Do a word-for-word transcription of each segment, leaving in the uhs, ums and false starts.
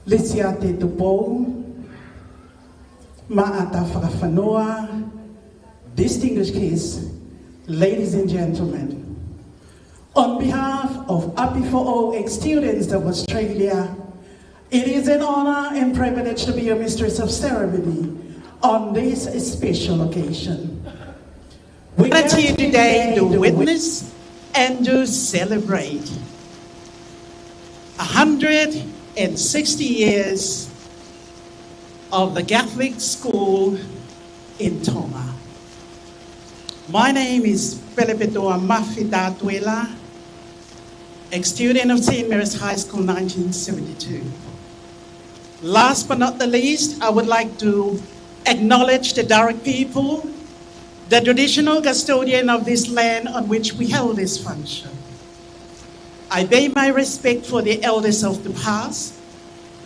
Lisiate Tupou, Maʻata Fakafanua, distinguished guests, ladies and gentlemen. On behalf of ʻApifoʻou Ex-Students of Australia, it is an honor and privilege to be your mistress of ceremony on this special occasion. We gather here today to witness and to celebrate a hundred and sixty years of the Catholic school in Tonga. My name is Pelepetoa Mafi Tatuela, ex-student of Saint Mary's High School, nineteen seventy-two. Last but not the least, I would like to acknowledge the Darug people, the traditional custodian of this land on which we held this function. I pay my respect for the elders of the past,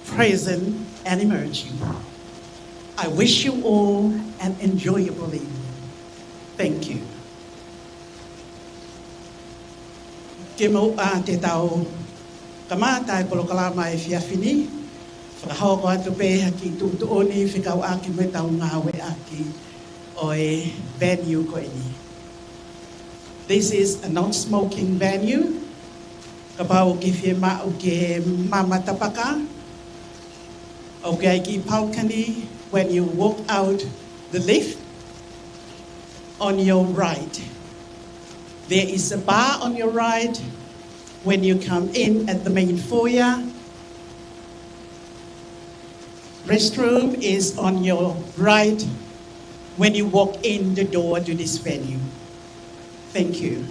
present, and emerging. I wish you all an enjoyable evening. Thank you. Ke mou ʻa te tau kamata e polokalama efiafi ni, fakahoko atu pē ha kiʻi tuʻutuʻuni fekauʻaki mo ʻetau ngāueʻaki ʻo e venue ko eni. This is a non-smoking venue. Kapau ʻoku ke fiemaʻu ke mama tapaka, ʻoku ʻi ai e kiʻi balcony when you walk out the lift on your right. There is a bar on your right when you come in at the main foyer. Restroom is on your right when you walk in the door to this venue. Thank you.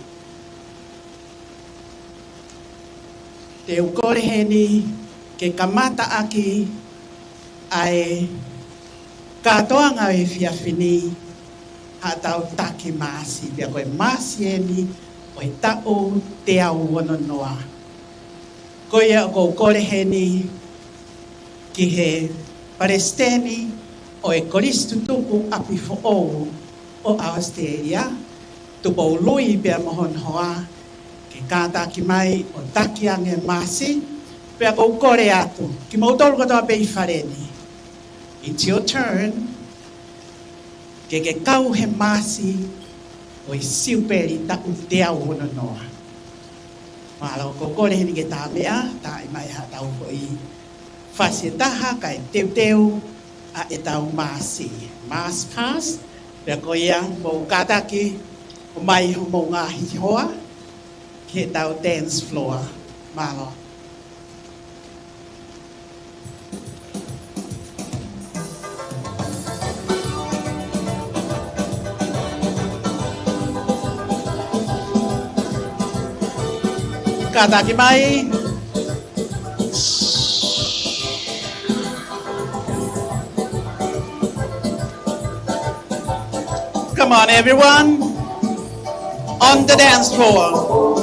Te u kole heni ke kamataʻaki ʻa e kātoanga ʻo e efiafi ni, haʻatau taki Maasi, pea ko e Maasi eni ʻo e taʻu teau ono noa. Ko ia ʻoku ou kole heni ki he Palesiteni ʻo e Kolisi Tutuku ʻApifoʻou ʻo ʻAositelēlia, Tupoului pea mo hono hoa, ke kātaki mai ʻo taki ange Maasi, pea ʻoku ou kole atu kimoutolu kotoa pē ʻi fale ni. It's your turn. Ke ke kau he Maasi ʻo e Siupeli taʻu teau ono noa. Mālō, ʻoku ou kole heni ke tā meʻa, tā mai haʻatau foʻi fasi ʻe taha kae teuteu ʻa ʻetau Maasi. Mass pass, pea ko ia mou kātaki ʻo mai homou ngaahi hoa ki heʻetau dance floor. Mālō. Kātaki mai. Come on, everyone. On the dance floor.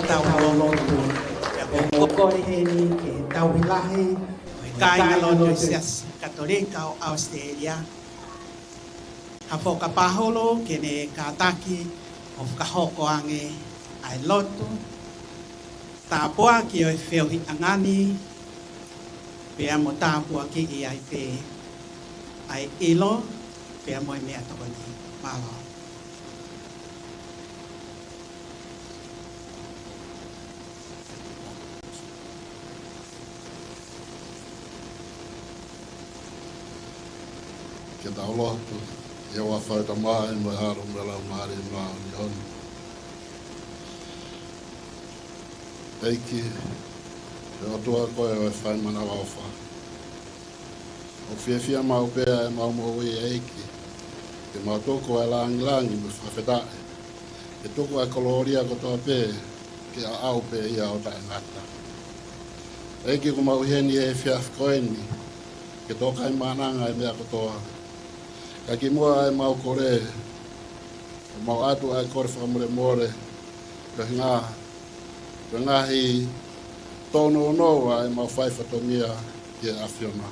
Tau lotu. Pea ʻoku ou kole heni ke tauhi lahi ʻa e kāingalotu ʻo e Siasi Katolika ʻo ʻAositelēlia, ha fakapāholo ke ne kātaki ʻo fakahoko ange ʻa e lotu, tāpuaki ʻo e feohiʻanga ni, pea mo tāpuakiʻi ai pē ʻa e ʻilo, pea mo e meʻatokoni. Mālō. Ke tau lotu. ʻIa, ʻofa ʻa e Tamai mo e ʻAlo mo e Laumālie Māʻoniʻoni. ʻEiki, ʻe ʻOtua koe ʻo e fai manavaʻofa. ʻOku fiefia maʻu pē ʻa ʻemau moʻui, ʻEiki, ke mau tuku ʻa e lāngilangi mo e fakafetaʻi, ke tuku ʻa e kolōlia kotoa pē ke ʻaʻau pē ia ʻo taʻengata. ʻEiki, ʻoku mau ʻi heni he efiafi ko eni ke tō kai maʻananga ʻa e meʻa kotoa. Ka kimuʻa ʻemau kole, ʻoku mau ʻoatu ʻa e kole fakamolemole, ko e ngaahi, ko e ngaahi tōnounou ʻa ʻemau fai fatongia ki he ʻAfiona.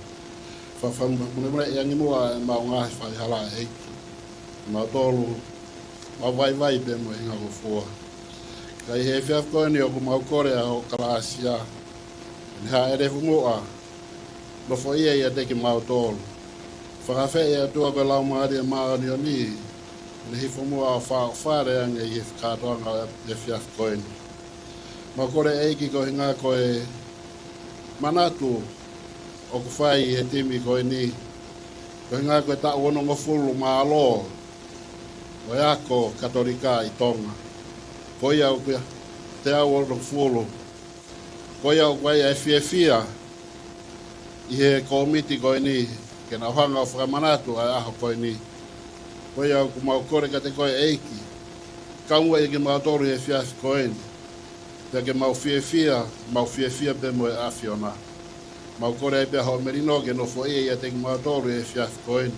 Fa, fa, molemole ʻi angi muʻa ʻemau ngaahi faihala, ʻEiki. Mau tolu, mau vaivai pē mo e hingangofua. Ka ʻi he efiafi ko eni ʻoku mau kole ʻa hoʻo kalāsia, ke ne hāʻele hifo muʻa, nofoʻia ʻiate kimautolu. Fakaafeʻi ʻe ʻOtua ko e Laumālie Māʻoniʻoni, ke ne hifo muʻa ʻo fa, ʻo fale ange ʻi he kātoanga ʻo e efiafi ko eni. Mau kole, ʻEiki, ko e ʻuhinga ko e manatu ʻoku fai ʻe he timi ko eni, ko e ʻuhinga ko e taʻu onongofulu mālō ʻo e ako Katolika ʻi Tonga. Ko ia ʻoku ʻi ai e teau onongofulu. Ko ia ʻoku ʻi ai ʻa e fiefia ʻi he kōmiti ko eni, ke nau hanga ʻo fakamanatu ʻa e ʻaho ko eni. Ko ia ʻoku mau kole kiate koe, ʻEiki, kaunga ʻiate kimautolu he efiafi ko eni. Pea ke mau fiefia, mau fiefia pē mo e ʻAfiona. Mau kole ai pē ʻa hoʻo melino ke nofoʻia ʻiate kimautolu he efiafi ko eni,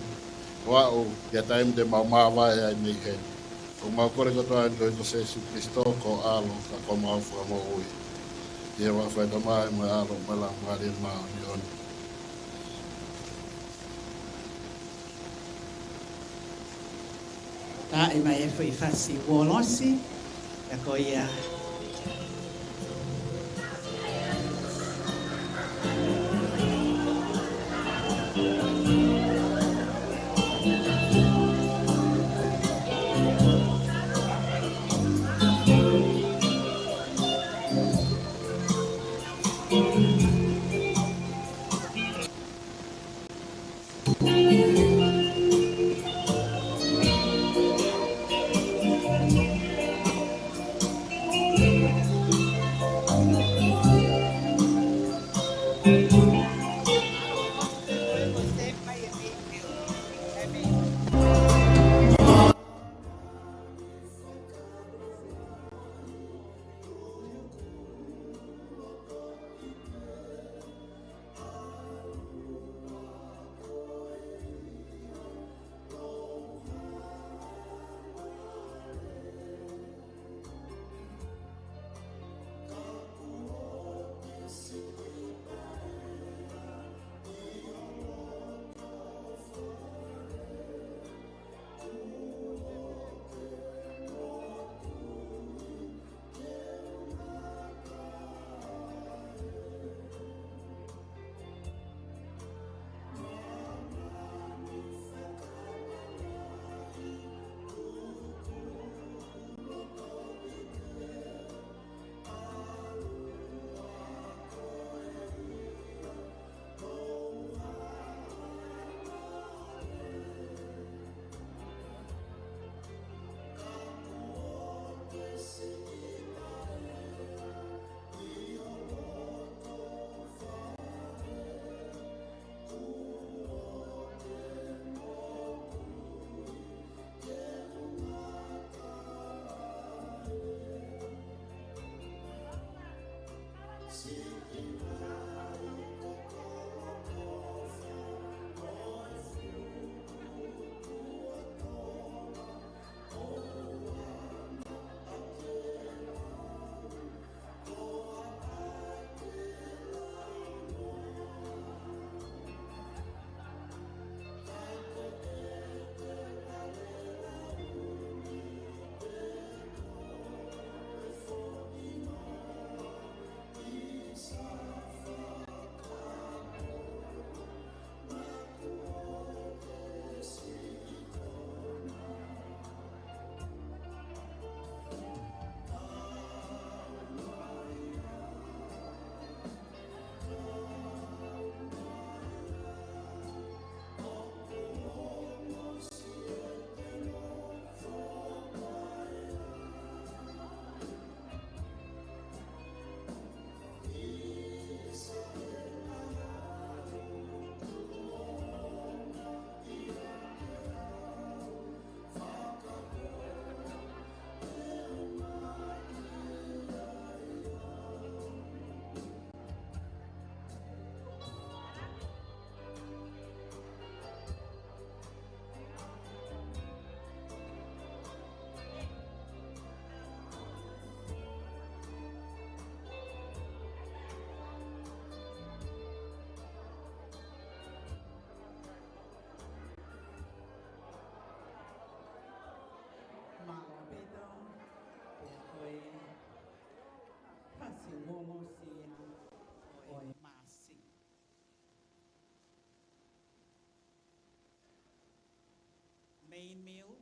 ʻo aʻu ki he taimi te mau māvae ai mei heni. ʻOku mau kole kotoa ni koeʻuhi ko Sīsū Kalaisi ko ho ʻAlo, ka ko homau Fakamoʻui. ʻIa, ʻofa ʻa e Tamai mo e ʻAlo mo e Laumālie Māʻoniʻoni. Taaʻi mai e foʻi fasi uolosi, ka ko ia.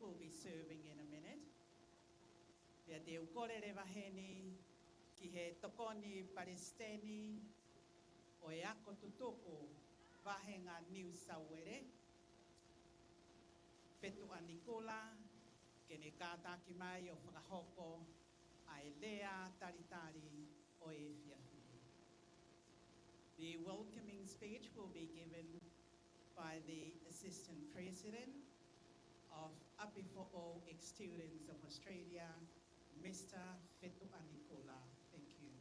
will be serving in a minute. Pea te u kole leva heni ki he Tokoni Palesiteni ʻo e Ako Tutuku Vāhenga Niu Sauele, Fetuʻa Nikula, ke ne kātaki mai ʻo fakahoko ʻa e lea talitali ʻo e efiafi ni. The welcoming speech will be given by the Assistant President of ʻApifoʻou Ex-Students of Australia, Mister Fetuʻa Nikula. Thank you.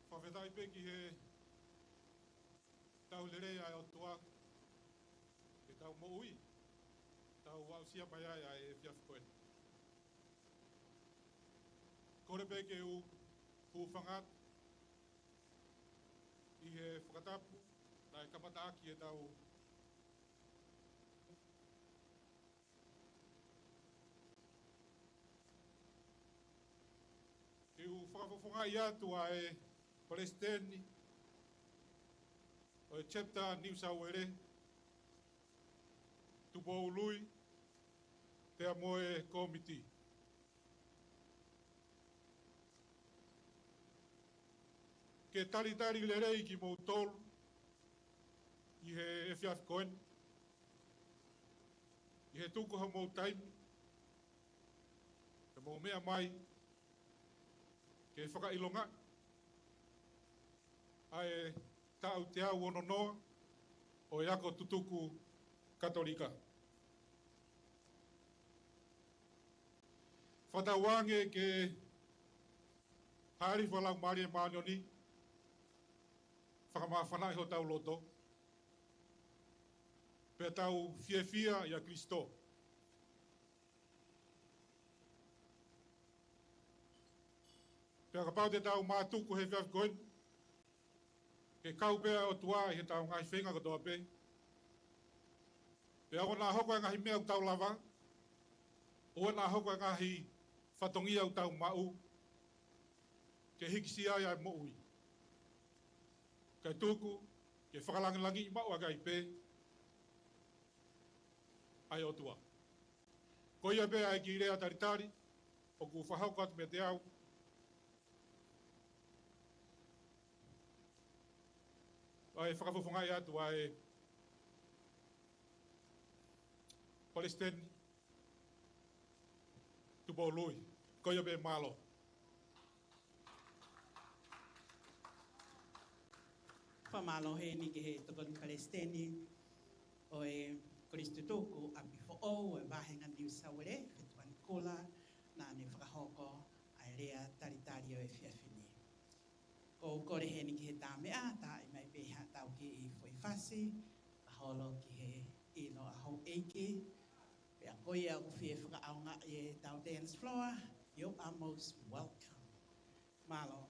Fakafetaʻi pē ki he tauhi lelei ʻa e ʻOtua, ke tau moʻui, tau aʻusia mai ai ʻa e efiafi ko eni. Kole pē ke u hūfanga atu ʻi he fakatapu naʻe kamataʻaki ʻetau Ke u fakafofongaʻi atu ʻa e Palesiteni ʻo e Chapter Niu Sauele, Tupou Ului, pea mo e kōmiti. Ke talitali lelei kimoutolu ʻi he efiafi ko eni, ʻi he tuku hoʻomou taimi, ke mou meʻa mai, ke fakaʻilongaʻi ʻa e taʻu teau ono noa ʻo e Ako Tutuku Katolika. Fakatauange ke hāʻele fakalaumālie māʻoniʻoni, fakamāfanaʻi hotau loto, pea tau fiefia ʻia Kalaisi. Pea kapau te tau mātuku he efiafi ko eni, ke kau pē ʻa e ʻOtua ʻi heʻetau ngaahi feinga kotoa pē. Pea ʻoua naʻa hoko e ngaahi meʻa ʻoku tau lava, ʻoua naʻa hoko e ngaahi fatongia ʻoku tau maʻu, ke hīkisia ai ʻa e moʻui. Kae tuku ke fakalangilangiʻi maʻu ʻaki ai pē ʻa e ʻOtua. Ko ia pē ʻa e kiʻi lea talitali ʻoku fakahoko atu meiate au, ʻa e fakafofongaʻi atu ʻa e Palesiteni Tupou Ului. Ko ia pē, mālō. Fakamālō heni ki he Tokoni Palesiteni ʻo e Kolisi Tutuku ʻApifoʻou ʻo e Vāhenga Niu Sauele, Fetuʻa Nikula, naʻa ne fakahoko ʻa e lea talitali ʻo e efiafi ni. Ko u kole heni ki he tā meʻa, taaʻi mai pē haʻatau kiʻi foʻi fasi, fakaholo ki he ʻilo ʻa houʻeiki. Pea ko ia ʻoku fie fakaʻaongaʻi ʻetau dance floor, you are most welcome. Mālō.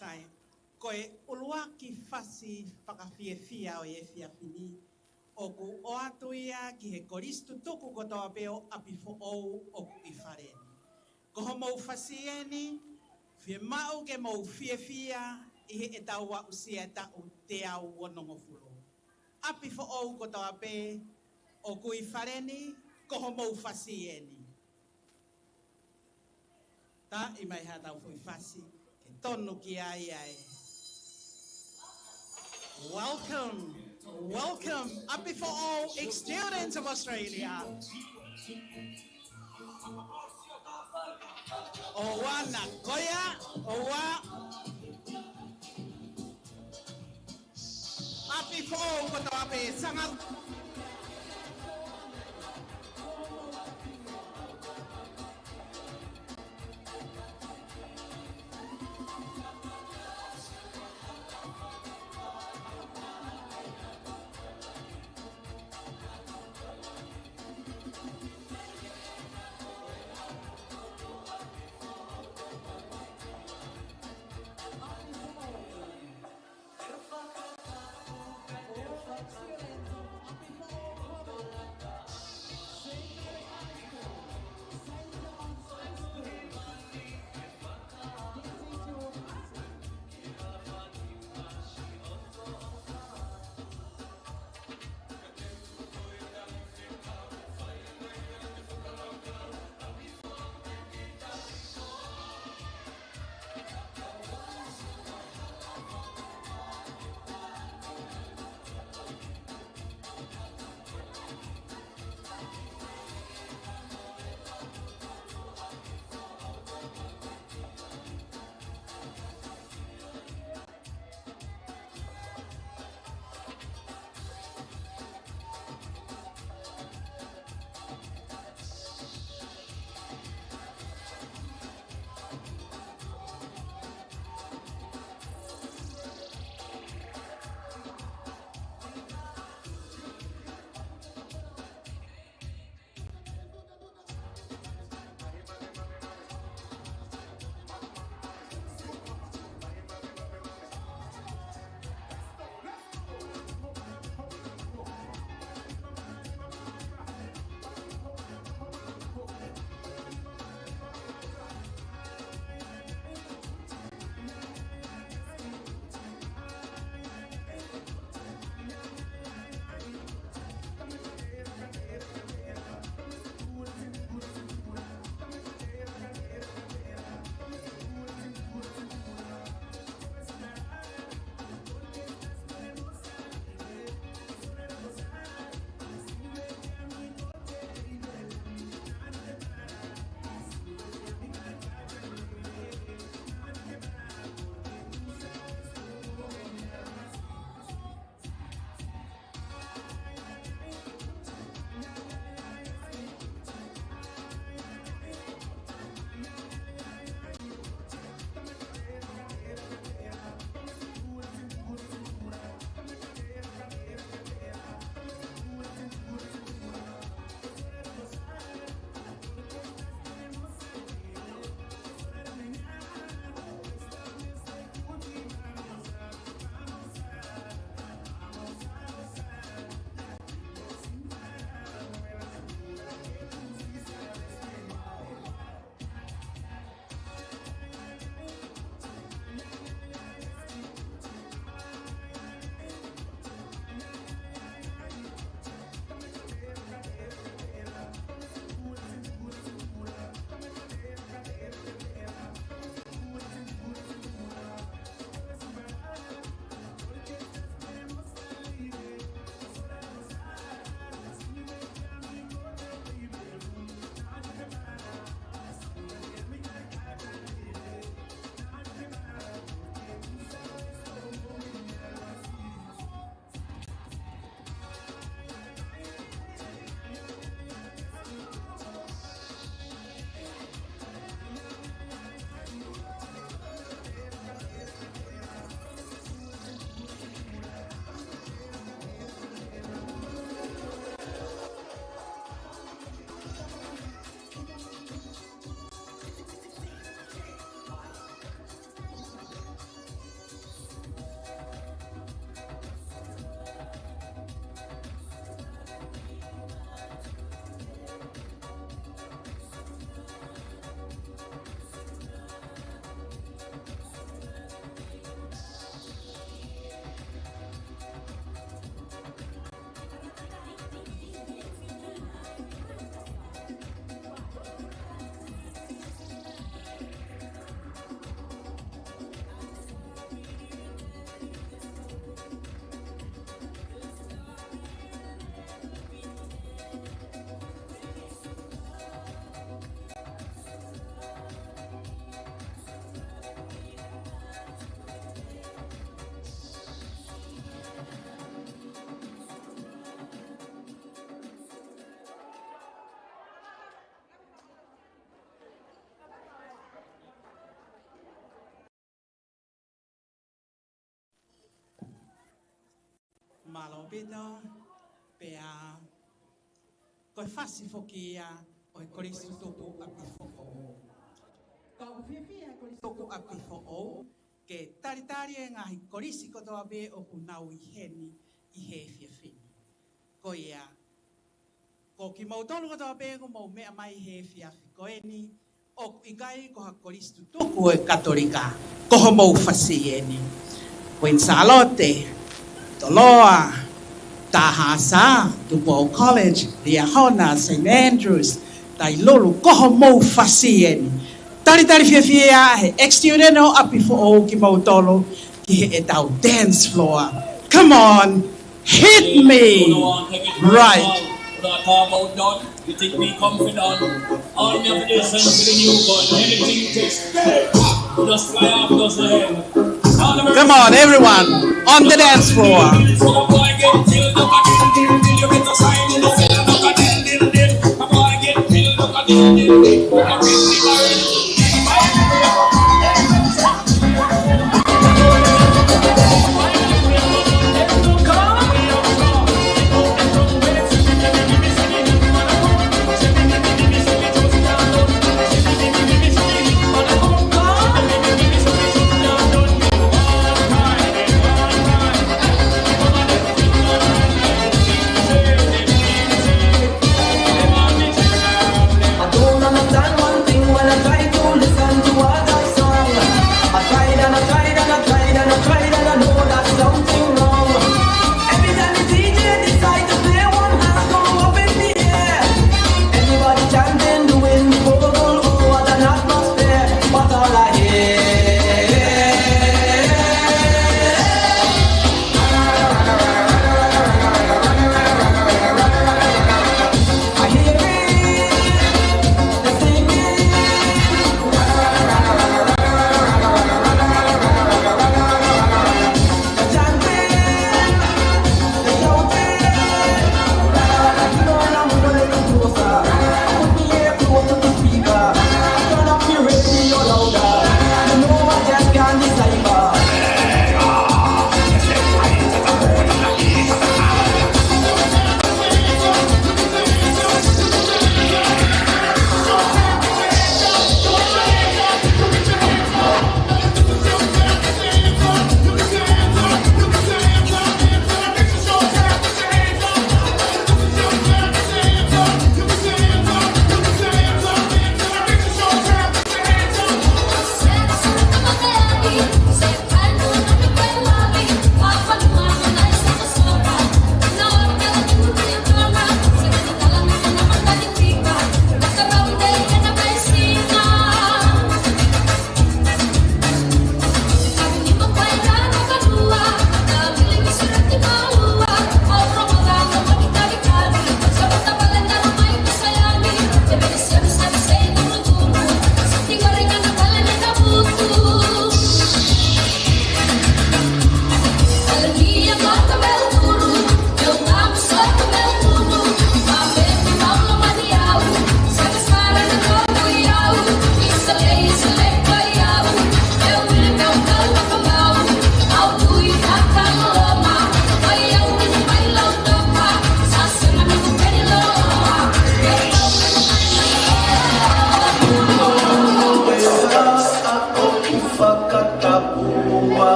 Sai, ko e ʻuluaki fasi fakafiefia ʻo e efiafi ni, ʻoku ʻoatu ia ki he kolisi tutuku kotoa pē ʻo ʻApifoʻou ʻoku ʻi fale ni. Ko homou fasi eni, fiemaʻu ke mou fiefia ʻi heʻetau aʻusia e taʻu teau onongofulu. ʻApifoʻou kotoa pē ʻoku ʻi fale ni, ko homou fasi eni. Taaʻi mai haʻatau foʻi fasi ke tonu ki ai ʻa e Welcome, welcome, ʻApifoʻou, ex-students of Australia. ʻOua naʻa ko ia, ʻoua. ʻApifoʻou kotoa pē, sanga. Pito, pea ko e fasi foki ia ʻo e Kolisi Tutuku ʻApifoʻou. Ka ʻoku fiefia e Kolisi Tutuku ʻApifoʻou ke talitali e ngaahi kolisi kotoa pē ʻoku nau ʻi heni ʻi he efiafi ni. Ko ia, ko kimoutolu kotoa pē ʻoku mou meʻa mai he efiafi ko eni, ʻoku ʻikai ko ha kolisi tutuku ʻo e Katolika, ko homou fasi eni. Queen Sālote, Toloa, Tahasa, Tupou College, Liahona, Saint Andrews, Tailulu, ko homou fasi eni. Talitali fiefia he ex-student ʻo ʻApifoʻou kimoutolu ki heʻetau dance floor. Come on, hit me. Right. You think me confident? All me have to do is send to the new gun. Anything takes. Just fly off, just ahead. Come on, everyone, on the dance floor.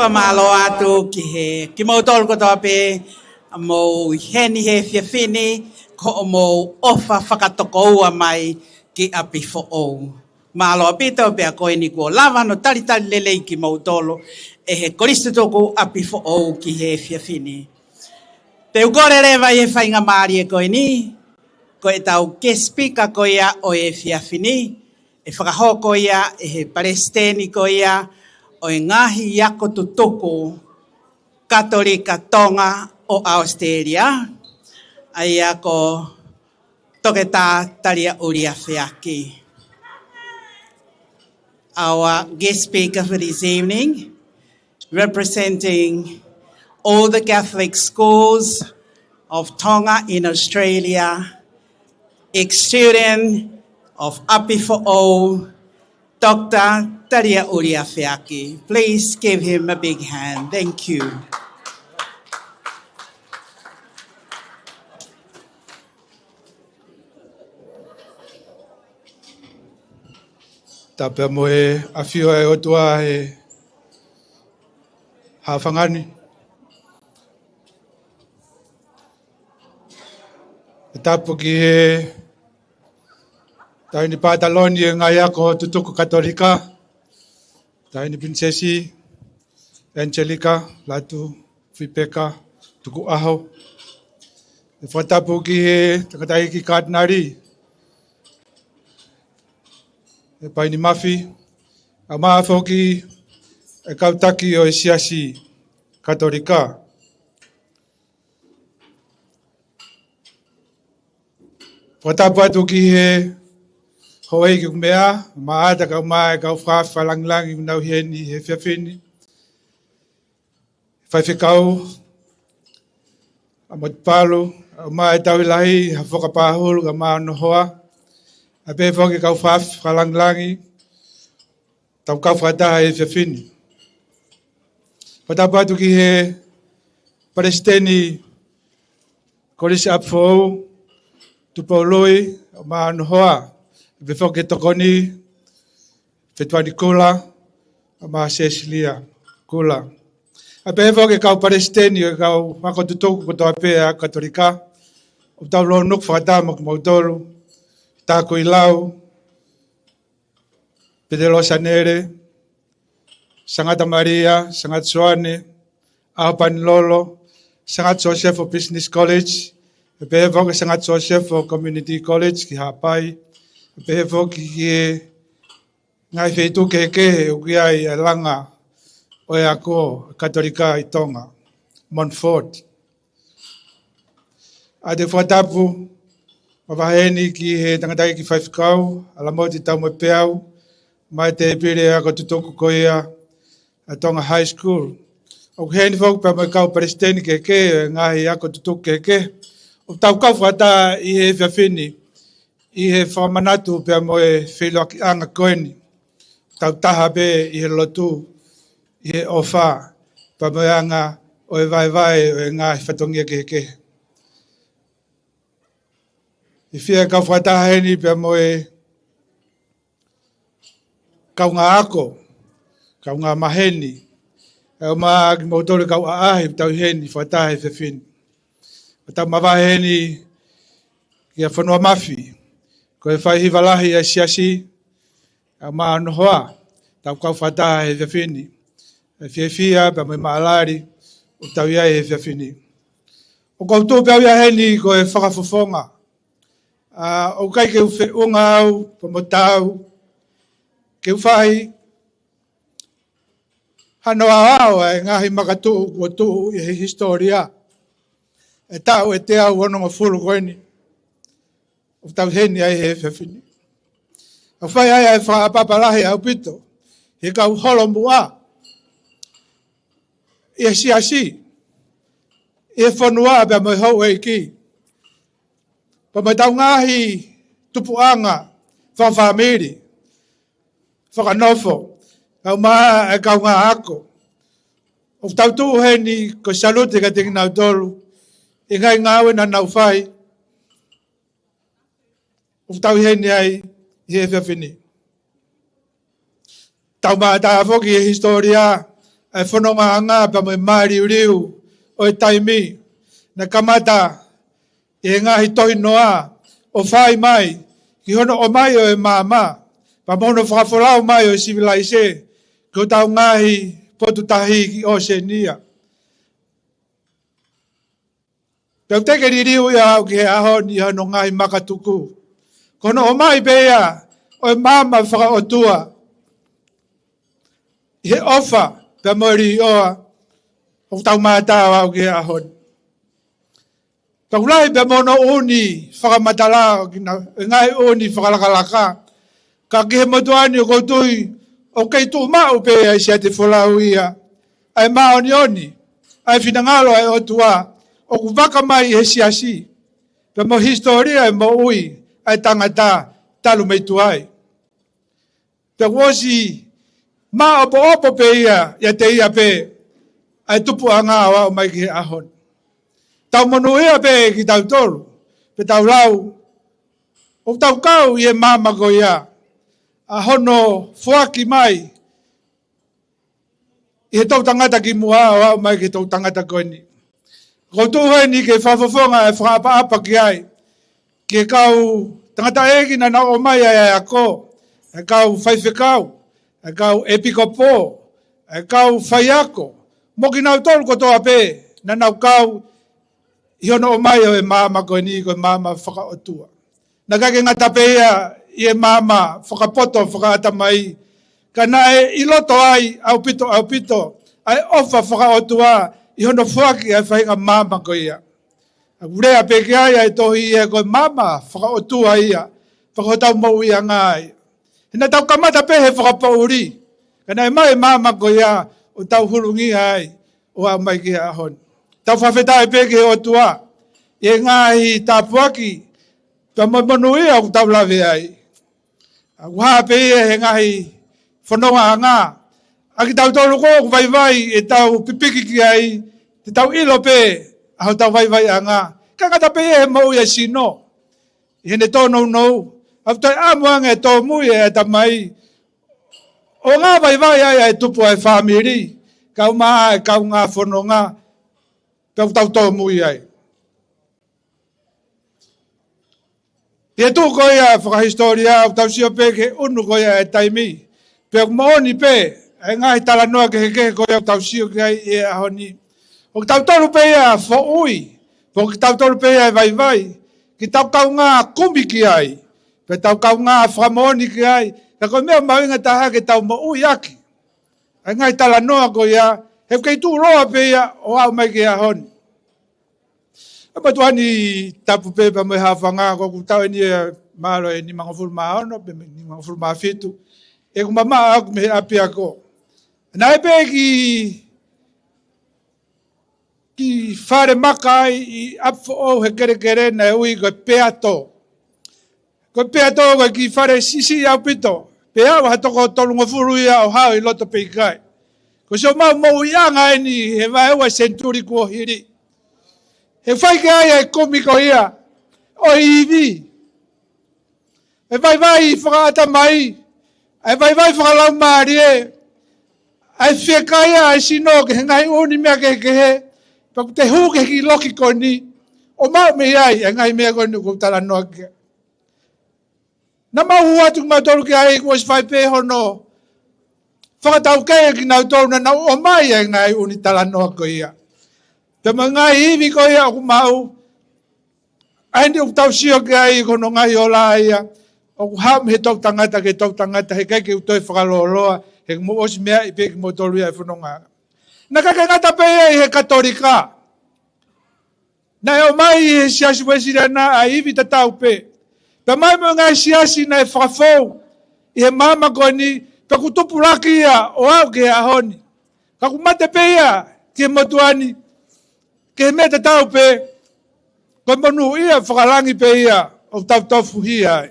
Mālō atu ki he, kimoutolu kotoa pē ʻoku mou ʻi heni he efiafi ni, ko hoʻomou ʻofa fakatokoua mai ki ʻapi foʻou. Mālō ʻaupito pea ko eni kuo lava hono talitali lelei kimoutolu ʻe he Kolisi Tutuku ʻapi foʻou ki he efiafi ni. Te u kole leva ʻi he faingamālie ko eni, ko ʻetau guest speaker ko ia ʻo e efiafi ni, ʻe fakahoko ia ʻe he palesiteni ko ia ʻo e ngaahi ako tutuku Katolika Tonga ʻo ʻAositelēlia, ʻa ia ko Toketā Taliaʻuli Afeaki. Our guest speaker for this evening, representing all the Catholic schools of Tonga in Australia, ex-student of ʻApi foʻou, Doctor Taliaʻuli Afeaki. Please give him a big hand. Thank you. Tapu mo e ʻafio ʻa e ʻOtua he haʻofanga ni. Tapu ki he taʻahine pātaloni ʻo e ngaahi ako tutuku Katolika, taʻahine Pilinisesi Angelika Lātūfuipeka Tukuʻaho. ʻE fakatapu ki he tangataʻeiki Katinali, ʻe Paini Mafi, ʻumaʻā foki e kau taki ʻo e Siasi Katolika. Fakatapu atu ki he houʻeiki ʻoku meʻa, ʻumaʻā ʻa e kau, ʻumaʻā e kau fakaafe fakalāngilangi ʻoku nau ʻi heni he efiafi ni. Faifekau, ʻa Motupalu, ʻumaʻā e Tauhi Lahi, Hafoka Pahulu, kae ʻumaʻā hono hoa. ʻA ia pehē foki e kau fakaafe fakalāngilangi, tau kau fakataha he efiafi ni. Fakatapu atu ki he palesiteni Kolisi ʻApi foʻou, Tupou Lui, kae ʻumaʻā hono hoa. ʻA ia pehē foki e tokoni, Fetuani Kula, kae ʻumaʻā Sesilia Kula. ʻA ia pehē foki e kau palesiteni ʻo e kau ako tutuku kotoa pē ʻa e Katolika, ʻoku tau lōnuku fakataha mo kimoutolu, Takuilau, Petelō Sanele, Sangata Malia, Sangata Soane, ʻAhopanilolo, Sangata Sosefo Business College, ʻa ia pehē foki Sangata Sosefo Community College ki Haʻapai, ʻa ia pehē foki ki he ngaahi feituʻu kehekehe ʻoku ʻi ai e langa ʻo e ako Katolika ʻi Tonga, Montfort. ʻA ia te u fakatapu mavahe heni ki he tangataʻeiki faifekau, ʻa Lamoti Taumoepeau, mei he tēpile ako tutuku ko ia ʻa Tonga High School. ʻOku ʻi heni foki pea mo e kau palesiteni kehekehe ʻo e ngaahi ako tutuku kehekehe. ʻOku tau kau fakataha ʻi he efiafi ni, ʻi he fakamanatu pea mo e feʻiloakiʻanga ko eni. Tau taha pē ʻi he lotu, ʻi he ʻofa, pea mo e anga ʻo e vaevae ʻo e ngaahi fatongia kehekehe. ʻI he fie kau fakataha heni pea mo e kaungā ako, kaungā maheni, ʻumaʻā kimoutolu e kau ʻaʻahi ʻoku tau ʻi heni fakataha he efiafi ni. ʻOku tau mavahe heni kia Fonua Mafi, ko e faihiva lahi ʻa e Siasi, ʻumaʻā hono hoa, tau kau fakataha he efiafi ni. ʻE fiefia pea mo e maʻalali ʻoku tau ʻi ai he efiafi ni. ʻOku ou tuʻu pē au ia heni ko e fakafofonga. ʻA, ʻoku ʻikai ke u feʻunga au pea mo taau ke u fai hano aoao ʻa e ngaahi makatuʻu kuo tuʻu ʻi he hisitōlia ʻe taʻu ʻe teau onongofulu ko eni ʻoku tau ʻi heni ai he efiafi ni. ʻOku fai ai ʻa e fakaʻapaʻapa lahi ʻaupito he kau holomuʻa ʻi he Siasi, ʻi he fonua pea mo e houʻeiki, pea mo ʻetau ngaahi tupuʻanga fakafāmili, fakanofo, ʻumaʻā e kaungā ako. ʻOku tau tuʻu heni ko e salute kiate kinautolu ʻi he ngaahi ngāue naʻa nau fai. ʻOku tau ʻi heni ai he efiafi ni. Tau mātā foki he hisitōlia ʻa e fonongaʻanga pea mo e māliuliu ʻo e taimi. Naʻe kamata ʻi he ngaahi tohinoa ʻo fai mai ki hono ʻomai ʻo e maama, pea mo hono fakafolau mai ʻo e sivilaise ki hotau ngaahi potu tahi ki ʻOsēnia. Pea ʻoku teʻeki liliu ia ʻo aʻu ki he ʻaho ni ʻi hono ngaahi makatuku. Ko hono ʻomai pē ia ʻo e maama fakaʻotua ʻi he ʻofa pea mo e līʻoa ʻoku tau mātā ʻo aʻu ki he ʻaho ni. Pea ʻoku lahi pē mo hono ʻuuni fakamatala ʻo kina, e ngaahi ʻuuni fakalakalaka. Ka ki he motuʻa ni ʻoku ou tui ʻoku kei tuʻu maʻu pē ʻa e siate folau ia, ʻa e māʻoniʻoni, ʻa e finangalo ʻa e ʻOtua ʻoku vaka mai ʻi he siasi, pea mo e hisitōlia ʻo e moʻui ʻa e tangata talu mei tuai. Pea kuo ʻosi maʻopoʻopo pē ia ʻiate ia pē ʻa e tupuʻanga ʻo aʻu mai ki he ʻaho ni. Tau monūʻia pē kitautolu, pea tau lau ʻoku tau kau ʻi he maama ko ia, ʻa hono foaki mai ʻi he toʻutangata kimuʻa ʻo aʻu mai ki he toʻutangata ko eni. ʻOku ou tuʻu heni ke fakafofonga e fakaʻapaʻapa ki ai, ki he kau tangataʻeiki naʻa nau ʻomai ʻa e ako, ʻa e kau faifekau, ʻa e kau ʻepikopō, ʻa e kau faiako, mo kinautolu kotoa pē naʻa nau kau ʻi hono ʻomai ʻo e maama ko eni, ko e maama fakaʻotua. Naʻe ʻikai ke ngata pē ia ʻi he maama fakapoto fakaʻatamai, ka naʻe ʻi loto ai ʻaupito, ʻaupito ʻa e ʻofa fakaʻotua ʻi hono foaki ʻa e faʻahinga maama ko ia. ʻOku lea pē ki ai ʻa e tohi ia, ko e maama fakaʻotua ia, fakahotau moʻuiʻanga ai. He naʻa tau kamata pē he fakapoʻuli, ka naʻe ʻomai e maama ko ia ʻo tau hulungia ai ʻo aʻu mai ki he ʻaho ni. Tau fakafetaʻi pē ki he ʻOtua ʻi he ngaahi tāpuaki pea mo e monūʻia ʻoku tau lave ai. ʻOku hā pē ia he ngaahi fonongaʻanga. ʻA kitautolu ko ē ʻoku vaivai ʻetau pipiki ki ai, te tau ʻilo pē ʻa hotau vaivaiʻanga. ʻIkai ngata pē ia he moʻui ʻa e sino, ʻi heʻene tōnounou, ʻoku toe ʻamu ange e tōmui ʻa e ʻatamai, ʻo ngāvaivai ai ʻa e tupu ʻa e fāmili, kaeʻumaʻā e kaungā fononga, pea ʻoku tau tōmui ai. ʻI he tuʻu ko ia fakahisitōlia, ʻoku tau sio pē ki he ʻunu ko ia e taimi. Pea ʻoku moʻoni pē ʻa e ngaahi talanoa kehekehe ko ia ʻoku tau sio ki ai ʻi he ʻaho ni. ʻOku tautolu pē ia foʻui, pea ʻoku tautolu pē ia vaivai, ke tau kaungā kumi ki ai, pea tau kaungā fakamoʻoni ki ai, ka ko e meʻa mahuʻinga taha ke tau moʻui ʻaki ʻa e ngaahi talanoa ko ia, he ʻoku kei tuʻuloa pē ia ʻo aʻu mai ki he ʻaho ni. ʻE Matuʻani Tapu pē pea mo e haʻofanga, ko ʻeku taʻu eni ʻe mahalo ʻe nimangofulu mā ono, pe nimangofulu mā fitu, ʻeku mamaʻo ʻaʻaku mei he ʻapiako. Naʻe ʻi ai pē kiʻi, kiʻi fale maka ai ʻi ʻApifoʻou he kelekele naʻe ui ko e Peato. Ko e Peato ko e kiʻi fale siʻisiʻi ʻaupito. Pe ʻe aʻu ha toko tolungofulu ia ʻo haʻu ʻi loto pe ʻikai. Ko siʻomau moʻuiʻanga eni he vaeua senituli kuo hili. He fai ki ai e kumi ko ia ʻo e ivi, e vaivai fakaʻatamai, e vaivai fakalaumālie, ʻa e fiekaia ʻa e sino ki he ngaahi ʻuuni meʻa kehekehe, pea ʻoku te hū ki he kiʻi loki ko eni ʻo maʻu mei ai ʻa e ngaahi meʻa ko eni ʻoku ou talanoa ki ai. Naʻa mau hū atu kimautolu ki ai, kuo ʻosi fai pē hono fakataukei kinautolu naʻa nau ʻomai ʻa e ngaahi ʻuuni talanoa ko ia, pea mo e ngaahi ivi ko ia ʻoku maʻu. ʻA eni ʻoku tau sio ki ai ko hono ngaahi ola ia, ʻoku haʻu mei he toʻutangata ki he toʻutangata, he ʻikai ke u toe fakalōloa, he mou ʻosi meaʻi pē kimoutolu ia ʻi he fononga. Naʻe ʻikai ke ngata pē ia ʻi he Katolika. Naʻe ʻomai ʻe he Siasi Uēsiliana ʻa e ivi tatau pē, pea ʻomai mo e ngaahi siasi naʻe fakafou ʻi he maama ko eni, pea kuo tupulaki ia ʻo aʻu ki he ʻaho ni. Ka kuo mate pē ia ki he motuʻa ni, ki he meʻa tatau pē, ko e monūʻia fakalangi pē ia ʻoku tau tofuhia ai.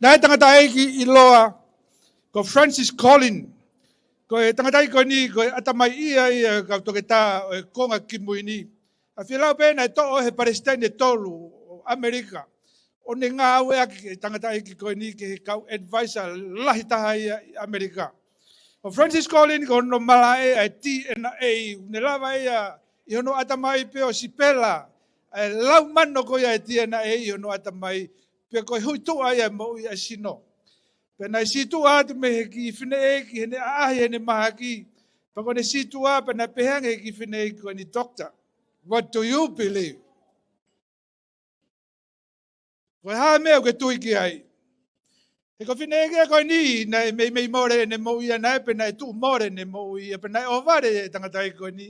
Naʻe ʻi ai e tangataʻeiki ʻiloa ko Francis Collins. Ko e tangataʻeiki ko eni, ko e ʻatamaiʻia ia ʻo e kau toketā ʻo e konga kimui ni. ʻA fie lau pē naʻe toʻo he palesiteni ʻe tolu ʻo ʻAmelika, ʻo ne ngāueʻaki e tangataʻeiki ko eni ki he kau advisor lahi taha ia ʻi ʻAmelika. Ko Francis Collins ko hono malaʻe ʻa e DNA, ʻoku ne lava ia ʻi hono ʻatamai pē ʻo sipela ʻa e laumano ko ia ʻa e DNA ʻi hono ʻatamai, pea ko e huituʻa ia ʻa e moʻui ʻa e sino. Pea naʻe sītuʻa atu mei he kiʻi fineʻeiki heʻene ʻaʻahi heʻene mahaki, pea ko ʻene sītuʻa pea naʻe pehē ange ʻe he kiʻi fineʻeiki ko eni, "Doctor, what do you believe?" Ko e hā e meʻa ʻoku ke tui ki ai? He ko e fineʻeiki ko eni naʻe meimei mole ʻene moʻui ʻana ia, pea naʻe tuʻu mole ʻene moʻui ia, pea naʻe ʻohovale e tangataʻeiki ko eni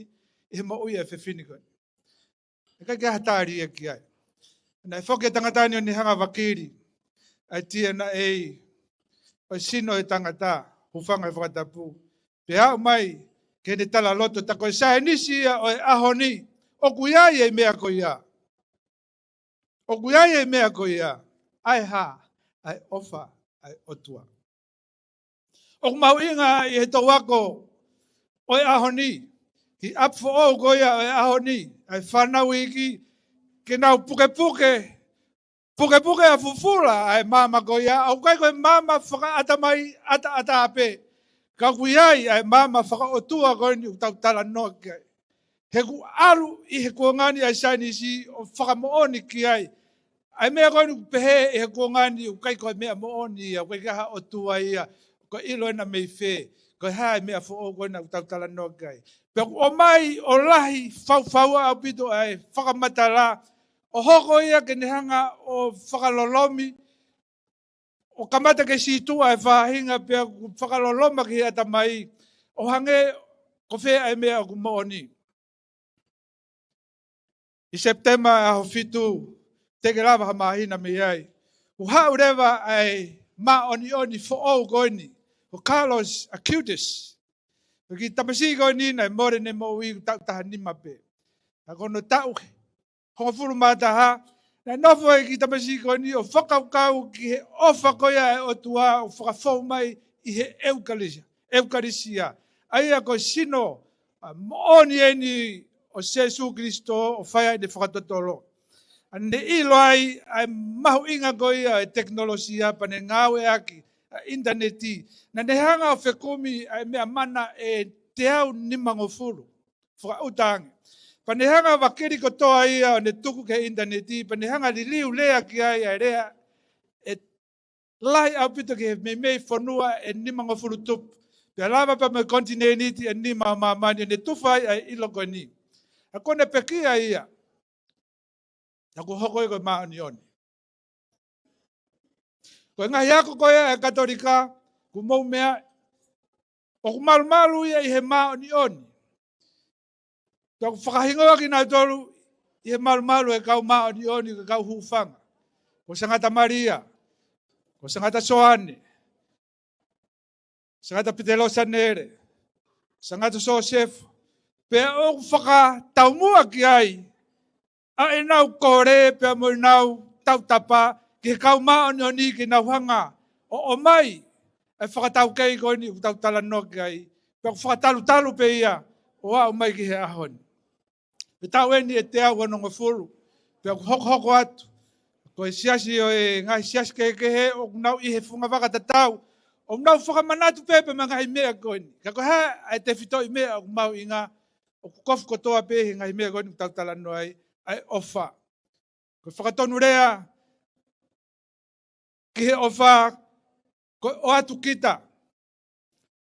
ʻi he moʻui ʻa e fefine ko eni. ʻIkai ke ʻi ai ha tali ia ki ai. Naʻe foki e tangata ni ʻo ne hanga ʻo vakili ʻa e DNA ʻo e sino ʻo e tangata, hūfanga he fakatapu, pea aʻu mai ki heʻene talaloto, tā ko e saienisi ia ʻo e ʻaho ni, ʻoku ʻi ai e meʻa ko ia. ʻOku ʻi ai e meʻa ko ia, ʻa e hā? ʻA e ʻofa ʻa e ʻOtua. ʻOku mahuʻinga ʻi he tau ako ʻo e ʻaho ni, ki he ʻapi foʻou ko ia ʻo e ʻaho ni, ʻa e fānau iiki, ke nau pukepuke, pukepuke ʻa fufula ʻa e maama ko ia, ʻoku ʻikai ko e maama fakaʻatamai ʻataʻatā pē, ka ʻoku ʻi ai ʻa e maama fakaʻotua ko eni ʻoku tau talanoa ki ai. He ʻoku ʻalu ʻi he kuonga ni ʻa e saienisi ʻo fakamoʻoni ki ai ʻa e meʻa ko eni ʻoku pehē ʻe he kuonga ni ʻoku ʻikai ko e meʻa moʻoni ia, ʻoku ʻikai ha ʻOtua ia, ko e ʻilo ena mei fē, ko e hā e meʻa foʻou ko ena ʻoku tau talanoa ki ai. Pea ʻoku ʻomai ʻo lahi faufaua ʻaupito ʻa e fakamatala, ʻo hoko ia ke ne hanga ʻo fakalolomi, ʻo kamata ke sītuʻa e faʻahinga pea ʻoku fakaloloma ki he ʻatamai, ʻo hangē ko fē ʻa e meʻa ʻoku moʻoni. ʻI Sepitema ʻaho fitu, teʻeki lava ha māhina mei ai, kuo haʻu leva ʻa e māʻoniʻoni foʻou ko eni, ko Carlos Acutis. Ko e kiʻi tamasiʻi ko eni naʻe mole ʻene moʻui, taʻu taha nima pē. Ka ko hono taʻu hongofulu mā taha, naʻe nofo e kiʻi tamasiʻi ko eni ʻo fakakaukau ki he ʻofa ko ia ʻa e ʻOtua ʻoku fakafou mai ʻi he ʻEukalisia. ʻEukalisia. ʻA ia ko e sino, ʻa, moʻoni eni ʻo Sīsū Kalaisi ʻo fai ai ʻene fakatotolo. ʻA, ne ʻilo ai ʻa e mahuʻinga ko ia ʻa e tekinolosia pea ne ngāueʻaki ʻa e ʻinitaneti. Naʻa ne hanga ʻo fekumi ʻa e meʻa mana ʻe teau nimangofulu. Fakaʻuta ange. Pea ne hanga ʻo vakili kotoa ia ʻo ne tuku ki he ʻinitaneti, pea ne hanga ʻo liliu lea ki ai ʻa e lea ʻe lahi ʻaupito ki he meimei fonua ʻe nimangofulu tupu. Pea lava pea mo e konitinēniti ʻe nima ʻo māmani, ʻo ne tufa ai ʻa e ʻilo ko eni. ʻA, kuo ne pekia ia. Ka kuo hoko ia ko e māʻoniʻoni. Ko e ngaahi ako ko ia ʻa e Katolika, ʻoku mou meaʻi, ʻoku malumalu ia ʻi he māʻoniʻoni. Pea ʻoku fakahingoa kinautolu ʻi he malumalu ʻo e kau māʻoniʻoni, ko e kau hūfanga. Ko Sangata Malia, ko Sangata Soane, Sangata Petelo Sanele, Sangata Sosefo, pea ʻoku fakataumuʻa ki ai ʻa ʻenau kole pea mo ʻenau tautapa ki he kau māʻoniʻoni ke nau hanga ʻo ʻomai ʻa e fakataukei ko eni ʻoku tau talanoa ki ai, pea ʻoku fakatalutalu pē ia ʻo aʻu mai ki he ʻaho ni. Ko e taʻu eni ʻe teau onongofulu, pea ʻoku hokohoko atu. Ko e siasi ʻo e ngaahi siasi kehekehe ʻoku nau ʻi he funga vaka tatau, ʻoku nau fakamanatu pē pea mo e ngaahi meʻa ko eni. Ka ko e hā ʻa e tefitoʻi meʻa ʻoku mahuʻinga, ʻoku kofu kotoa pē he ngaahi meʻa ko eni ʻoku tau talanoa ai, ʻa e ʻofa. Ko e fakatonulea ki he ʻofa, ko e ʻoatu kita,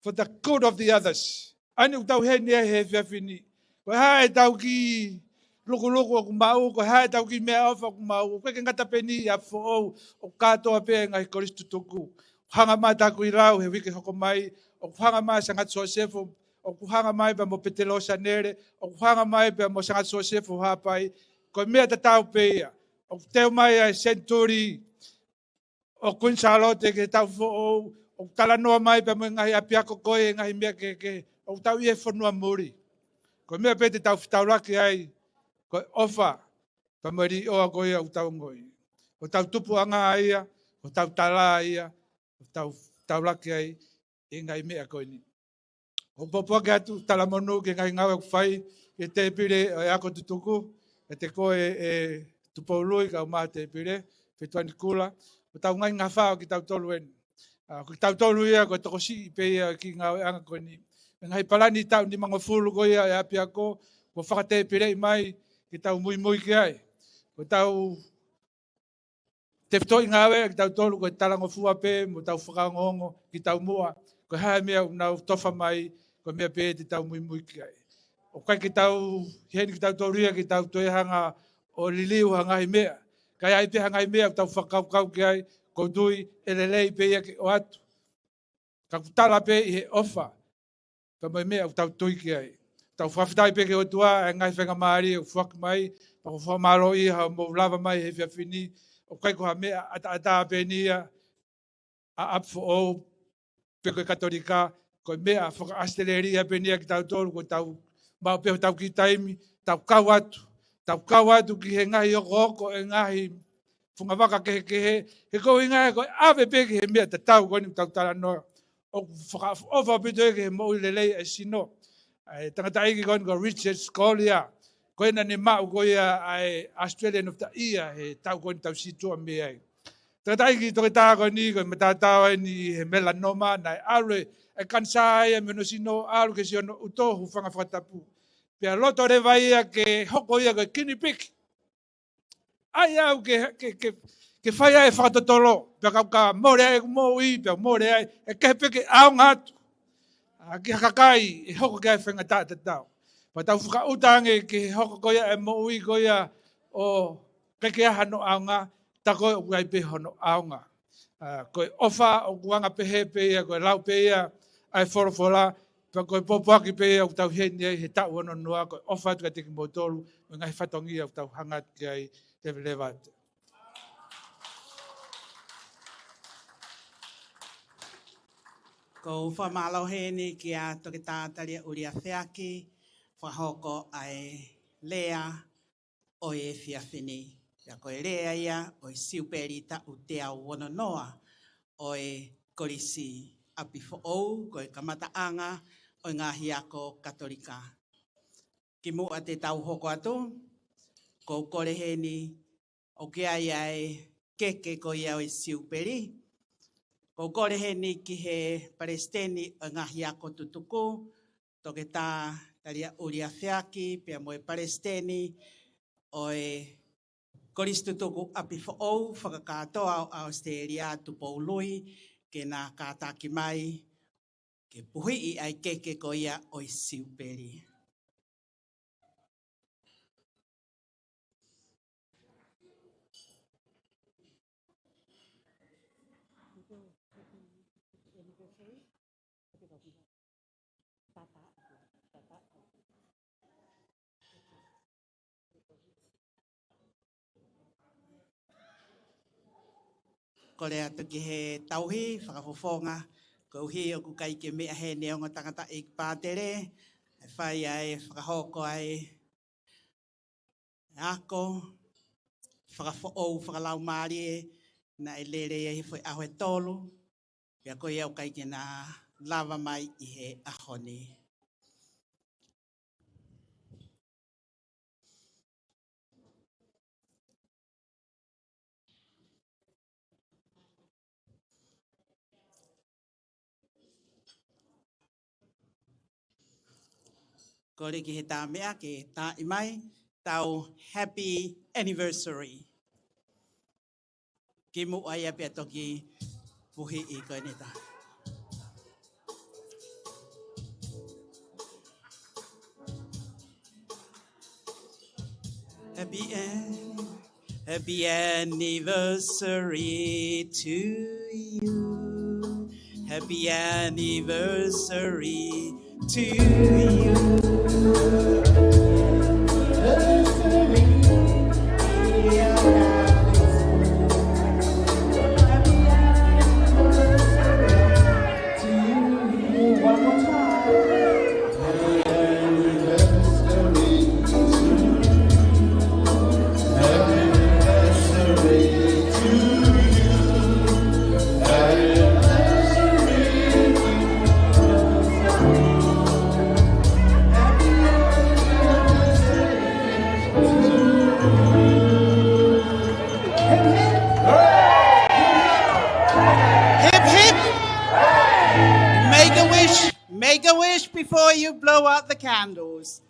for the good of the others. ʻA eni ʻoku tau ʻi heni ai he efiafi ni. Ko e hā ʻetau kiʻi lukuluku ʻoku maʻu, ko e hā ʻetau kiʻi meʻaʻofa ʻoku maʻu, ʻoku ʻikai ke ngata pē eni ʻi he ʻapi foʻou, ʻoku kātoa pē ngaahi kolisi tutuku. Hanga mai Takuilau he uike hoko mai, ʻoku hanga mai Sangata Sosefo, ʻoku hanga mai pea mo Petelo Sanele, ʻoku hanga mai pea mo Sangata Sosefo Haʻapai, ko e meʻa tatau pē ia. ʻOku teu mai ʻa e senituli ʻo Kuini Sālote ki he taʻu foʻou, ʻoku talanoa mai pea mo e ngaahi ʻapiako ko ē, ngaahi meʻa kehekehe, ʻoku tau ʻi he fonua muli. Ko e meʻa pē te tau fetaulaki ai, ko e ʻofa, pea mo e līʻoa ko ia ʻoku tau ongoʻi. Ko hotau tupuʻanga ia, ko hotau tala ia, ʻoku tau fetaulaki ai ʻi he ngaahi meʻa ko eni. ʻOku pōpoaki atu talamonū ki he ngaahi ngāue ʻoku fai ki he tēpile ʻo e ako tutuku, ʻiate koe ʻe Tupou Lui kae ʻumaʻā e tēpile, Fetuʻu Nikula, ko hotau ngaahi ngafa ʻo kitautolu eni. ʻA, ko kitautolu ia, ko e tokosiʻi pē ia ki he ngāueʻanga ko eni. Mei he ngaahi palani taʻu nimangofulu ko ia ʻa e ʻapiako, kuo fakatēpileʻi mai ke tau muimui ki ai. Ko ʻetau tefitoʻi ngāue ʻa kitautolu ko e talangofua pē mo tau fakaongoongo ki taumuʻa. Ko e hā e meʻa ʻoku nau tofa mai, ko e meʻa pē te tau muimui ki ai. ʻOku ʻikai ke tau, heni kitautolu ia ke tau toe hanga ʻo liliu ha ngaahi meʻa. Ka ʻi ai pē ha ngaahi meʻa ʻoku tau fakakaukau ki ai, ʻoku ou tui ʻe lelei pē ia ke ʻoatu. Ka ʻoku tala pē ʻi he ʻofa, pea mo e meʻa ʻoku tau tui ki ai. Tau fakafetaʻi pē ki he ʻOtua ʻa e ngaahi faingamālie ʻoku foaki mai, pea ʻoku ou fakamālōʻia hoʻomou lava mai he efiafi ni, ʻoku ʻikai ko ha meʻa ʻataʻatā pē eni ia ʻa ʻApifoʻou, pe ko e Katolika, ko e meʻa faka-ʻAositelēlia pē eni ia kitautolu, ko ʻetau maʻu pē hotau kiʻi taimi, tau kau atu, tau kau atu ki he ngaahi okooko ʻo e ngaahi fungavaka kehekehe, he ko e ʻuhinga ia ko e ʻave pē ki he meʻa tatau ko eni ʻoku tau talanoa, ʻoku fakaʻofoʻofa ʻaupito ia ki he moʻui lelei ʻa e sino. ʻA e tangataʻeiki ko eni ko Richard Scola, ko ena naʻe maʻu ko ia ʻa e Australian of the Year he taʻu ko eni ʻoku tau situʻa mei ai. Tangataʻeiki toketā ko eni ko e mataotao eni he melanoma, naʻe ʻalu e kanisā ia mei hono sino ʻalu ki he siʻi ʻuto hūfanga fakatapu. Pea loto leva ia ke hoko ia ko e guinea pig. ʻAi au ke, ke, ke, ke fai ai e fakatotolo, pea kapau ʻoku mole ai ʻeku moʻui, pea mole ai, ʻe kehe pē ke ʻaonga atu ʻa, ki ha kakai ʻe hoko ki ai e faingataʻa tatau. Pea tau fakaʻuta ange ki he hoko ko ia e moʻui ko ia ʻoku ʻikai ke ʻi ai hano ʻaonga, tā ko ē ʻoku ʻi ai pē hono ʻaonga. ʻA, ko e ʻofa ʻoku anga pehē pē ia, ko e lau pē ia ʻa e folofola, pea ko e pōpoaki pē ia ʻoku tau ʻi heni ai he taʻu ono noa, ko e ʻofa atu kiate kimoutolu, mo e ngaahi fatongia ʻoku tau hanga atu ki ai, leveleva atu. ʻOku ou fakamālō heni kia Toketā Taliaʻuli Afeaki, fakahoko ʻa e lea ʻo e efiafi ni. Pea ko e lea ia ʻo e Siupeli taʻu teau ono noa ʻo e Kolisi ʻApifoʻou, ko e kamataʻanga ʻo e ngaahi ako Katolika. Kimuʻa te tau hoko atu, ʻoku ou kole heni ʻoku ʻi ai ʻa e keke ko ia ʻo e Siupeli. ʻOku ou kole heni ki he palesiteni ʻo e ngaahi ako tutuku, Toketā Taliaʻuli Afeaki, pea mo e palesiteni ʻo e Kolisi Tutuku ʻApifoʻou fakakātoa ʻo ʻAositelēlia, Tupou Lui, ke na kātaki mai ke puhiʻi ʻa e keke ko ia ʻo e Siupeli. Kole atu ki he tauhi fakafofonga, koeʻuhi ʻoku ʻikai ke meʻa heni e ongo tangataʻeiki pātele, ʻe fai ai e fakahoko ʻa e ako fakafoʻou fakalaumālie naʻe lele ai he foʻi ʻaho ʻe tolu, pea ko ia ʻoku ʻikai ke na lava mai ʻi he ʻaho ni. Kole ki he tā meʻa ke taaʻi mai, tau happy anniversary. Kimuʻa ia pea toki puhiʻi ko eni tā. Happy an-, happy anniversary to you. Happy anniversary to you. before you blow out the candles.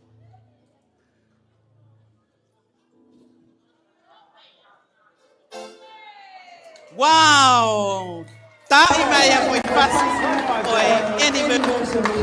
Wow! Tauʻi mai ʻa e foʻi fasi ʻo e anniversary.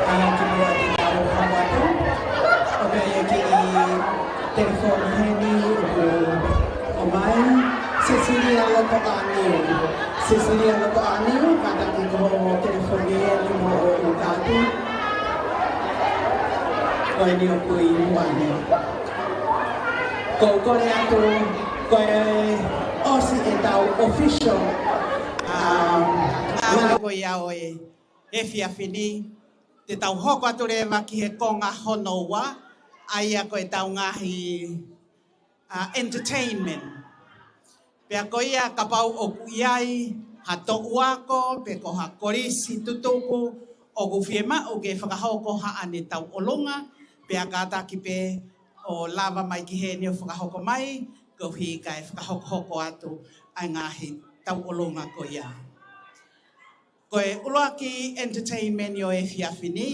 ʻA, ki muʻa te tau hoko atu. ʻOku ʻi ai e kiʻi telefoni heni ʻoku ʻomai. Sesilia Lotoʻāniu. Sesilia Lotoʻāniu, kātaki ko e telefoni heni mo ʻoku kātaki. Ko eni ʻoku ʻi muʻa ni. Ko e kole atu, ko e ʻosi ʻetau official, um, ngāue ko ia ʻo e efiafi ni, te tau hoko atu leva ki he konga hono ua, ʻa ia ko ʻetau ngaahi, uh, entertainment. Pea ko ia kapau ʻoku ʻi ai ha toʻu ako, pe ko ha kolisi tutuku, ʻoku fiemaʻu ke fakahoko haʻane tauʻolunga, pea kātaki pē ʻo lava mai ki heni ʻo fakahoko mai, koeʻuhi kae fakahokohoko atu ʻa e ngaahi tauʻolunga ko ia. Ko e ʻuluaki entertainment ʻo e efiafi ni,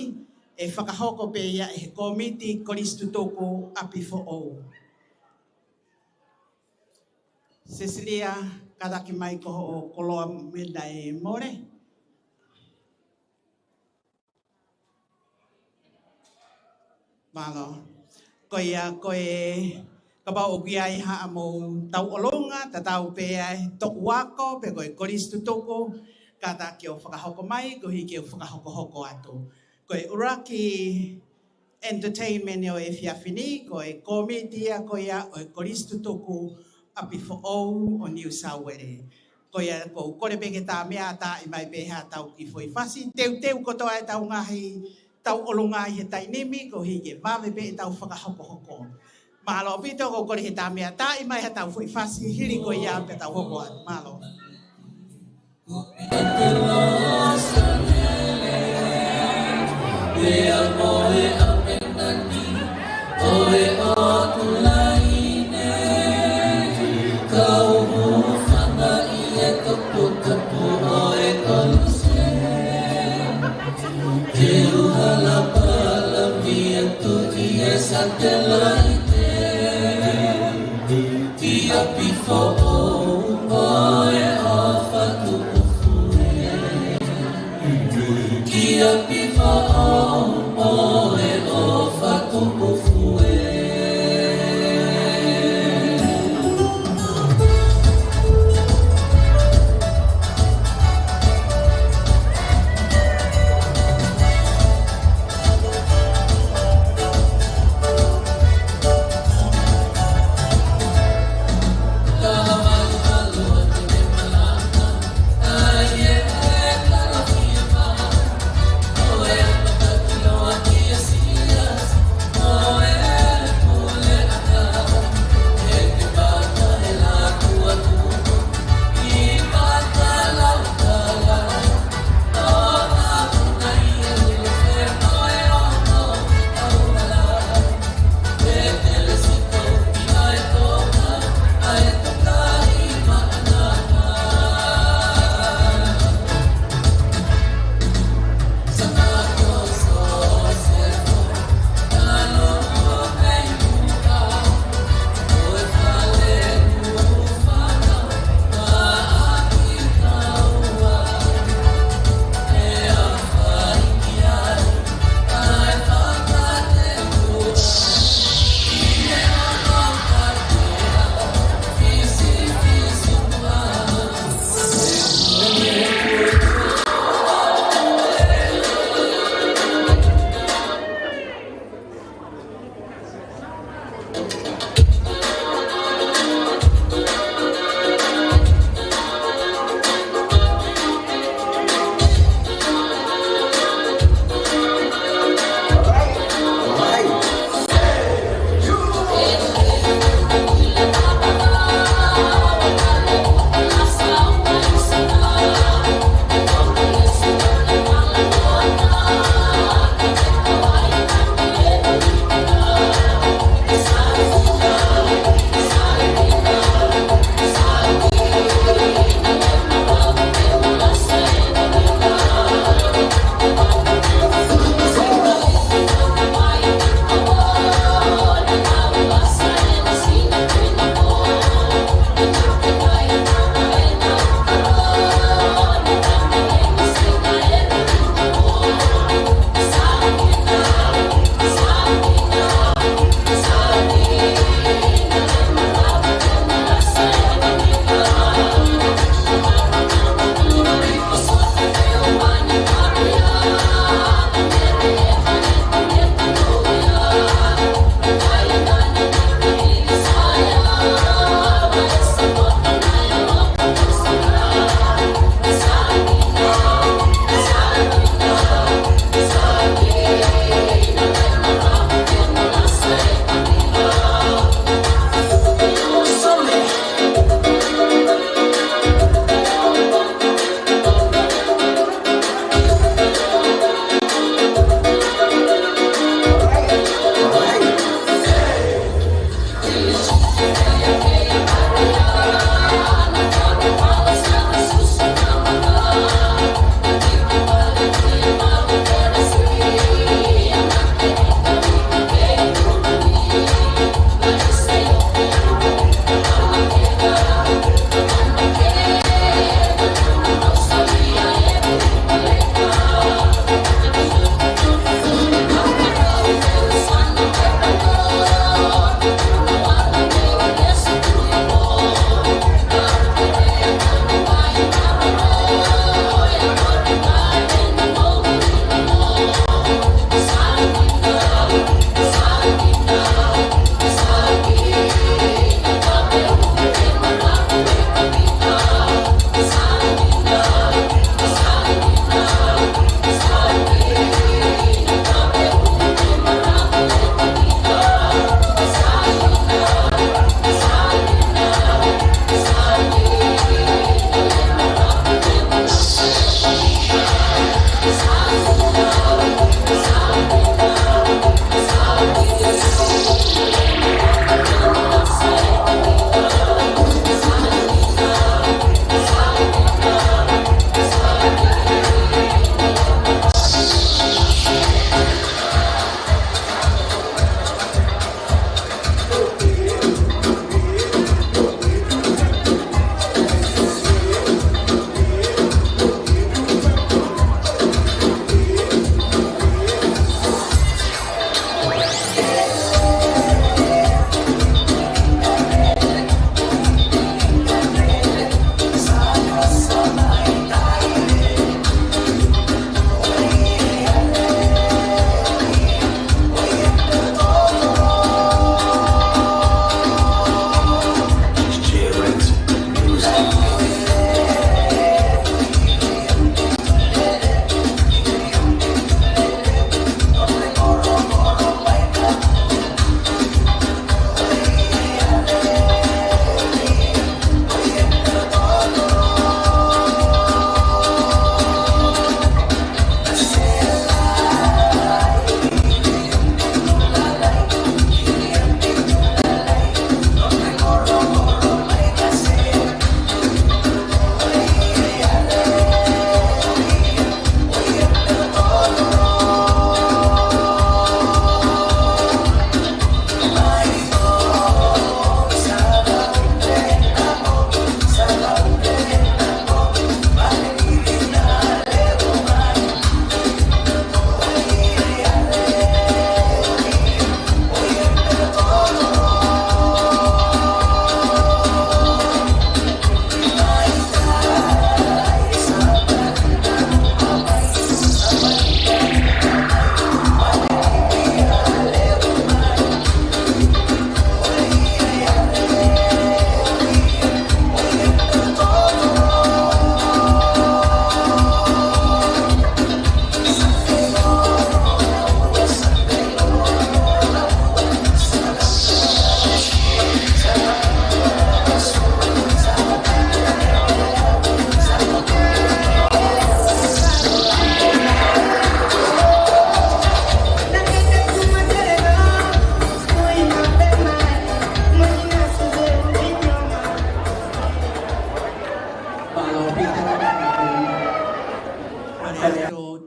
ʻe fakahoko pē ia ʻe he kōmiti kolisi tutuku ʻapi foʻou. Sesilia, kātaki mai ko hoʻo koloa mei he mole. Mālō. Ko ia, ko e kapau ʻoku ʻi ai haʻamou tauʻolunga, tatau pē ʻa e toʻu ako, pe ko e kolisi tutuku, kātaki ʻo fakahoko mai, koeʻuhi ke u fakahokohoko atu. Ko e ʻuluaki entertainment ʻo e efiafi ni, ko e kōmiti ia ko ia ʻo e kolisi tutuku ʻapi foʻou ʻo New South Wales. Ko ia ʻoku ou kole pē ke tā meʻa ʻatā mai pē haʻatau kiʻi foʻi fasi, teuteu kotoa ʻetau ngaahi tauʻolunga ʻi he taimi ni, koeʻuhi ke vave pē ʻetau fakahokohoko. Mālō ʻaupito, ʻoku ou kole ke tā meʻa ʻatā mai haʻatau foʻi fasi hili ko ia pea tau hoko atu. Mālō. Ki ʻapi foʻou ʻo e ʻofa tuʻu fue. Ki ʻapi foʻou ʻo e ʻofa tuʻu fue.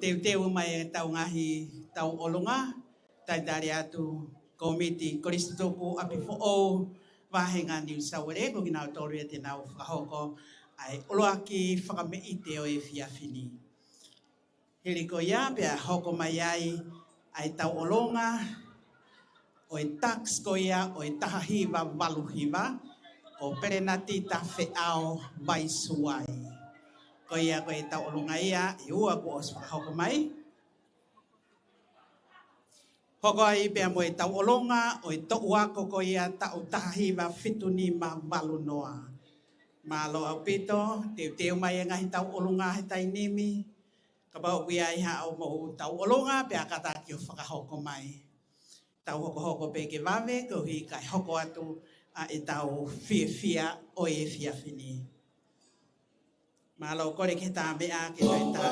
teuteu mai ʻetau ngaahi tauʻolunga, talitali atu Kōmiti Kolisi Tutuku ʻApifoʻou, Vāhenga New South Wales, ko kinautolu ia te nau fakahoko ʻa e ʻuluaki fakameʻite ʻo e efiafi ni. Hili ko ia pea hoko mai ai ʻa e tauʻolunga ʻo e tax ko ia ʻo e taha hiva valu hiva, ko Pelenatita Feʻao Vaisuai. Ko ia ko e tauʻolunga ia ʻe ua kuo ʻosi fakahoko mai. Hoko ai pea mo e tauʻolunga ʻo e toʻu ako ko ia taʻu taha hiva fitu nima valu noa. Mālō ʻaupito, teuteu mai e ngaahi tauʻolunga he taimi ni. Kapau ʻoku ʻi ai haʻamou tauʻolunga pea kātaki ʻo fakahoko mai. Tau hokohoko pē ke vave, koeʻuhi kae hoko atu ʻa ʻetau fiefia ʻo e efiafi ni. Mālō, kole ke tā meʻa ke toe tā.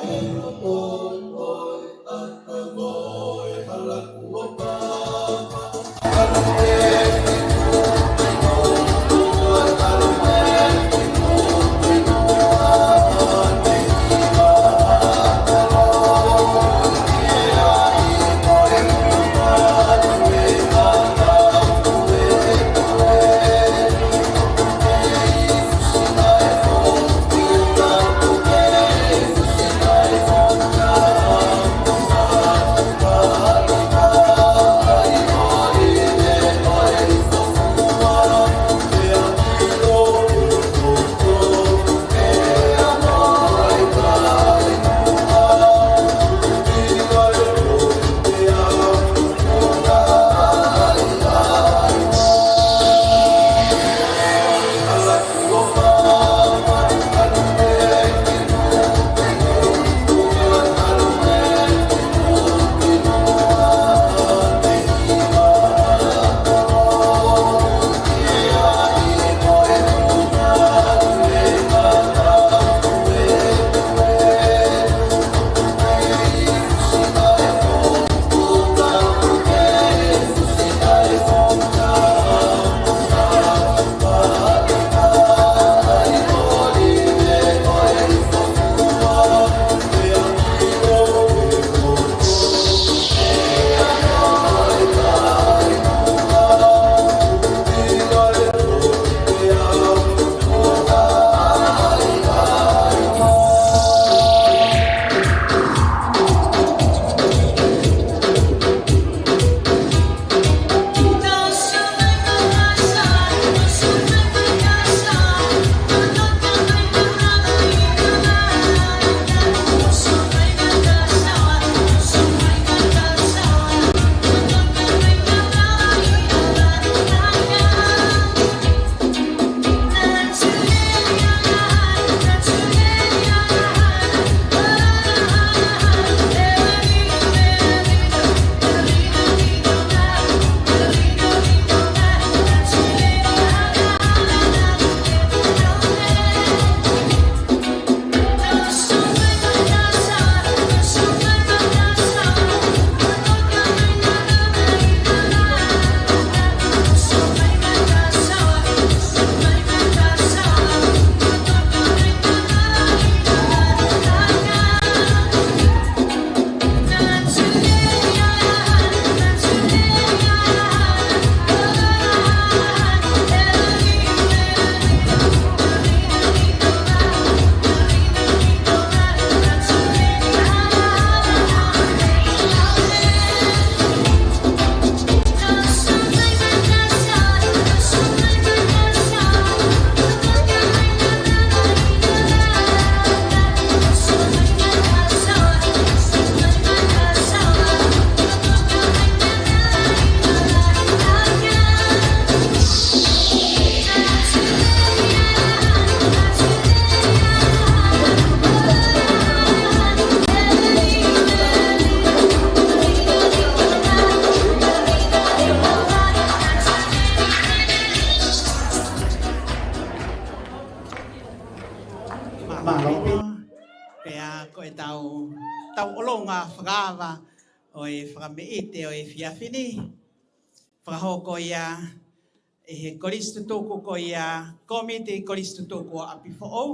Mālō. Pea ko ʻetau tauʻolunga fakaava ʻo e fakameʻite ʻo e efiafi ni. Fakahoko ia ʻe he Kolisi Tutuku ko ia, Kōmiti Kolisi Tutuku ʻo ʻApifoʻou,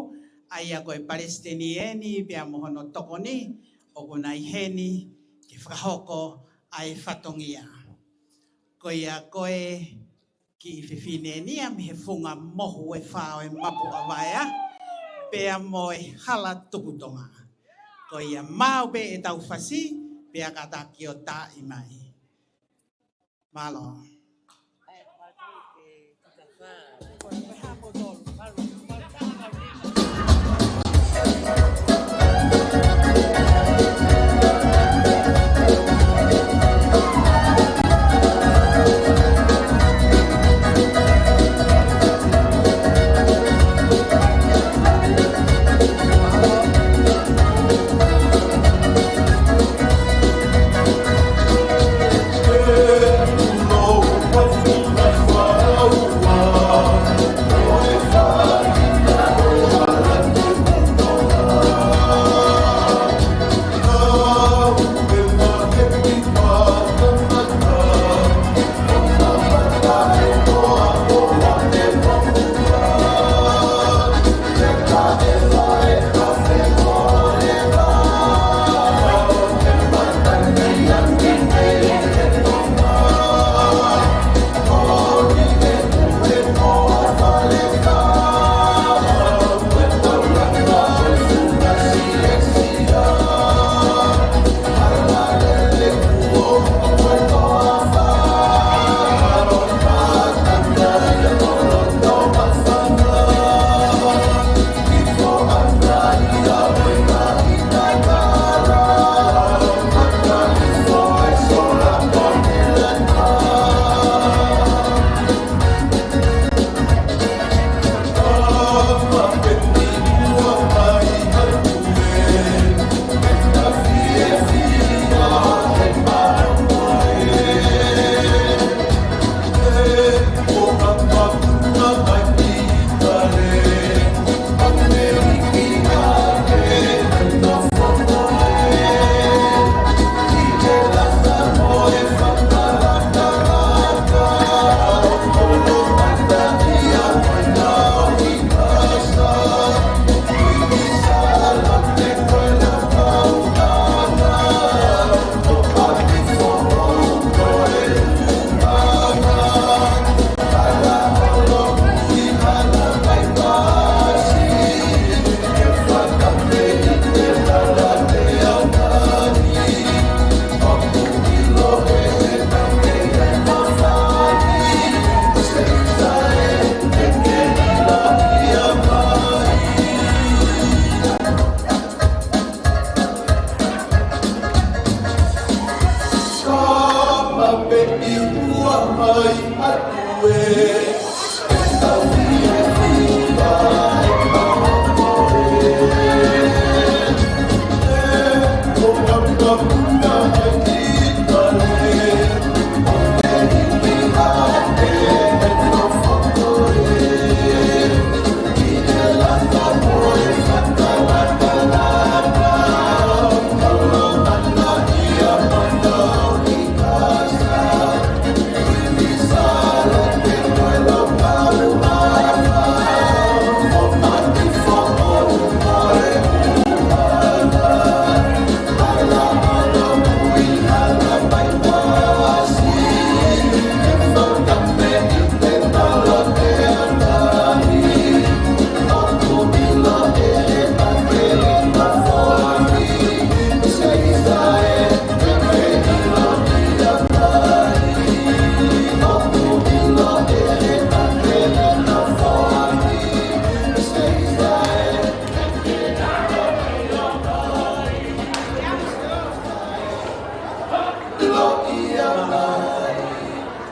ʻa ia ko e Palesiteni eni pea mo hono tokoni, ʻoku na ʻi heni ke fakahoko ʻa e fatongia. Ko ia ko e kiʻi fefine ni ia mei he funga mohu ʻe fā ʻo e Mapu ʻa Vaea, pea mo e Hala Tukutonga. Ko ia maʻu pē ʻetau fasi, pea kātaki ʻo taaʻi mai. Mālō.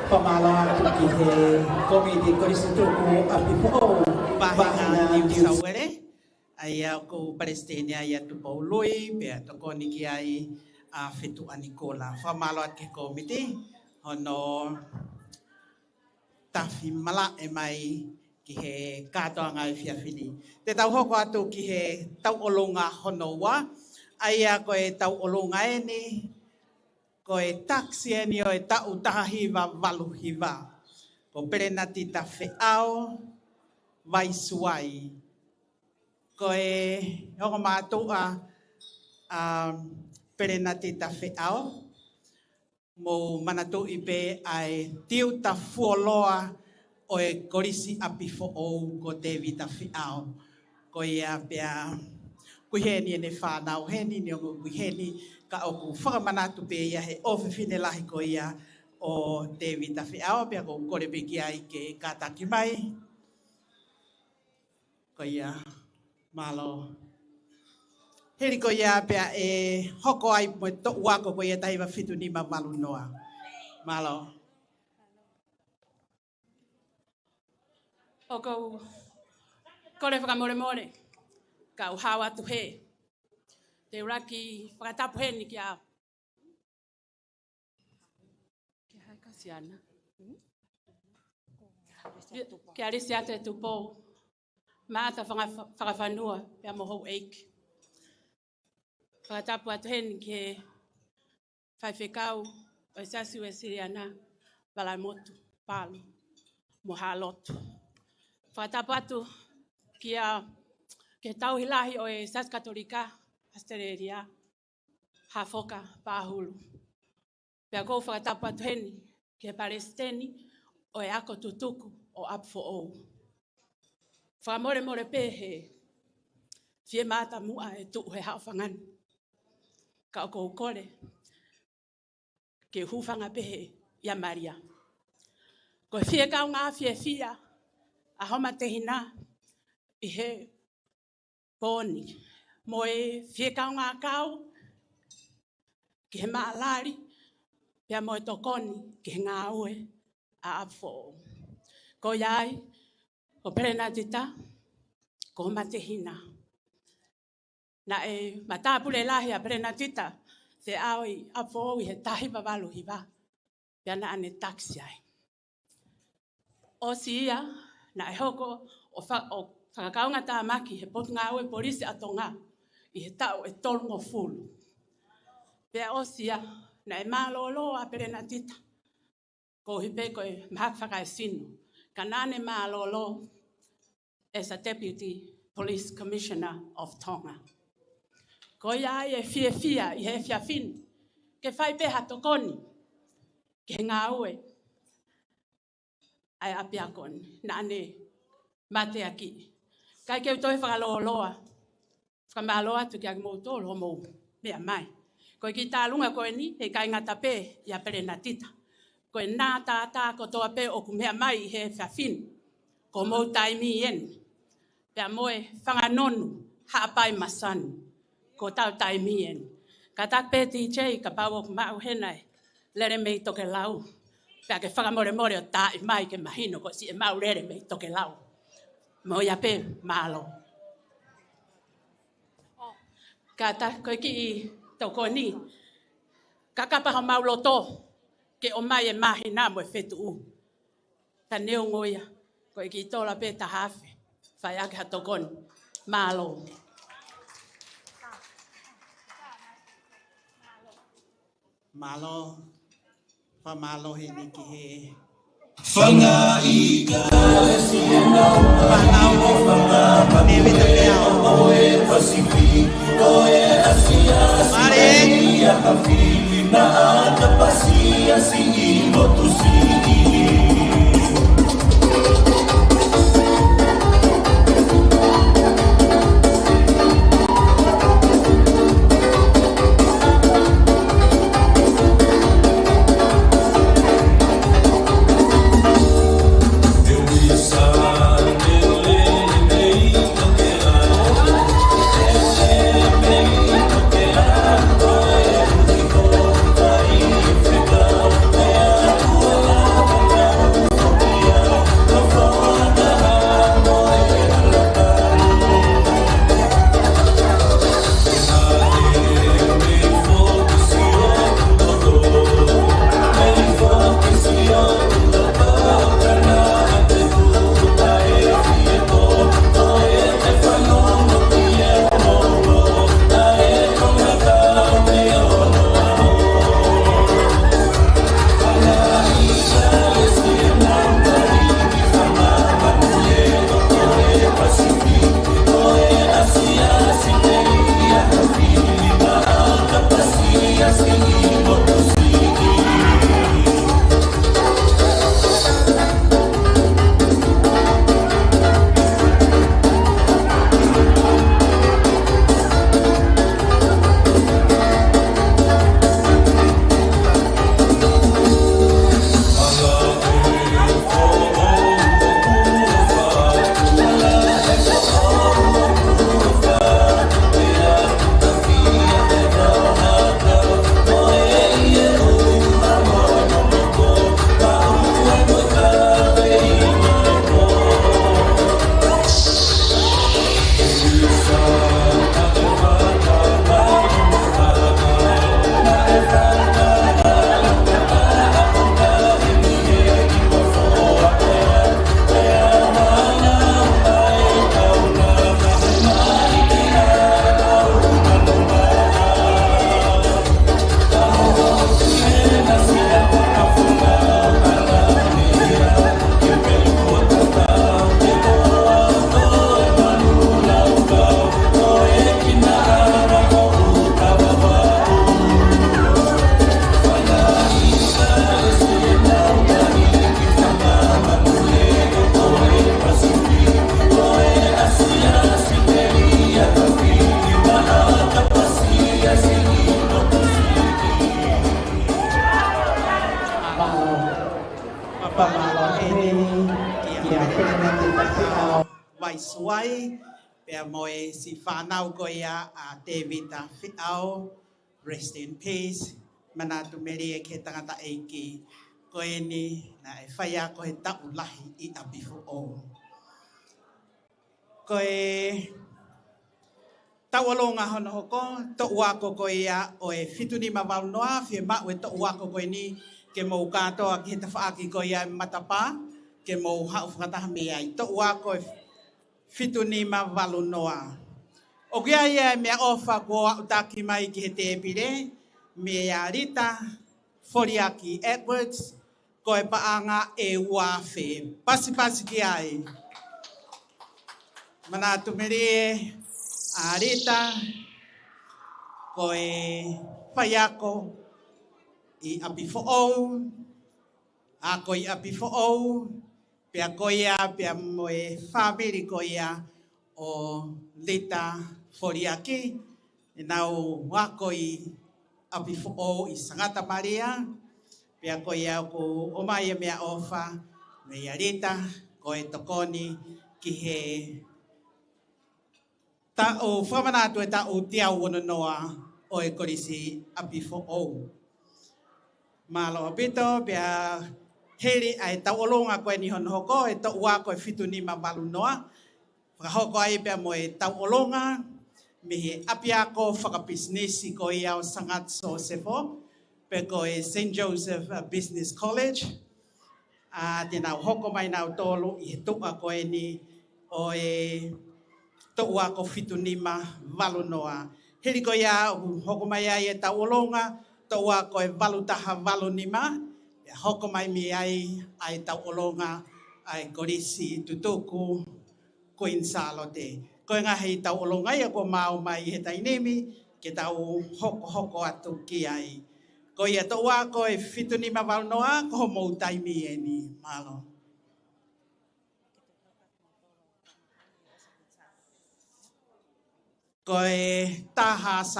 Fakamālō atu ki he Kōmiti Kolisi Tuku ʻApifoʻou Vaheʻanga Niu Sauele, ʻa ia ko e Palesiteni ʻa ia Tupou Lui, pea tokoni ki ai ʻa Fetuʻu Nikula. Fakamālō atu ki he kōmiti hono tafi malaʻe mai ki he kātoanga ʻo e efiafi ni. Te tau hoko atu ki he tauʻolunga hono ua, ʻa ia ko e tauʻolunga eni, ko e takisi eni ʻo e taʻu taha hiva valu hiva. Ko Pelenatita Feʻao Vaisuai. Ko e ongo mātuʻa, um, Pelenatita Feʻao. Mou manatuʻi pē ʻa e tiuta fuoloa ʻo e Kolisi ʻApifoʻou ko Tēvita Feʻao. Ko ia pea ʻoku ʻi heni ʻene fānau heni, neongo ʻoku ʻi heni, ka ʻoku fakamanatu pē ia he ʻofefine lahi ko ia ʻo Tēvita Feʻao, pea ʻoku ou kole pē ki ai ke kātaki mai. Ko ia, mālō. Hili ko ia pea ʻe hoko ai mo e toʻu ako ko ia taha hiva fitu nima valu noa. Mālō. ʻOku ou kole fakamolemole, ka u hao atu hē. Te u lava ke fakatapu heni kia, kia hai Kasiana? Kia Lisiate Tupou, Maʻata Fanga-, Fakafanua, pea mo houʻeiki. Fakatapu atu heni ki he faifekau ʻo e Siasi Uēsiliana, Valaʻimotu Palu, mo haʻa lotu. Fakatapu atu kia, ki he tauhi lahi ʻo e Siasi Katolika ʻAositelēlia, Hafoka Pahulu. Pea ʻoku ou fakatapu atu heni ki he palesiteni ʻo e Ako Tutuku ʻo ʻApifoʻou. Fakamolemole pē he fiemaʻu muʻa e tuʻu he haʻofanga ni. Ka ʻoku ou kole ke u hūfanga pē he ʻia Malia. Ko e fie kaungā fiefia ʻa homa tehina ʻi he pō ni. Mo e fie kaungā kau ki he maʻalali, pea mo e tokoni ki he ngāue ʻa ʻApifoʻou. Ko ia ai, ko Pelenatita, ko homa tehina. Naʻe matāpule lahi ʻa Pelenatita Feʻao ʻi ʻApifoʻou ʻi he taha hiva valu hiva. Pea naʻa ne takisi ai. ʻOsi ia, naʻe hoko ʻo fa-, ʻo fakakaungātāmaki he Potungāue Polisi ʻa Tonga ʻi he taʻu ʻe tolungofulu. Pea ʻosi ia, naʻe mālōlō ʻa Pelenatita, koeʻuhi pē ko e mahaki fakaesino, ka naʻa ne mālōlō as a Deputy Police Commissioner of Tonga. Ko ia ai e fiefia ʻi he efiafi ni ke fai pē ha tokoni ki he ngāue ʻa e ʻapiako ni, naʻa ne mateakiʻi. Kae ke u toe fakalōloa, fakamālō atu kiate kimoutolu hoʻomou meʻa mai. Ko e kiʻi tālunga ko eni, heʻikai ngata pē ʻia Pelenatita. Ko e nātātā kotoa pē ʻoku meʻa mai ʻi he efiafi ni, ko homou taimi eni. Pea mo e fanga nonu Haʻapai Masani, ko hotau taimi eni. Kātaki pē DJ kapau ʻoku maʻu hena e lele mei tokelau. Pea ke fakamolemole ʻo taaʻi mai ke mahino ko siʻi ʻemau lele mei tokelau. Mo ia pē, mālō. Kātaki ko e kiʻi tokoni, kakapa homau loto ke ʻomai e māhina mo e fetuʻu. Ka neongo ia, ko e kiʻi tola pē taha afe, fai ʻaki ha tokoni. Mālō. Mālō. Fakamālō heni ki he fanga ʻi ka esi e nau fānau ʻo fanga Tēvita Feʻao. ʻO e Pasifiki, ʻo e Asia, Mālō. Siʻi ia ka fili na ata pasi a siʻi motu siʻi. Suai, pea mo e siʻi fānau ko ia ʻa Tēvita Feʻao, rest in peace, manatu melie ki he tangataʻeiki ko eni naʻe faiako he taʻu lahi ʻi ʻApifoʻou. Ko e tauʻolunga hono hoko, toʻu ako ko ia ʻo e fitu nima valu noa, fiemaʻu e toʻu ako ko eni ke mou kātoa ki he tafaʻaki ko ia e matapā, ke mou haʻu fakataha mei ai. Toʻu ako e fitu nima valu noa. ʻOku ʻi ai e meʻaʻofa kuo aʻutaki mai ki he tēpile, meia Lita Foliaki Edwards, ko e paʻanga ʻe ua afe. Pasipasi ki ai. Manatu melie ʻa Lita, ko e faiako ʻi ʻApifoʻou, ako ʻi ʻApifoʻou, pea ko ia, pea mo e fāmili ko ia ʻo Lita Foliaki, ʻenau ako ʻi ʻApifoʻou ʻi Sangata Malia, pea ko ia ʻoku ʻomai e meʻaʻofa meia Lita, ko e tokoni ki he taʻu, fakamanatu e taʻu teau ono noa ʻo e Kolisi ʻApifoʻou. Mālō ʻaupito, pea hili ʻa e tauʻolunga ko eni hono hoko, e toʻu ako e fitu nima valu noa. Fakahoko ai pea mo e tauʻolunga mei he ʻapiako fakapisinisi ko ia ʻo Sangata Sosefo, pe ko e Saint Joseph, uh, Business College. ʻA, te nau hoko mai nautolu ʻi he toʻu ako eni ʻo e toʻu ako fitu nima valu noa. Hili ko ia ʻoku hoko mai ai e tauʻolunga, toʻu ako e valu taha valu nima, pea hoko mai mei ai ʻa e tauʻolunga ʻa e Kolisi Tutuku Kuini Sālote. Ko e ngaahi tauʻolunga ia kuo mau ʻomai he taimi ni, ke tau hokohoko atu ki ai. Ko ia toʻu ako e fitu nima valu noa, ko homou taimi eni. Mālō. Ko e T H S,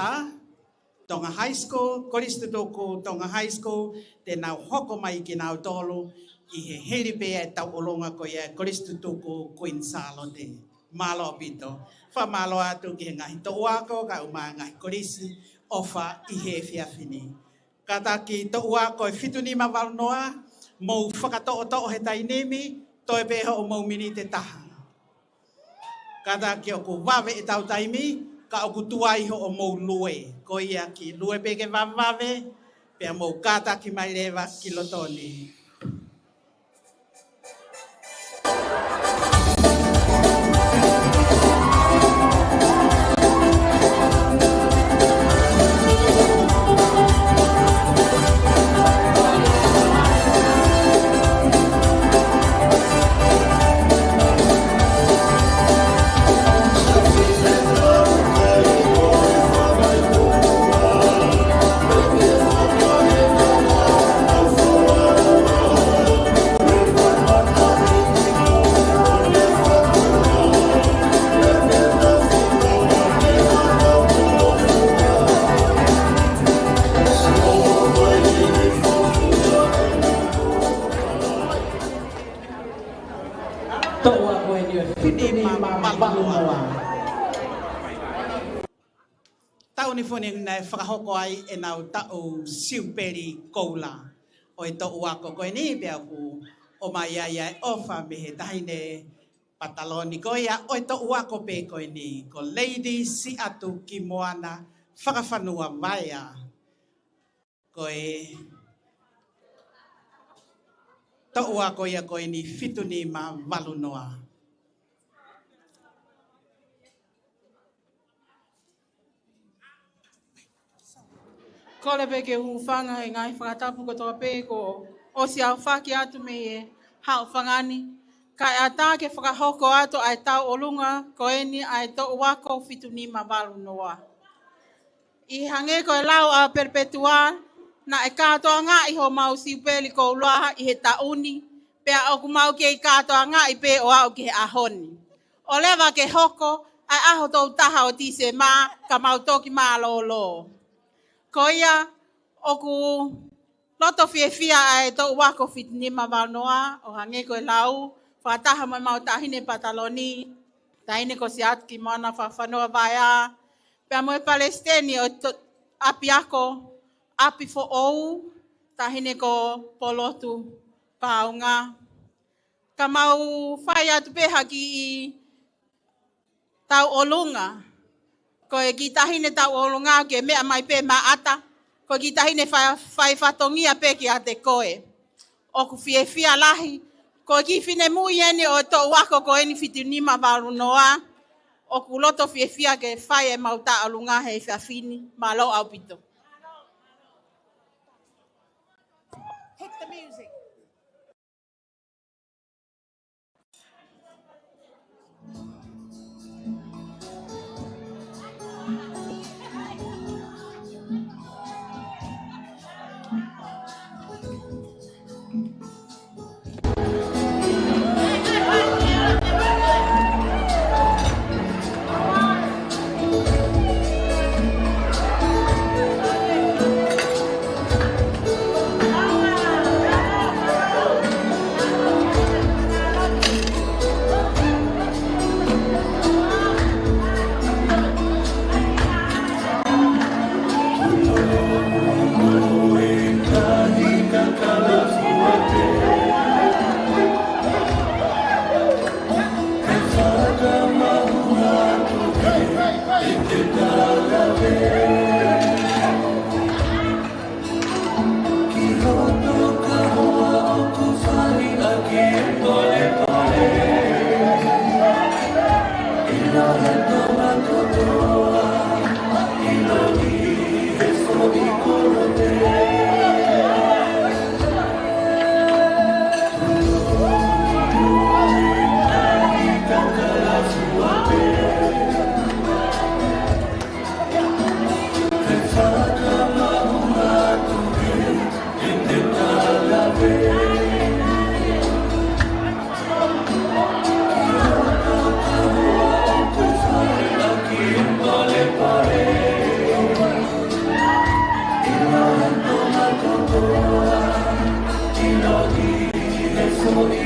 Tonga High School, Kolisi Tutuku Tonga High School, te nau hoko mai kinautolu ʻi he hili pē e tauʻolunga ko ia e Kolisi Tutuku Kuini Sālote. Mālō ʻaupito. Fakamālō atu ki he ngaahi toʻu ako, kae ʻumaʻā e ngaahi kolisi ʻofa ʻi he efiafi ni. Kātaki toʻu ako e fitu nima valu noa, mou fakatoʻotoʻo he taimi ni, toe pē hoʻomou miniti ʻe taha. Kātaki ʻoku vave ʻetau taimi, ka ʻoku tuai hoʻomou lue. Ko ia ke lue pē ke vavevave, pea mou kātaki mai leva ki loto ni. Toʻu ako eni ʻo e fitu nima valu noa. Taʻu ni foki naʻe fakahoko ai ʻenau taʻu siupeli koula ʻo e toʻu ako ko eni, pea ʻoku ʻomai ai ʻa e ʻofa mei he taʻahine pataloni ko ia ʻo e toʻu ako pē ko eni, ko Lady Siʻatu Kimoana Fakafanua Vaea. Ko e toʻu ako ia ko eni fitu nima valu noa. Kole pē ke u hūfanga he ngaahi fakatapu kotoa pē kuo ʻosi aofaki atu mei he haʻofanga ni, kae ʻatā ke fakahoko atu ʻa e tauʻolunga ko eni ʻa e toʻu ako fitu nima valu noa. ʻI he hangē ko e lau ʻa Pelepetua, naʻe kātoangaʻi homau siupeli koula ʻi he taʻu ni, pea ʻoku mau kei kātoangaʻi pē ʻo aʻu ki he ʻaho ni. ʻOleva ke hoko ʻa e ʻaho tolu taha ʻo Tīsema, ka mau toki mālōlō. Ko ia, ʻoku loto fiefia ʻa e toʻu ako fitu nima valu noa, ʻo hangē ko e lau fakataha mo ʻemau taʻahine pataloni, Taʻahine ko Siaote Kimoana Fafanoa Vaea, pea mo e palesiteni ʻo e to-, ʻapiako ʻApifoʻou, Taʻahine ko Polotu Paunga. Ka mau fai atu pē ha kiʻi tauʻolunga. Ko e kiʻi taʻahine tauʻolunga ke meʻa mai pē Maʻata. Ko e kiʻi taʻahine fai, fai fatongia pē kiate koe. ʻOku fiefia lahi. Ko e kiʻi finemui eni ʻo e toʻu ako ko eni fitu nima valu noa. ʻOku loto fiefia ke fai ʻemau tauʻolunga he efiafi ni. Mālō ʻaupito. Hit the music. Ko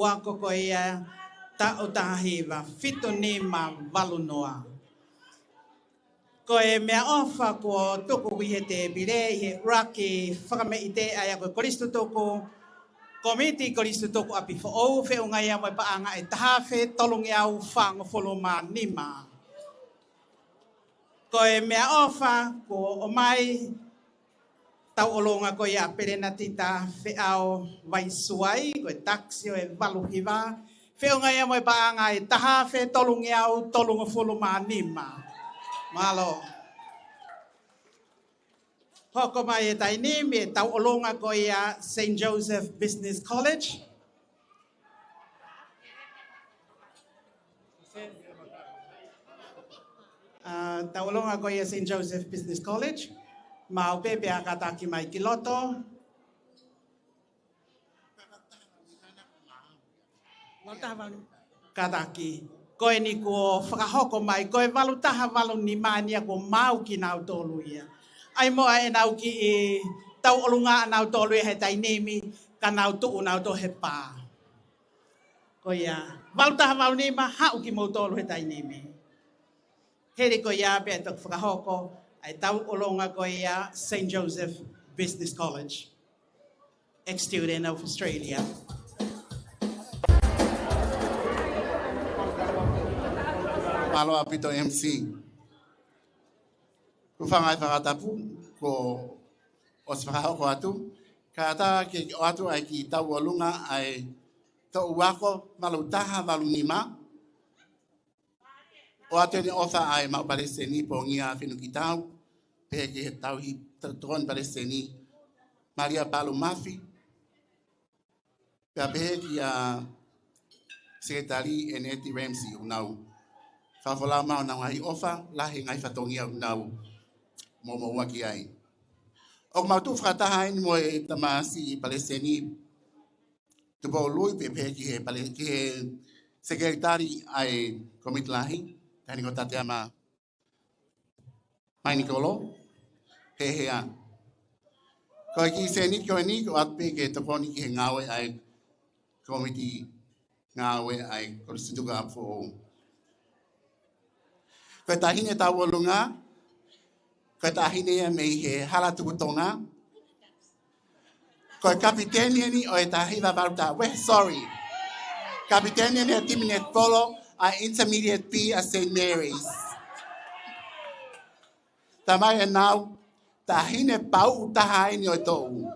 e ako ko ia taʻu taha hiva fitu nima valu noa. Ko e meʻaʻofa kuo tuku ʻi he tēpile ʻi he ʻuluaki fakameʻite ʻa ia ko e kolisi tutuku, kōmiti kolisi tutuku ʻApifoʻou, feʻunga ia mo e paʻanga ʻe taha afe tolungeau fāngofulu mā nima. Ko e meʻaʻofa kuo ʻomai tauʻolunga ko ia ʻa Pelenatita Feʻao Vaisuai, ko e takisi ʻo e valu hiva, feʻunga ia mo e paʻanga ʻe taha afe tolungeau tolungofulu mā nima. Mālō. Hoko mai e taimi ni mei he tauʻolunga ko ia Saint Joseph Business College. ʻA, tauʻolunga ko ia Saint Joseph Business College. Maʻu pē pea kātaki mai ki loto. Kātaki. Ko eni kuo fakahoko mai, ko e valu taha valu nima eni ia kuo maʻu kinautolu ia. ʻAi muʻa ʻenau kiʻi tauʻolunga ʻanautolu ia he taimi ni, ka nau tuʻu nautolu he pā. Ko ia, valu taha valu nima, haʻu kimoutolu he taimi ni. Hili ko ia pea toki fakahoko ʻa e tauʻolunga ko ia Saint Joseph Business College, ex-student of Australia. Mālō ʻaupito M C. Kuo fai e fakatapu, kuo ʻosi fakahoko atu. Kātaki ʻoatu ʻa e kiʻi tauʻolunga ʻa e toʻu ako valu taha valu nima. ʻOatu ʻene ʻofa ʻa e maʻu palesiteni pongia Fenukitau, pehē ki he tauhi tokoni palesiteni Malia Palu Mafi, pea pehē kia Sekelitali ʻEneti Ramsey ʻoku nau fakafolau mai honau ngaahi ʻofa, lahi e ngaahi fatongia ʻoku nau moʻumoʻua ki ai. ʻOku mau tuʻu fakataha eni mo e tamasiʻi palesiteni Tupou Lui, pea pehē ki he pale-, ki he sekelitali ʻa e komiti lahi, taʻahine ko Tateama Mainikolo, he hea. Ko e kiʻi sēniti ko eni, kuo ʻoatu pē ke tokoni ki he ngāue ʻa e komiti ngāue ʻa e Kolisi Tutuku ʻApifoʻou. Ko e taʻahine tauʻolunga, ko e taʻahine ia mei he Hala Tuku Tonga. Ko e kapiteni eni ʻo e taha hiva valu taha, we, sorry. Kapiteni eni ʻo e timi netipolo ʻa e Intermediate B ʻa Saint Mary's. Tamai ʻenau, taʻahine pauʻu taha eni ʻo e toʻu.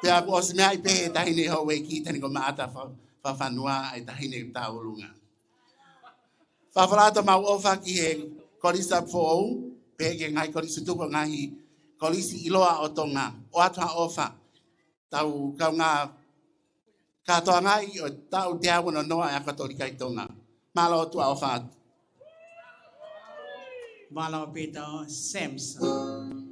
Pea kuo ʻosi meaʻi pē ʻe he taʻahine houʻeiki, taʻahine ko Maʻata Fa-, Fafanua, ʻa e taʻahine tauʻolunga. Fakafolau atu homau ʻofa ki he Kolisi ʻApifoʻou, pehē ki he ngaahi kolisi tutuku, ngaahi kolisi ʻiloa ʻo Tonga, ʻoatu ha ʻofa. Tau kaungā kātoangaʻi ʻo e taʻu teau ono noa ʻa e Ako Katolika ʻi Tonga. Mālō, tuʻa ʻofa atu. Mālō ʻaupito, Samson.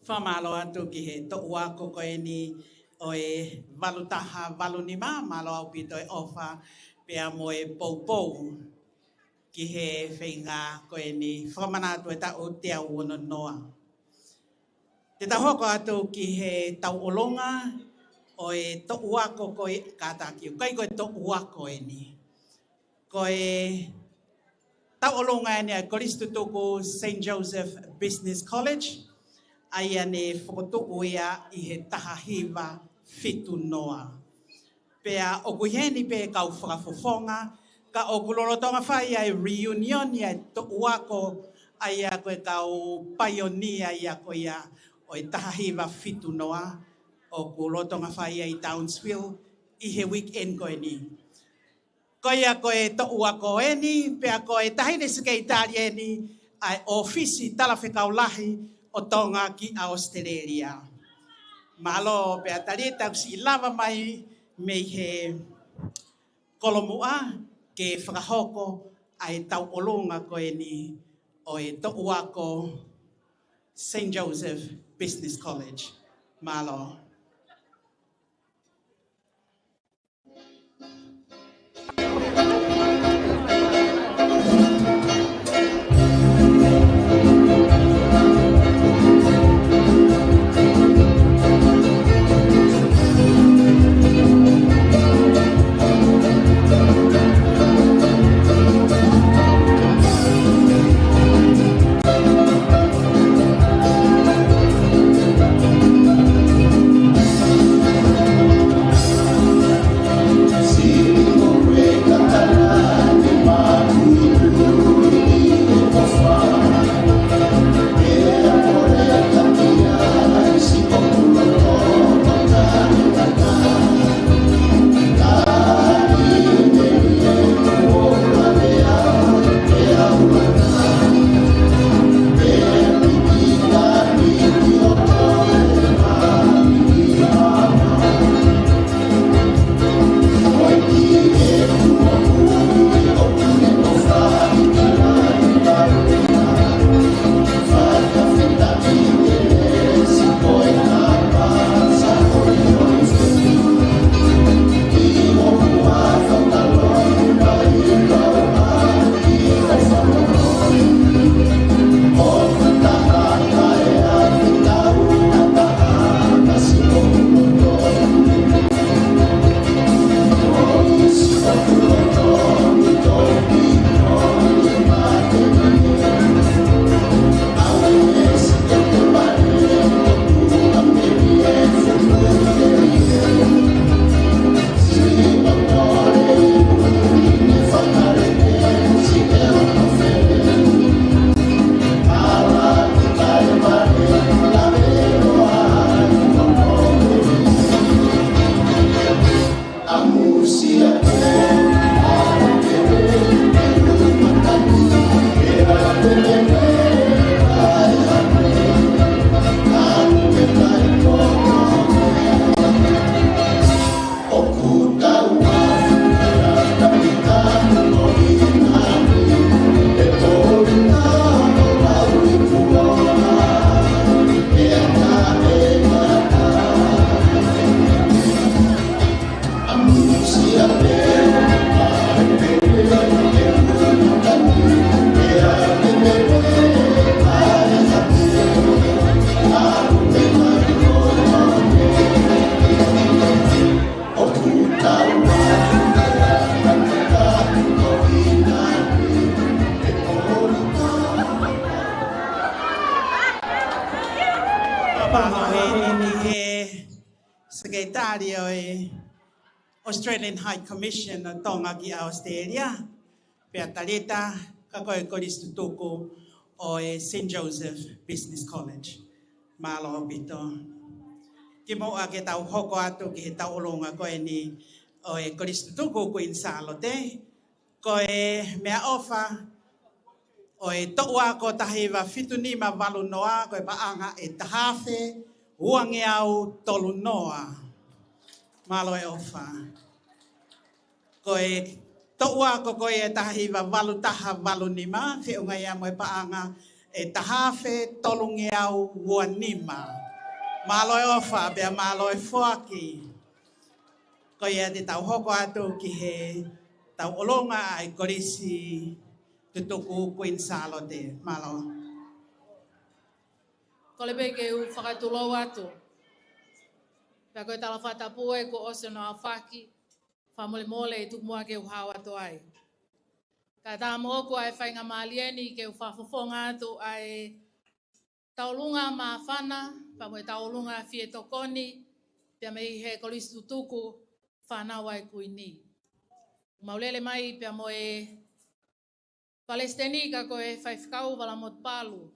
Fakamālō atu ki he toʻu ako ko eni ʻo e valu taha valu nima, mālō ʻaupito e ʻofa pea mo e poupou ki he feinga ko eni fakamanatu e taʻu teau ono noa. Te tau hoko atu ki he tauʻolunga ʻo e toʻu ako ko e kātaki, ʻikai ko e toʻu ako eni. Ko e tauʻolunga eni ʻa e Kolisi Tutuku Saint Joseph Business College, ʻa ia ne fokotuʻu ia ʻi he taha hiva fitu noa. Pea ʻoku ʻi heni pē kau fakafofonga, ka ʻoku lolotonga fai ʻa e reunion ʻa e toʻu ako, ʻa ia ko e kau paionia ia ko ia ʻo e taha hiva fitu noa, ʻoku lolotonga fai ʻi Townsville ʻi he weekend ko eni. Ko ia ko e toʻu ako eni, pea ko e Taʻahine Sekelitali eni ʻa e ʻŌfisi Talafekau Lahi ʻo Tonga ki ʻAositelēlia. Mālō, pea Talita, ʻoku siʻi lava mai mei he kolomuʻa ke fakahoko ʻa e tauʻolunga ko eni ʻo e toʻu ako Saint Joseph Business College. Mālō. Mālō eni ki he Sekelitali ʻo e Australian High Commission ʻo Tonga ki ʻAositelēlia, pea Talita, ka ko e Kolisi Tutuku ʻo e Saint Joseph Business College. Mālō ʻaupito. Kimuʻa ke tau hoko atu ki he tauʻolunga ko eni ʻo e Kolisi Tutuku Kuini Sālote, ko e meʻaʻofa ʻo e toʻu ako taha hiva fitu nima valu noa, ko e paʻanga ʻe taha afe uangeau tolu noa. Mālō e ʻofa. Ko e toʻu ako ko ia ʻe taha hiva valu taha valu nima, feʻunga ia mo e paʻanga ʻe taha afe tolungeau ua nima. Mālō e ʻofa, pea mālō e foaki. Ko ia te tau hoko atu ki he tauʻolunga ʻa e Kolisi Tutuku Kuini Sālote. Mālō. Kole pē ke u fakatulou atu. Pea ko e tala fakatapu ē kuo ʻosi hono aofaki, fakamolemole ʻi he tuku muʻa ke u hao atu ai. Kae ʻatā moʻoku ʻa e faingamālie ni ke u fakafofonga atu ʻa e tauʻolunga māfana, pea mo e tauʻolunga fie tokoni, pea mei he Kolisi Tutuku Fānau ʻa e Kuini. Mau lele mai pea mo e Palesiteni ka ko e Faifekau Valamoti Palu.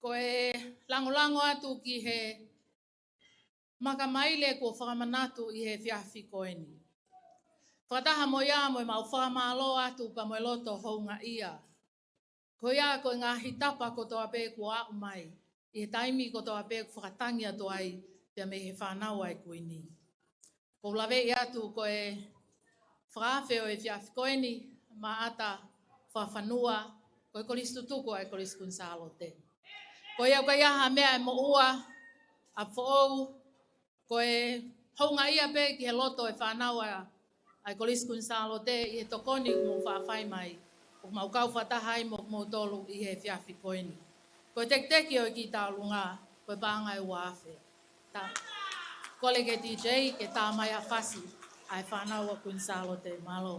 Ko e langolango atu ki he makamaile kuo fakamanatu ʻi he efiafi ko eni. Fakataha mo ia mo ʻemau fakamālō atu pea mo e loto houngaʻia. Ko ia ko e ngaahi tapa kotoa pē kuo aʻu mai ʻi he taimi kotoa pē kuo fakatangi atu ai pea mei he fānau ʻa e Kuini. ʻOku ou laveʻi atu ko e fakaafe ʻo e efiafi ko eni, Maʻata Fakafanua, ko e Kolisi Tutuku ʻa e Kolisi Kuini Sālote. Ko ia ʻoku ʻikai ha meʻa ʻe moʻua, ʻa foʻou, ko e houngaʻia pē ki he loto ʻo e fānau ʻa, ʻa e Kolisi Kuini Sālote ʻi he tokoni ʻoku mou faʻa fai mai, ʻoku mau kau fakataha ai mo kimoutolu ʻi he efiafi ko eni. Ko e tekiteki ʻo e kiʻi tauʻolunga, ko e paʻanga ʻe ua afe. Ta, kole ki he DJ ke tā mai ʻa e fasi ʻa e fānau ʻa Kuini Sālote. Mālō.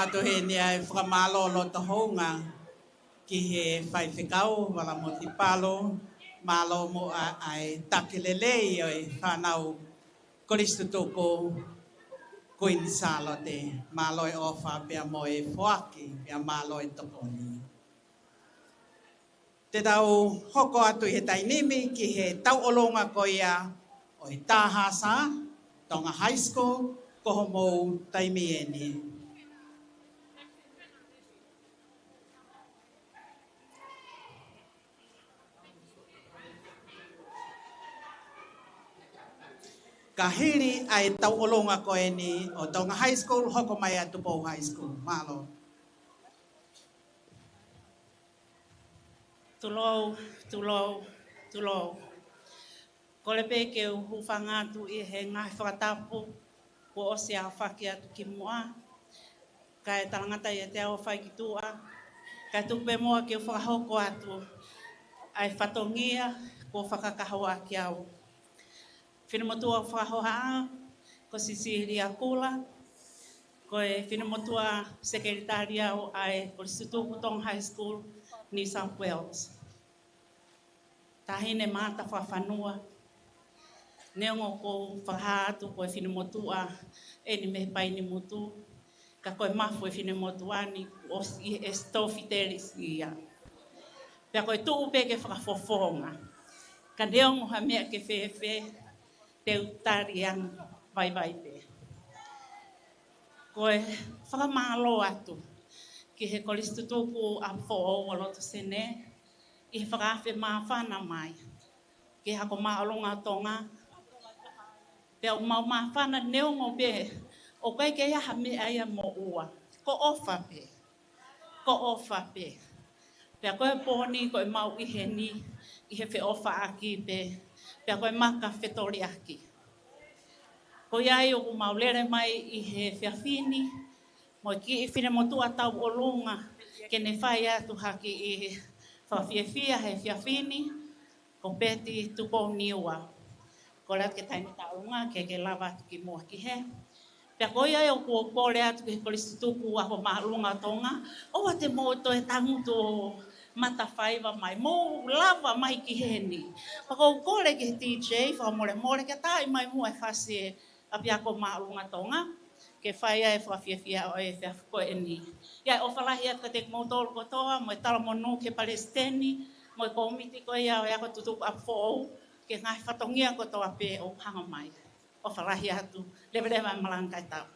ʻOatu heni ʻa e fakamālō loto hounga ki he Faifekau Valamoti Palu, mālō muʻa ʻa e taki lelei ʻo e fānau Kolisi Tutuku Kuini Sālote, mālō e ʻofa pea mo e foaki, pea mālō e tokoni. Te tau hoko atu ʻi he taimi ni ki he tauʻolunga ko ia ʻo e Tahasa, Tonga High School, ko homou taimi eni. Ka hili ʻa e tauʻolunga ko eni ʻo Tonga High School, hoko mai ʻa Tupou High School. Mālō. Tulou, tulou, tulou. Kole pē ke u hūfanga atu ʻi he ngaahi fakatapu kuo ʻosi aofaki atu ki muʻa. Kae talangata ʻiate au ʻo fai ki tuʻa. Kae tuku pē muʻa ke u fakahoko atu ʻa e fatongia kuo fakakahoa ki au. Finemotuʻa fakahohaʻa, ko Sisilia Kula, ko e finemotuʻa sekelitali au ʻa e Kolisi Tutuku Tonga High School, New South Wales. Taʻahine Maʻata Fakafanua, Neongo ʻoku ou fakahā atu ko e finemotuʻa eni mei Painimutu, ka ko e mafu e finemotuʻa ni kuo ʻosi ʻi he ʻEsitō Fitelisi ia. Pea ko e tuʻu pē ke fakafofonga. Ka neongo ha meʻa ke fēfē, te u tali ange vaivai pē. Ko e fakamālō atu ki he Kolisi Tutuku ʻApifoʻou ʻo Lotu Senē, ʻi he fakaafe māfana mai ki he Ako Māʻolunga ʻo Tonga. Pea ʻoku mau māfana neongo pē ʻoku ʻikai ke ʻi ai ha meʻa ia moʻua. Ko ʻofa pē. Ko ʻofa pē. Pea ko e pō ni ko e mau ʻi heni, ʻi he feʻofaʻaki pē. Pea ko e maka fetoliʻaki. Ko ia ai ʻoku mau lele mai ʻi he efiafi ni, mo e kiʻi finemotuʻa tauʻolunga, ke ne fai atu ha kiʻi fakafiefia he efiafi ni, ko Peti Tupou Niua. Kole atu ke taimi tauʻolunga, ke ke lava atu ki muʻa ki hē. Pea ko ia ai ʻoku ou kole atu ki he Kolisi Tutuku Ako Māʻolunga ʻo Tonga, ʻoua te mou toe tangutu ʻo mata faiva mai, mou lava mai ki heni. Pea ʻoku ou kole ki he D J, fakamolemole ke tā mai muʻa e fasi ʻa e ʻApiako Māʻolunga ʻo Tonga, ke fai ai e fakafiefia ʻo e efiafi ko eni. ʻIo, ʻofa lahi atu kiate kimoutolu kotoa, mo e talamonū ki he palesiteni, mo e kōmiti ko ia ʻo e Ako Tutuku ʻApifoʻou, ki he ngaahi fatongia kotoa pē ʻoku hanga mai. ʻOfa lahi atu, leveleva e malanga kae tau.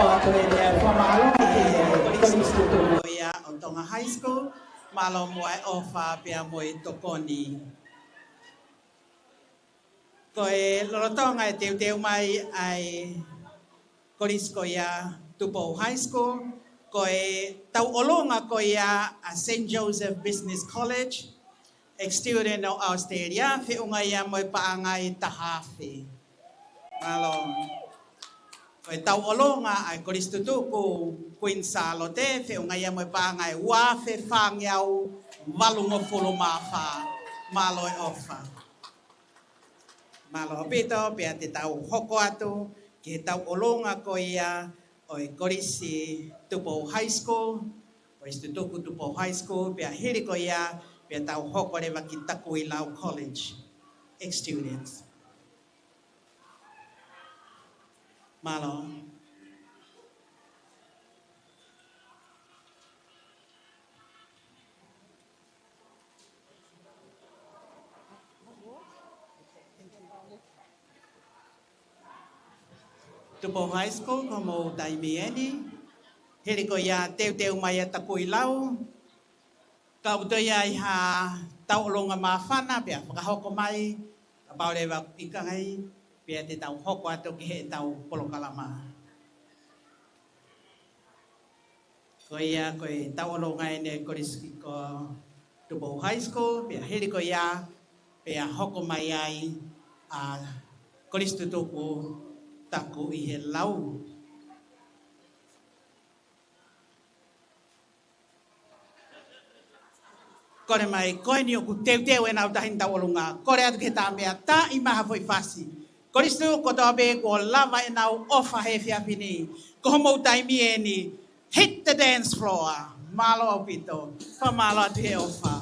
ʻOatu e fakamālō ki he Kolisi Tutuku ia ʻo Tonga High School, mālō muʻa e ʻofa pea mo e tokoni. Ko e lolotonga e teuteu mai ʻa e kolisi ko ia Tupou High School, ko e tauʻolunga ko ia ʻa Saint Joseph Business College, ex-student ʻo ʻAositelēlia, feʻunga ia mo e paʻanga ʻe taha afe. Mālō. Ko e tauʻolunga ʻa e Kolisi Tutuku Kuini Sālote, feʻunga ia mo e paʻanga ʻe ua afe fāngeau valungofulu mā fā. Mālō e ʻofa. Mālō ʻaupito, pea te tau hoko atu ki he tauʻolunga ko ia ʻo e Kolisi Tupou High School, Kolisi Tutuku Tupou High School, pea hili ko ia, pea tau hoko leva ki Takuilau College, ex-students. Mālō. Tupou High School, ko hoʻomou taimi eni. Hili ko ia teuteu mai ʻa Takuilau. Ka ʻoku toe ʻi ai ha tauʻolunga māfana, pea fakahoko mai, kapau leva ʻoku ʻikai, Pea te tau hoko atu ki heʻetau polokalama. Ko ia ko e tauʻolunga ʻeni ʻa e Kolisi ko Tupou High School, pea hili ko ia, pea hoko mai ai ʻa Kolisi Tutuku Takuʻihelau. Kole mai, ko eni ʻoku teuteu ʻenau taʻahine tauʻolunga. Kole atu ki he Taʻamea, tā mai ha foʻi fasi. Kolisi Tutuku kotoa pē kuo lava ʻenau ʻofa he efiafi ni. Ko homou taimi ʻeni, hit the dance floor. Mālō ʻaupito. Fakamālō atu he ʻofa.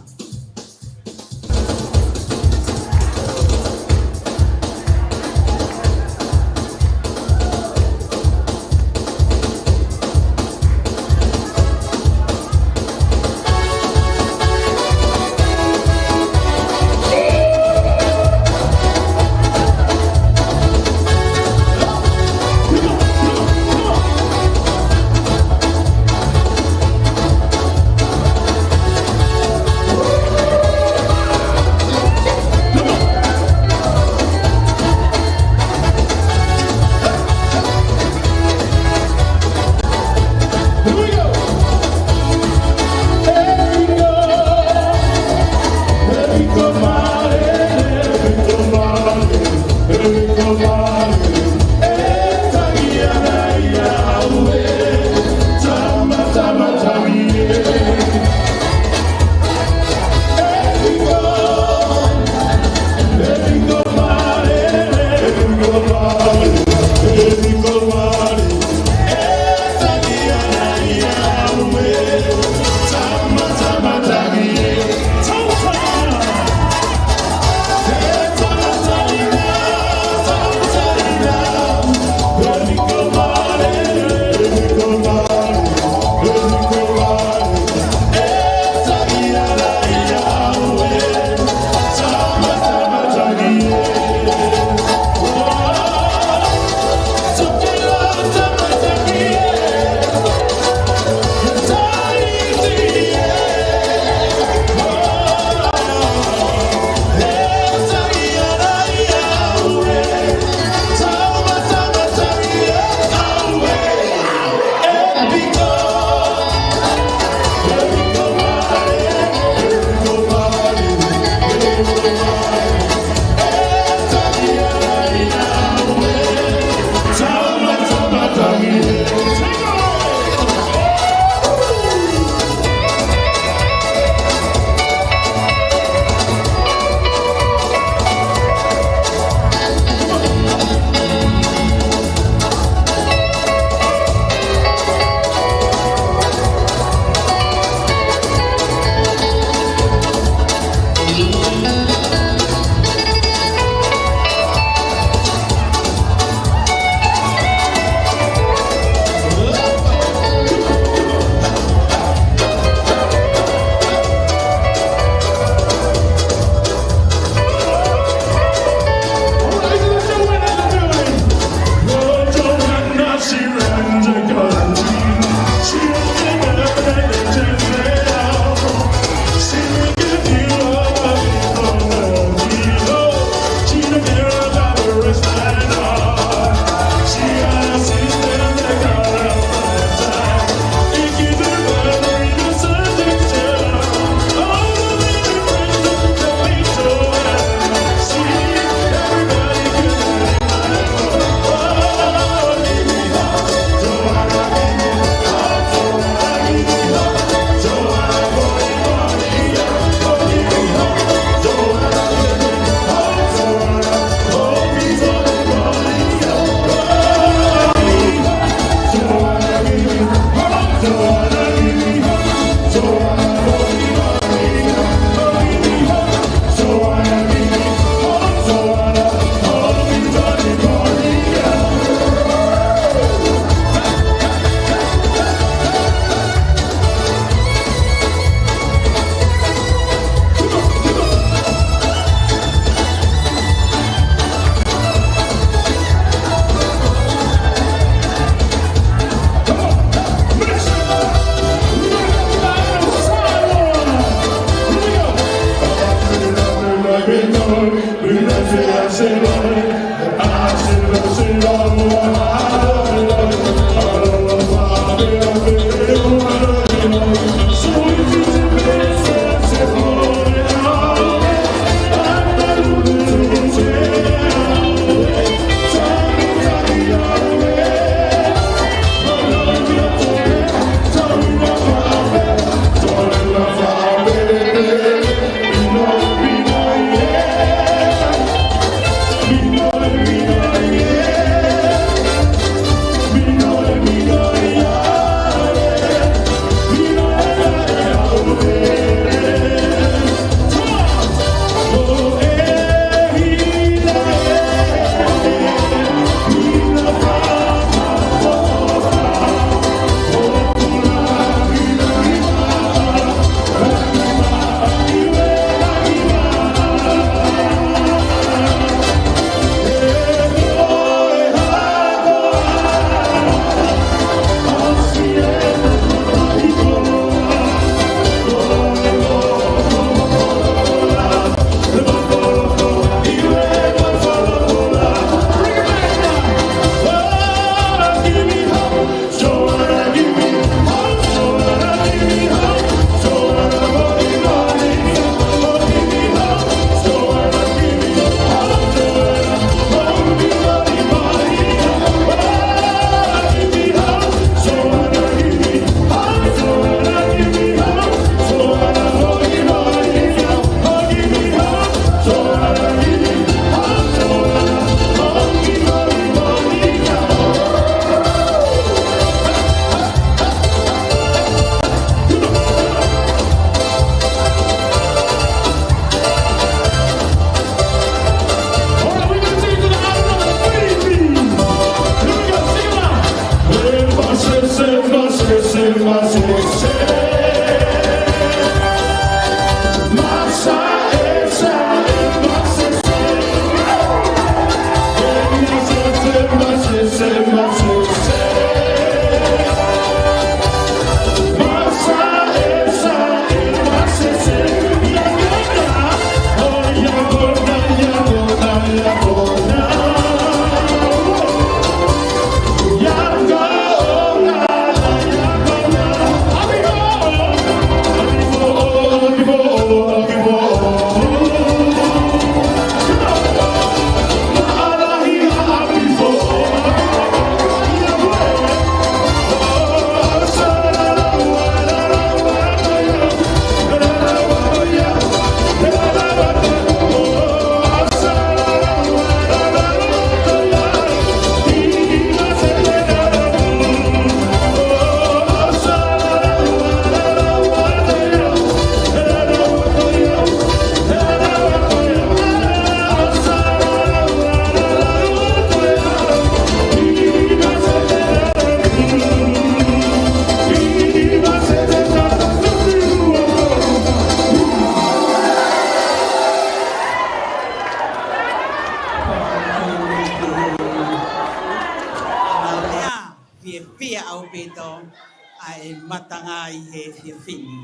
ʻa e matanga ʻi he efiafi ni.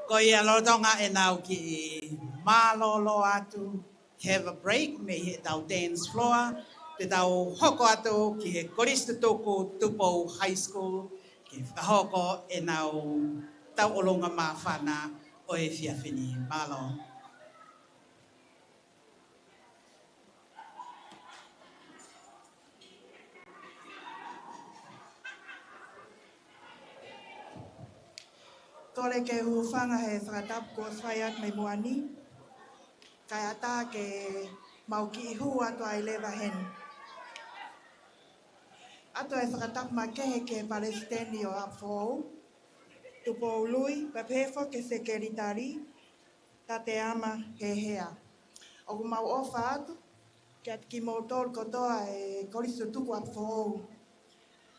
Ko ia lolotonga ʻenau kiʻi mālōlō atu, have a break mei heʻetau dance floor, te tau hoko atu ki he Kolisi Tutuku Tupou High School, ke fakahoko ʻenau tauʻolunga māfana ʻo e efiafi ni. Mālō. Kole ke u hūfanga he fakatapu kuo fai atu mei muʻa ni, kae ʻatā ke mau kiʻi hū atu ai leva heni. ʻOatu e fakatapu makehe ki he Palesiteni ʻo ʻApifoʻou, Tupou Lui, pea pehē foki ki he Sekelitali, Tateama Hehea. ʻOku mau ʻofa atu kiate kimoutolu kotoa e Kolisi Tutuku ʻApifoʻou.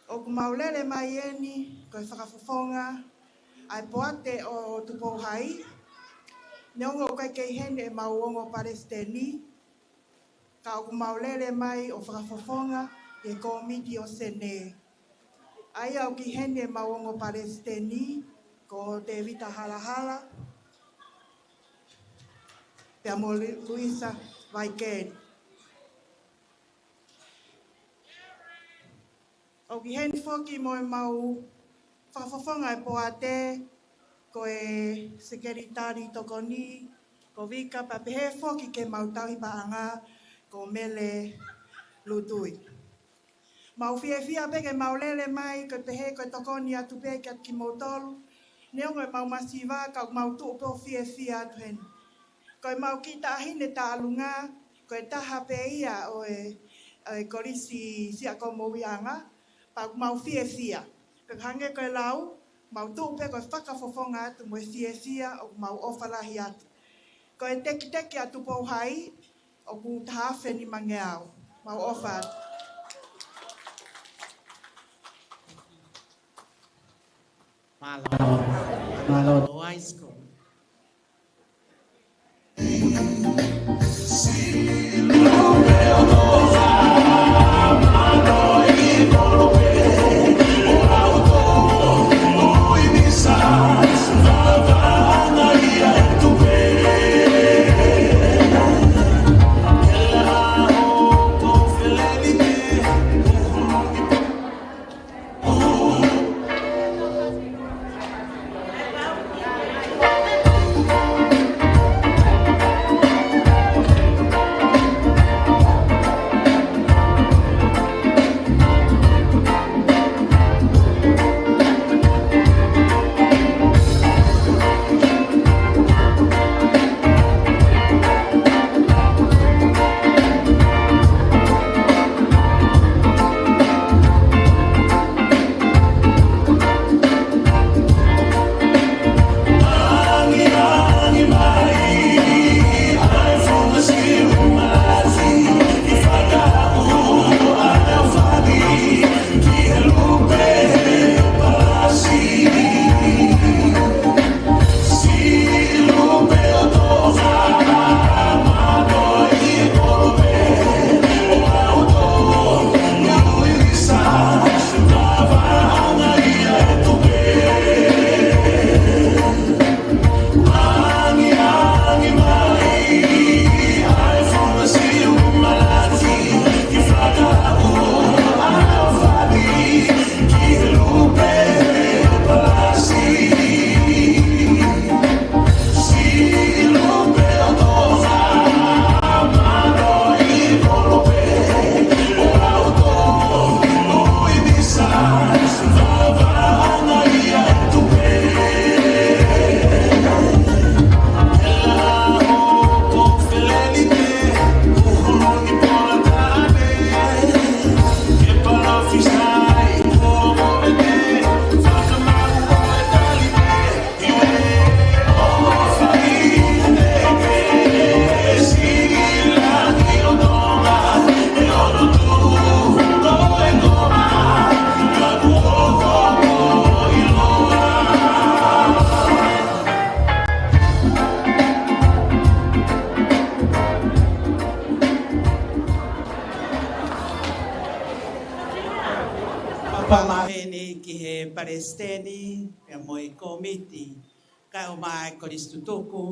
ʻOku mau lele mai eni ko e fakafofonga ʻa e poate ʻo Tupou Hai, neongo ʻoku ʻikai kei heni ʻemau ongo Palesiteni, ka ʻoku mau lele mai ʻo fakafofonga e Kōmiti ʻo Senē. ʻA ia ʻoku ʻi heni ʻemau ongo Palesiteni, ko Tēvita Halahala, pea mo Lu-, Luisa Vaikeli. ʻOku ʻi heni foki mo ʻemau fakafofonga e poate, ko e Sekelitali Tokoni, ko Vika, pea pehē foki ki heʻemau tauhi paʻanga, ko Mele Lutui. Mau fiefia pē ke mau lele mai, ko e pehē ko e tokoni atu pē kiate kimoutolu. Neongo ʻemau masiva, ka mau tuʻu pē ʻo fiefia atu heni. Ko ʻemau kiʻi taʻahine Taʻalunga, ko e taha pē ia ʻo e, ʻo e Kolisi Siakomoʻuiʻanga, pea ʻoku mau fiefia. Pea hangē ko e lau, mau tuʻu pē ko e fakafofonga atu mo e fiefia ʻoku mau ʻofa lahi atu. Ko e tekiteki ʻa Tupou Hai, ʻoku taha afe nimangeau. Mau ʻofa atu. Mālō. Mālō. High School. Palesiteni, pea mo e kōmiti, kae ʻumaʻā e Kolisi Tutuku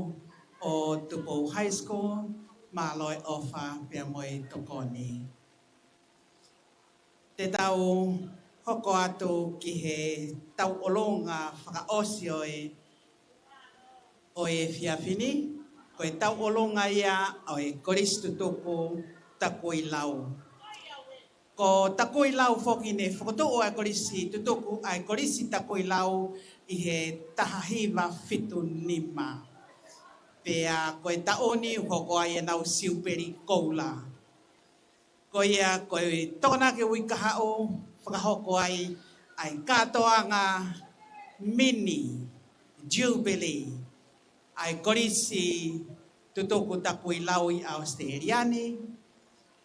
ʻo Tupou High School, mālō e ʻofa pea mo e tokoni. Te tau hoko atu ki he tauʻolunga fakaʻosi ʻo e, ʻo e efiafi ni, ko e tauʻolunga ia ʻo e Kolisi Tutuku Takuilau. Ko Takuilau foki ne fokotuʻu ʻa e Kolisi Tutuku, ʻa e Kolisi Takuilau ʻi he taha hiva fitu nima. Pea ko e taʻu ni ʻoku hoko ai ʻenau siupeli koula. Ko ia ko e Tokonaki Uike Kahaʻu fakahoko ai ʻa e kātoanga mini Jubilee ʻa e Kolisi Tutuku Takuilau ʻi ʻAositelēlia ni,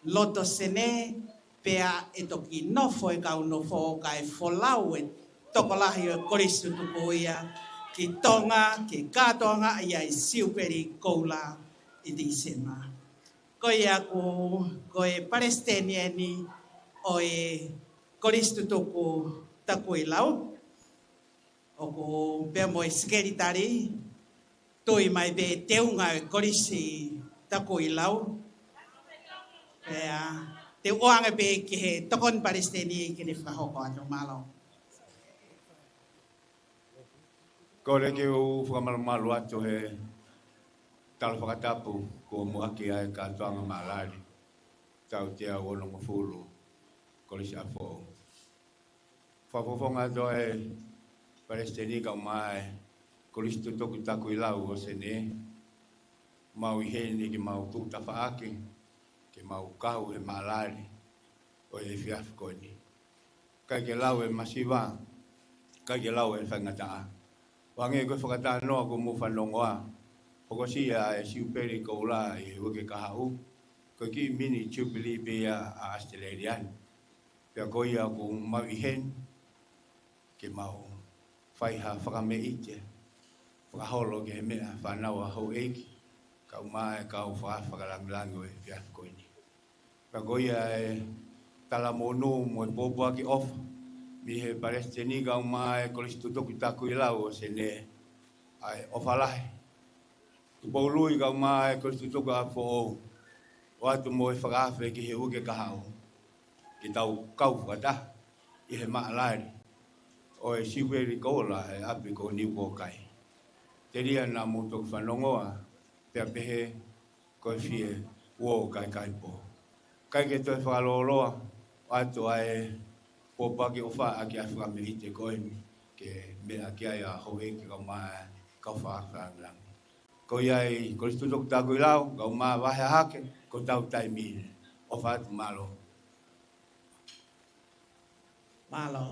loto Senē, pea ʻe toki nofo e kau nofo kae folau e tokolahi ʻo e Kolisi Tutuku ia ki Tonga, ke kātoanga ia ʻi siupeli koula ʻi Tīsema. Ko ia ʻoku, ko e palesiteni eni ʻo e Kolisi Tutuku Takuilau, ʻoku pea mo e sekelitali, tui mai pē teunga e Kolisi Takuilau. Pea te u ʻoange pē ki he tokoni palesiteni ke ne fakahoko atu, mālō. Kole ke u fakamalumalu atu he tala fakatapu kuo muʻaki ai e kātoanga maʻalali tautea ʻe onongofulu Kolisi ʻApifoʻou. Fakafofonga atu e palesiteni kae ʻumaʻā e Kolisi Tutuku Takuilau ʻo Senē, mau ʻi heni ke mau tuʻu tafaʻaki, ke mau kau he maʻalali ʻo e efiafi ko eni. ʻIkai ke lau e masiva, ʻikai ke lau e faingataʻa. Hangē ko e fakatalanoa kuo mou fanongoa, hokosia e siupeli koula ʻi he uike kahaʻu, ko e kiʻi mini Jubilee pē ia ʻa ʻAositelēlia ni. Pea ko ia ʻoku mau ʻi heni ke mau fai ha fakameʻite fakaholo ki he meʻa fānau ʻa houʻeiki, kae ʻumaʻā e kau fakalangilangi ʻo e efiafi ko eni. Pea ko ia e talamonū mo e pōpoaki ʻofa mei he palesiteni kae ʻumaʻā e Kolisi Tutuku Takuilau ʻo Senē, ʻa e ʻofa lahi. Tupou Lui kae ʻumaʻā e Kolisi Tutuku ʻApifoʻou, ʻoatu mo e fakaafe ki he uike kahaʻu ke tau kau fakataha ʻi he maʻalali ʻo e siupeli koula ʻa e ʻapi ko Niukokai. Telia naʻa mou toki fanongoa pea pehē ko e fie uo kaikai pō. ʻIkai ke toe fakalōloa, ʻoatu ʻa e pōpoaki ʻofa ʻaki ʻa e fakameʻite ko eni ke meʻa ki ai ʻa houʻeiki kae ʻumaʻā e kau fakalangilangi. Ko ia e Kolisi Tutuku Takuilau, kae ʻumaʻā Vahe Hahake, ko ʻetau taimi eni. ʻOfa atu, mālō. Mālō.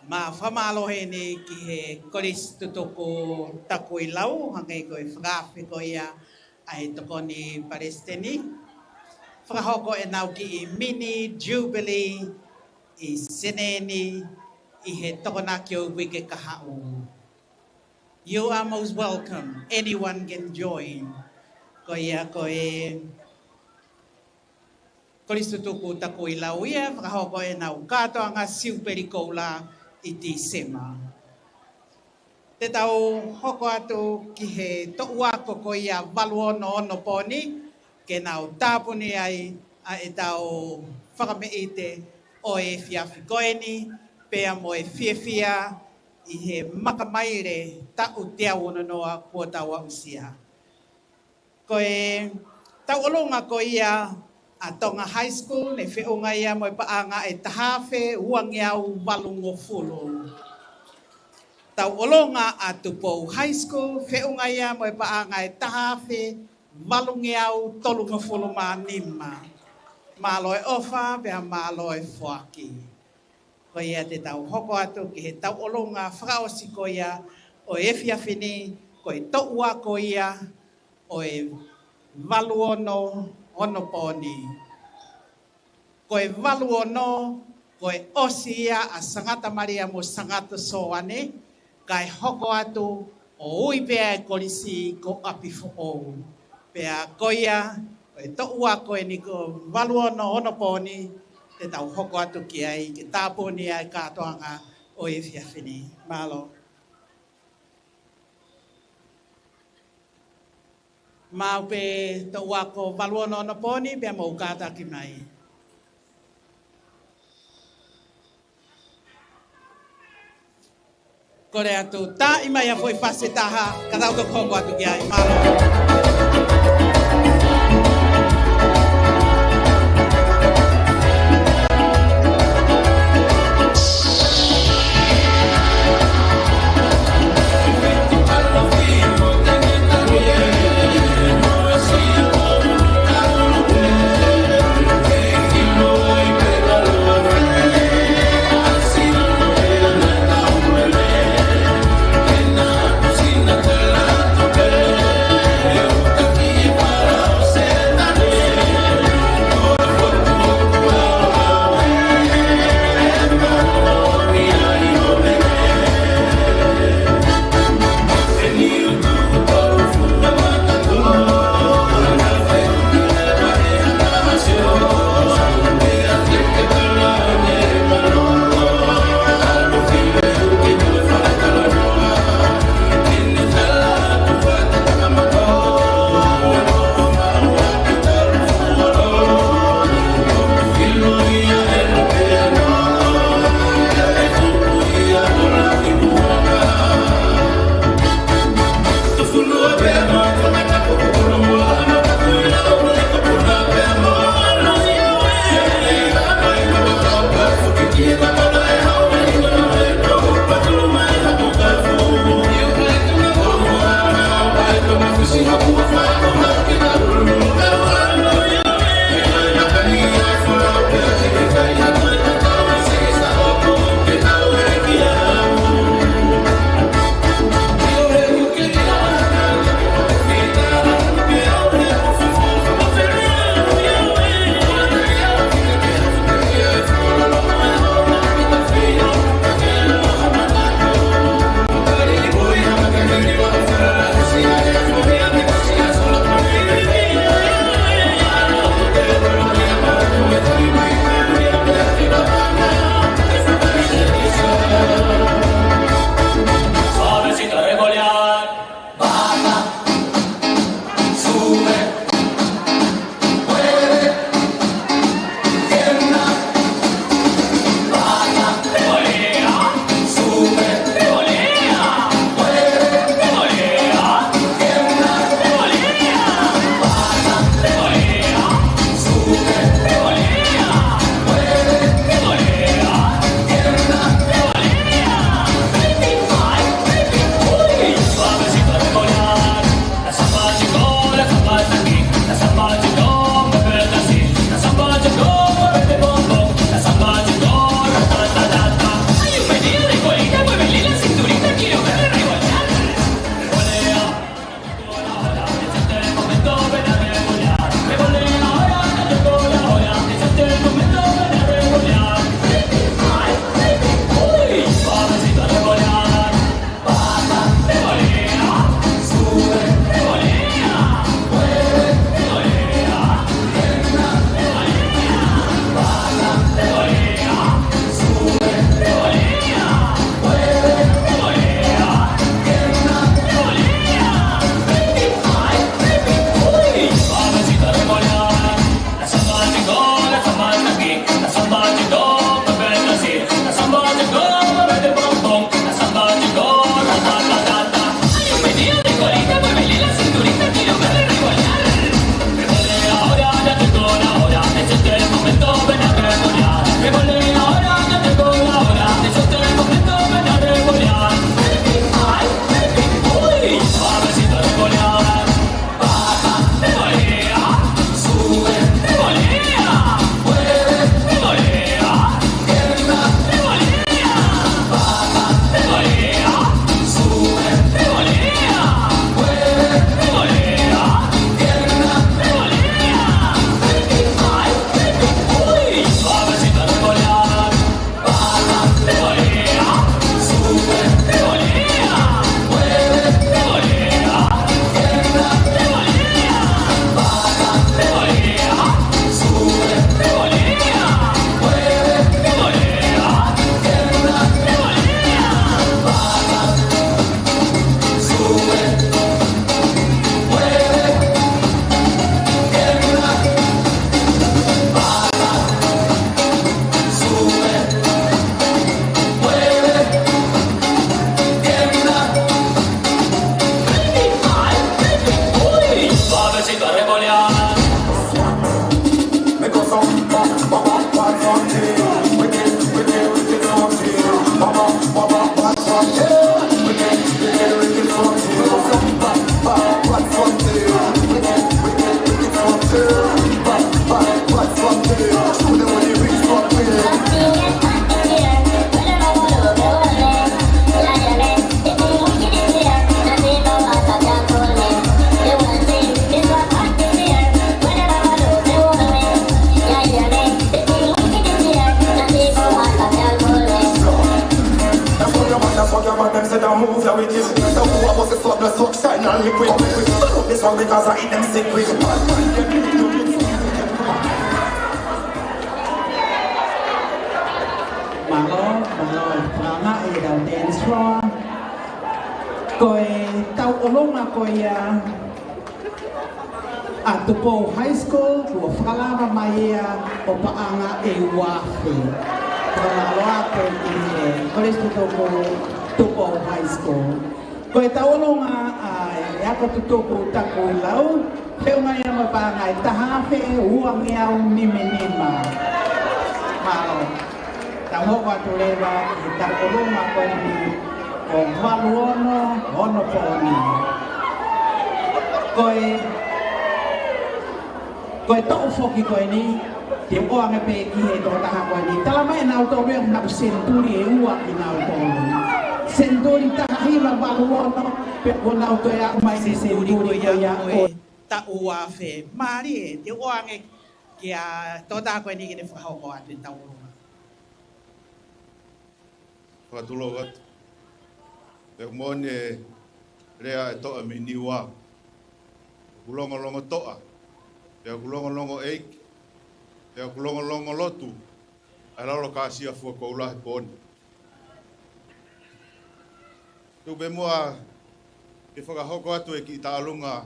Ma fakamālō heni ki he Kolisi Tutuku Takuilau, hangē ko e fakaafe ko ia ʻa e Tokoni Palesiteni. Fakahoko ʻenau kiʻi mini Jubilee ʻi Senē ni ʻi he Tokonaki ʻo e uike kahaʻu. You are most welcome. Anyone can join. Ko ia ko e Kolisi Tutuku Takuilau ia, fakahoko ʻenau kātoanga Siupeli Koula ʻi Tīsema. Te tau hoko atu ki he toʻu ako ko ia valu ono onopooni, ke nau tāpuni ai ʻa ʻetau fakameʻite ʻo e efiafi ko eni, pea mo e fiefia ʻi he makamaile taʻu teau ono noa kuo tau aʻusia. Ko e tauʻolunga ko ia ʻa Tonga High School, ne feʻunga ia mo e paʻanga ʻe taha afe uangeau valungofulu. Tauʻolunga ʻa Tupou High School, feʻunga ia mo e paʻanga ʻe taha afe valungeau tolungofulu mā nima. Mālō e ʻofa, pea mālō e foaki. Ko ia te tau hoko atu ki he tauʻolunga fakaʻosi ko ia ʻo e efiafi ni, ko e toʻu ako ia ʻo e valu ono onopooni. Ko e valu ono, ko e ʻosi ia ʻa Sangata Malia mo Sangata Soane, kae hoko atu ʻo ui pē ʻa e kolisi ko ʻApifoʻou. Pea ko ia, ko e toʻu ako eni ko valu ono onopooni, te tau hoko atu ki ai, ke tāpuni ʻa e kātoanga ʻo e efiafi ni. Mālō. Maʻu pē toʻu ako valu ono onopooni, pea mou kātaki mai. Kole atu, taaʻi mai ʻa e foʻi fasi ʻe taha, ka tau toki hoko atu ki ai. Mālō. Mālō, mālō, fakaangaʻi ʻetau dance floor. Ko e tauʻolunga ko ia ʻa Tupou High School, kuo fakalava mai ia ʻo paʻanga ʻe ua afe. Fakamālō atu ki he Kolisi Tutuku Tupou High School. Ko e tauʻolunga ʻa e ako tutuku taku lau, feʻunga ia mo e paʻanga ʻe taha afe ua ngeau nima nima. Mālō. Tau hoko atu leva ki he tauʻolunga ko eni, ko valu ono, ono pooni. Ko e, ko e toʻu foki ko eni, te u ʻoange pē ki he tokotaha ko eni. Talamai ʻe nautolu ʻoku nau senituli ʻe ua kinautolu. Senituli taha hiva valu ono, pea kuo nau toe aʻu mai ki he senituli ko ia ʻo e taʻu ua afe. Mālie, te u ʻoange kia tokotaha ko eni ke ne fakahoko atu e tauʻolunga. Fakatulou atu. Pea ʻoku moʻoni e lea ʻa e toʻa mei Niua. ʻOku longolongo toʻa. Pea ʻoku longolongo ʻeiki. Pea ʻoku longolongo lotu. ʻA e lalo kāsia fua koula he pō ni. Tuku pē muʻa ke fakahoko atu e kiʻi tauʻolunga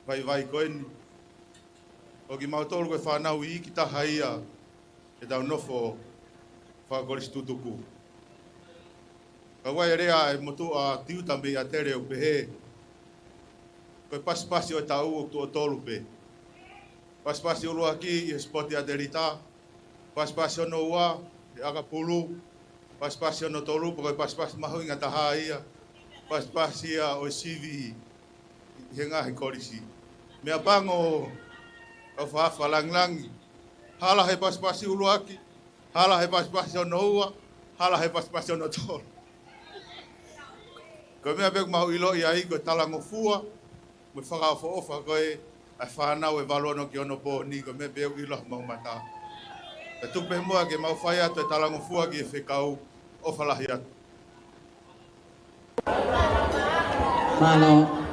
vaivai ko eni. ʻO kimautolu ko e fānau iiki taha ia ʻetau nofo fakakolisi tutuku. Ka ʻoku ʻi ai e lea ʻa e motuʻa tiuta mei ʻAtele ʻo pehē, ko e pasipasi ʻo e taʻu ʻoku tuʻo tolu pē. Pasipasi ʻuluaki ʻi he sipoti ʻatelita, pasipasi hono ua he ʻakapulu, pasipasi hono tolu, pea ko e pasipasi mahuʻinga taha ia, pasipasi ia ʻo e sivi ʻi he ngaahi kolisi. Meʻapango, kau fakalangilangi, hala he pasipasi ʻuluaki, hala he pasipasi hono ua, hala he pasipasi hono tolu. Ko e meʻa pē ʻoku mau ʻiloʻi ai ko e talangofua mo e fakaʻofoʻofa ko ē ʻa e fānau ʻe valu ono ki onopooni, ko e meʻa pē ʻoku ʻilo ʻi homau mata. Pea tuku pē muʻa ke mau fai atu e talangofua ki he fekau. ʻOfa lahi atu. Mālō.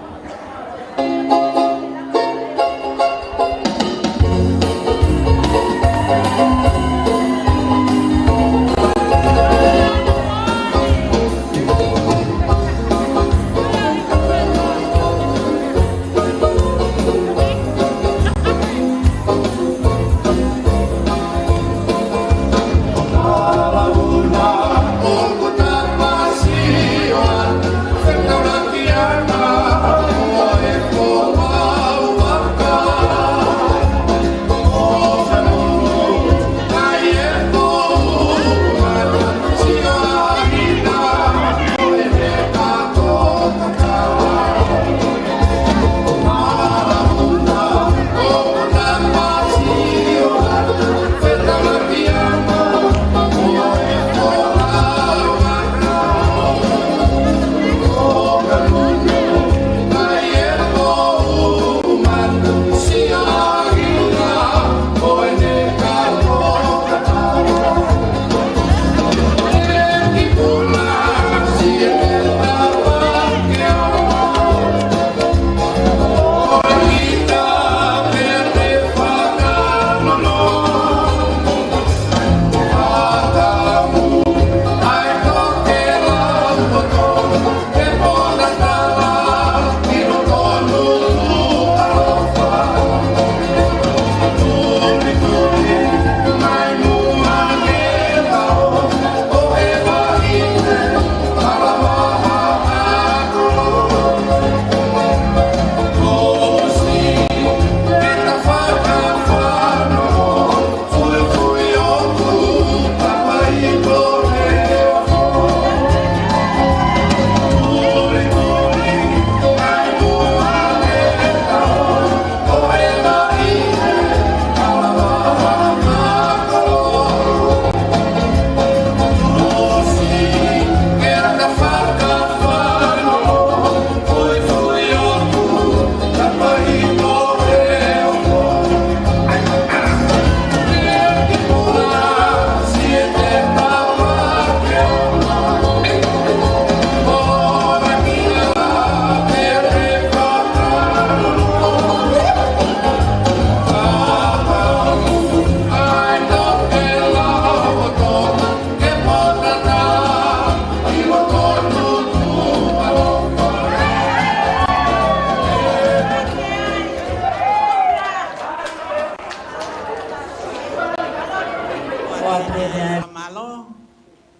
Mālō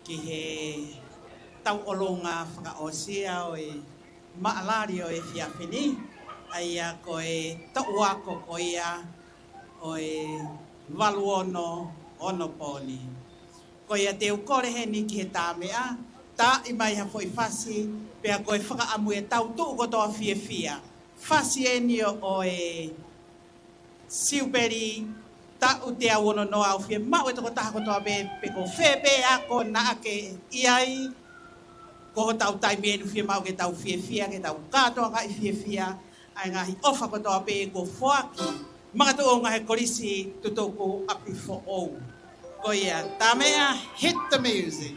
ki he tauʻolunga fakaʻosi ʻo e maʻalali ʻo e efiafi ni, ʻa ia ko e toʻu ako ko ia ʻo e valu ono ono pooni. Ko ia te u kole heni ki he Tāmeʻa, taaʻi mai ha foʻi fasi, pea ko e fakaʻamu ʻetau tuʻu kotoa fiefia. Fasi eni ʻo e Siupeli taʻu teau ono noa, ʻoku fiemaʻu ʻe he tokotaha kotoa pē, pe ko fē pē ako naʻa ke ʻi ai, ko hotau taimi eni, fiemaʻu ke tau fiefia, ke tau kātoangaʻi fiefia ʻa e ngaahi ʻofa kotoa pē kuo foaki makatuʻunga he Kolisi Tutuku ʻApifoʻou. Ko ia, Tāmeʻa, hit the music.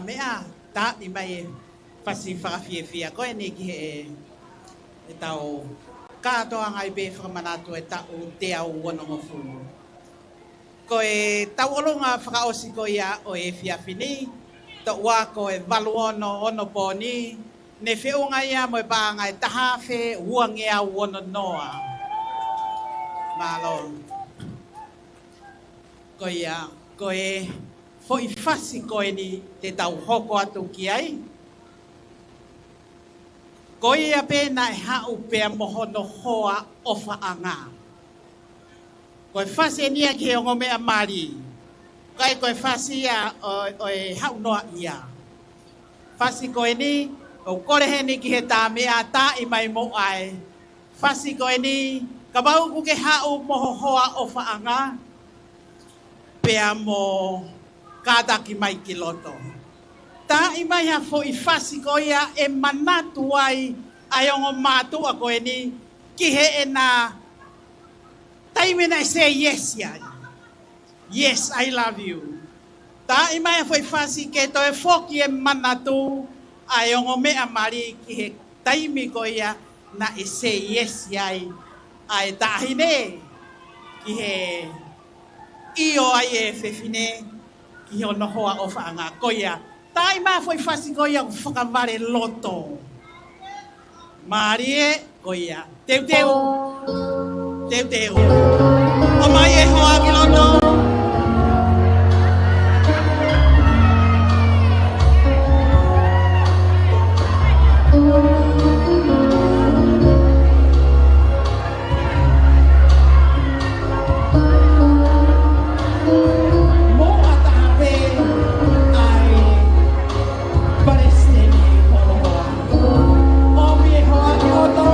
Meʻa, tā mai e fasi fakafiefia ko eni ki he, ʻetau kātoanga ʻi he fakamanatu e taʻu teau onongofulu. Ko e tauʻolunga fakaʻosi ko ia ʻo e efiafi ni, toʻua ko e valu ono onopōni, ne feʻunga ia mo e paʻanga ʻe taha afe uangeau ono noa. Mālō. Ko ia, ko e foʻi fasi ko eni te tau hoko atu ki ai. Ko ia pē naʻe haʻu pea mo hono hoa ʻofaʻanga. Ko e fasi eni ia ki he ongo meʻa mali. ʻIkai ko e fasi ia ʻo, ʻo e haʻu noa ia. Fasi ko eni, ʻoku kole heni ki he tā meʻa, tā mai mo ʻai. Fasi ko eni, kapau ʻoku ke haʻu mo ho hoa ʻofaʻanga, pea mo kātaki mai ki loto. Tā mai ha foʻi fasi ko ia ʻe manatu ai ʻa e ongo mātuʻa ko eni ki heʻena taimi naʻe say yes ai. Yes, I love you. Tā mai ha foʻi fasi ke toe foki e manatu ʻa e ongo meʻa mali ki he taimi ko ia naʻe say yes ai ʻa e taʻahine ki he ʻio ai e fefine ki hono hoa ʻofaʻanga. Ko ia, tā mai ha foʻi fasi ko ia ʻoku fakavale loto. Mālie, ko ia. Teuteu. Teuteu. ʻOmai e hoa ki loto. Mo ʻatā pē ʻa e palesiteni ʻo e hoa. ʻOmi e hoa ki loto.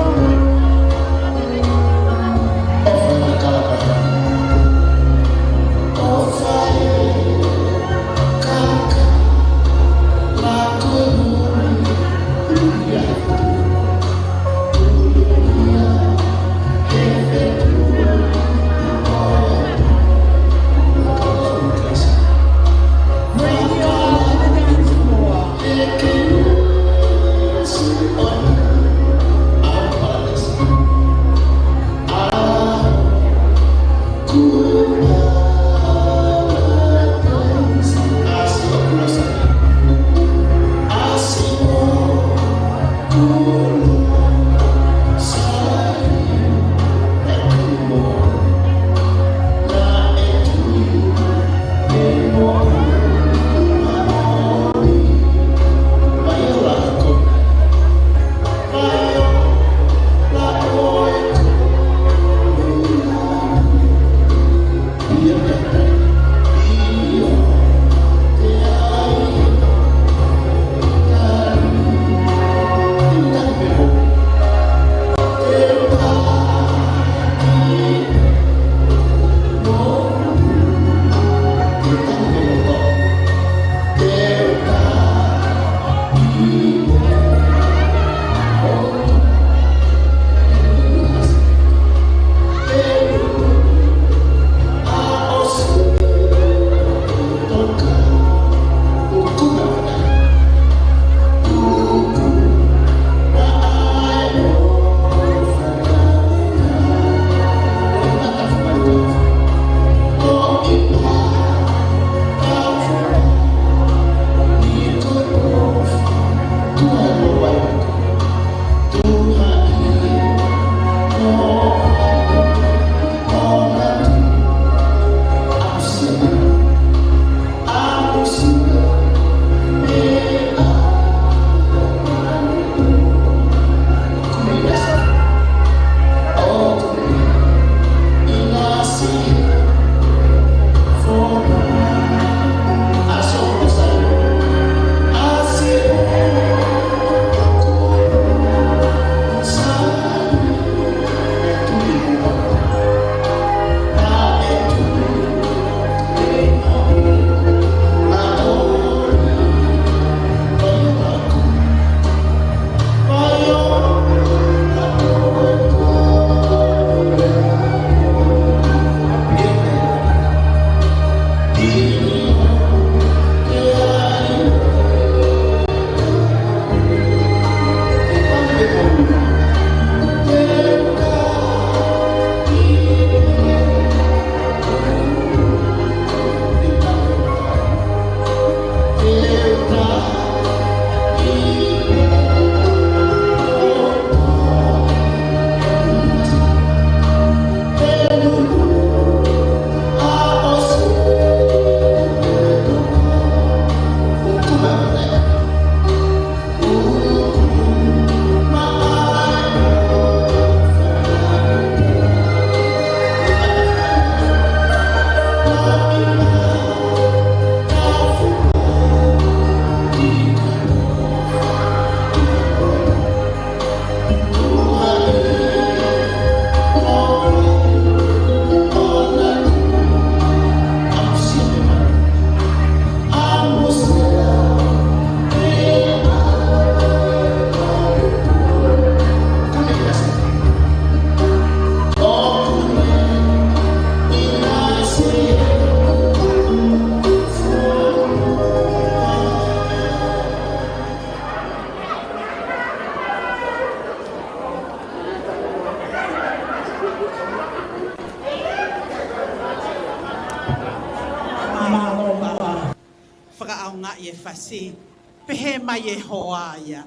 Pehē mai e hoa ia.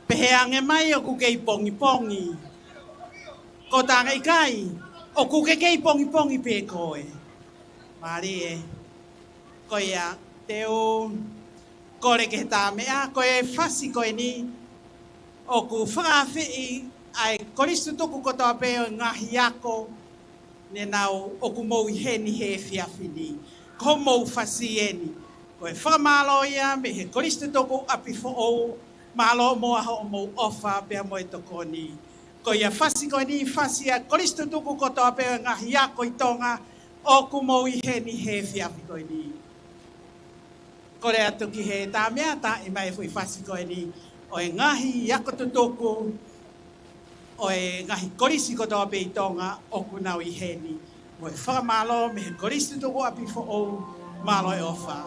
Pehē ange mai ʻoku kei pongipongi. Ko e taha ʻikai, ʻoku ke kei pongipongi pē koe. Mālie, ko ia te u kole ke tā meʻa, ko e fasi ko eni, ʻoku fakaafeʻi ʻa e kolisi tutuku kotoa pē ʻo e ngaahi ako, ne nau ʻoku mou ʻi heni he efiafi ni. Ko hoʻomou fasi eni. Ko e fakamālō ia mei he kolisi tutuku ʻApifoʻou, mālō muʻa hoʻomou ʻofa pea mo e tokoni. Ko ia fasi ko eni, fasi ʻa e kolisi tutuku kotoa pē ʻo e ngaahi ako ʻi Tonga, ʻoku mou ʻi heni he efiafi ko eni. Kole atu ki he tā meʻa, tā ʻi mai e foʻi fasi ko eni ʻo e ngaahi ako tutuku ʻo e ngaahi kolisi kotoa pē ʻi Tonga ʻoku nau ʻi heni. Mo e fakamālō mei he kolisi tutuku ʻApifoʻou, mālō e ʻofa.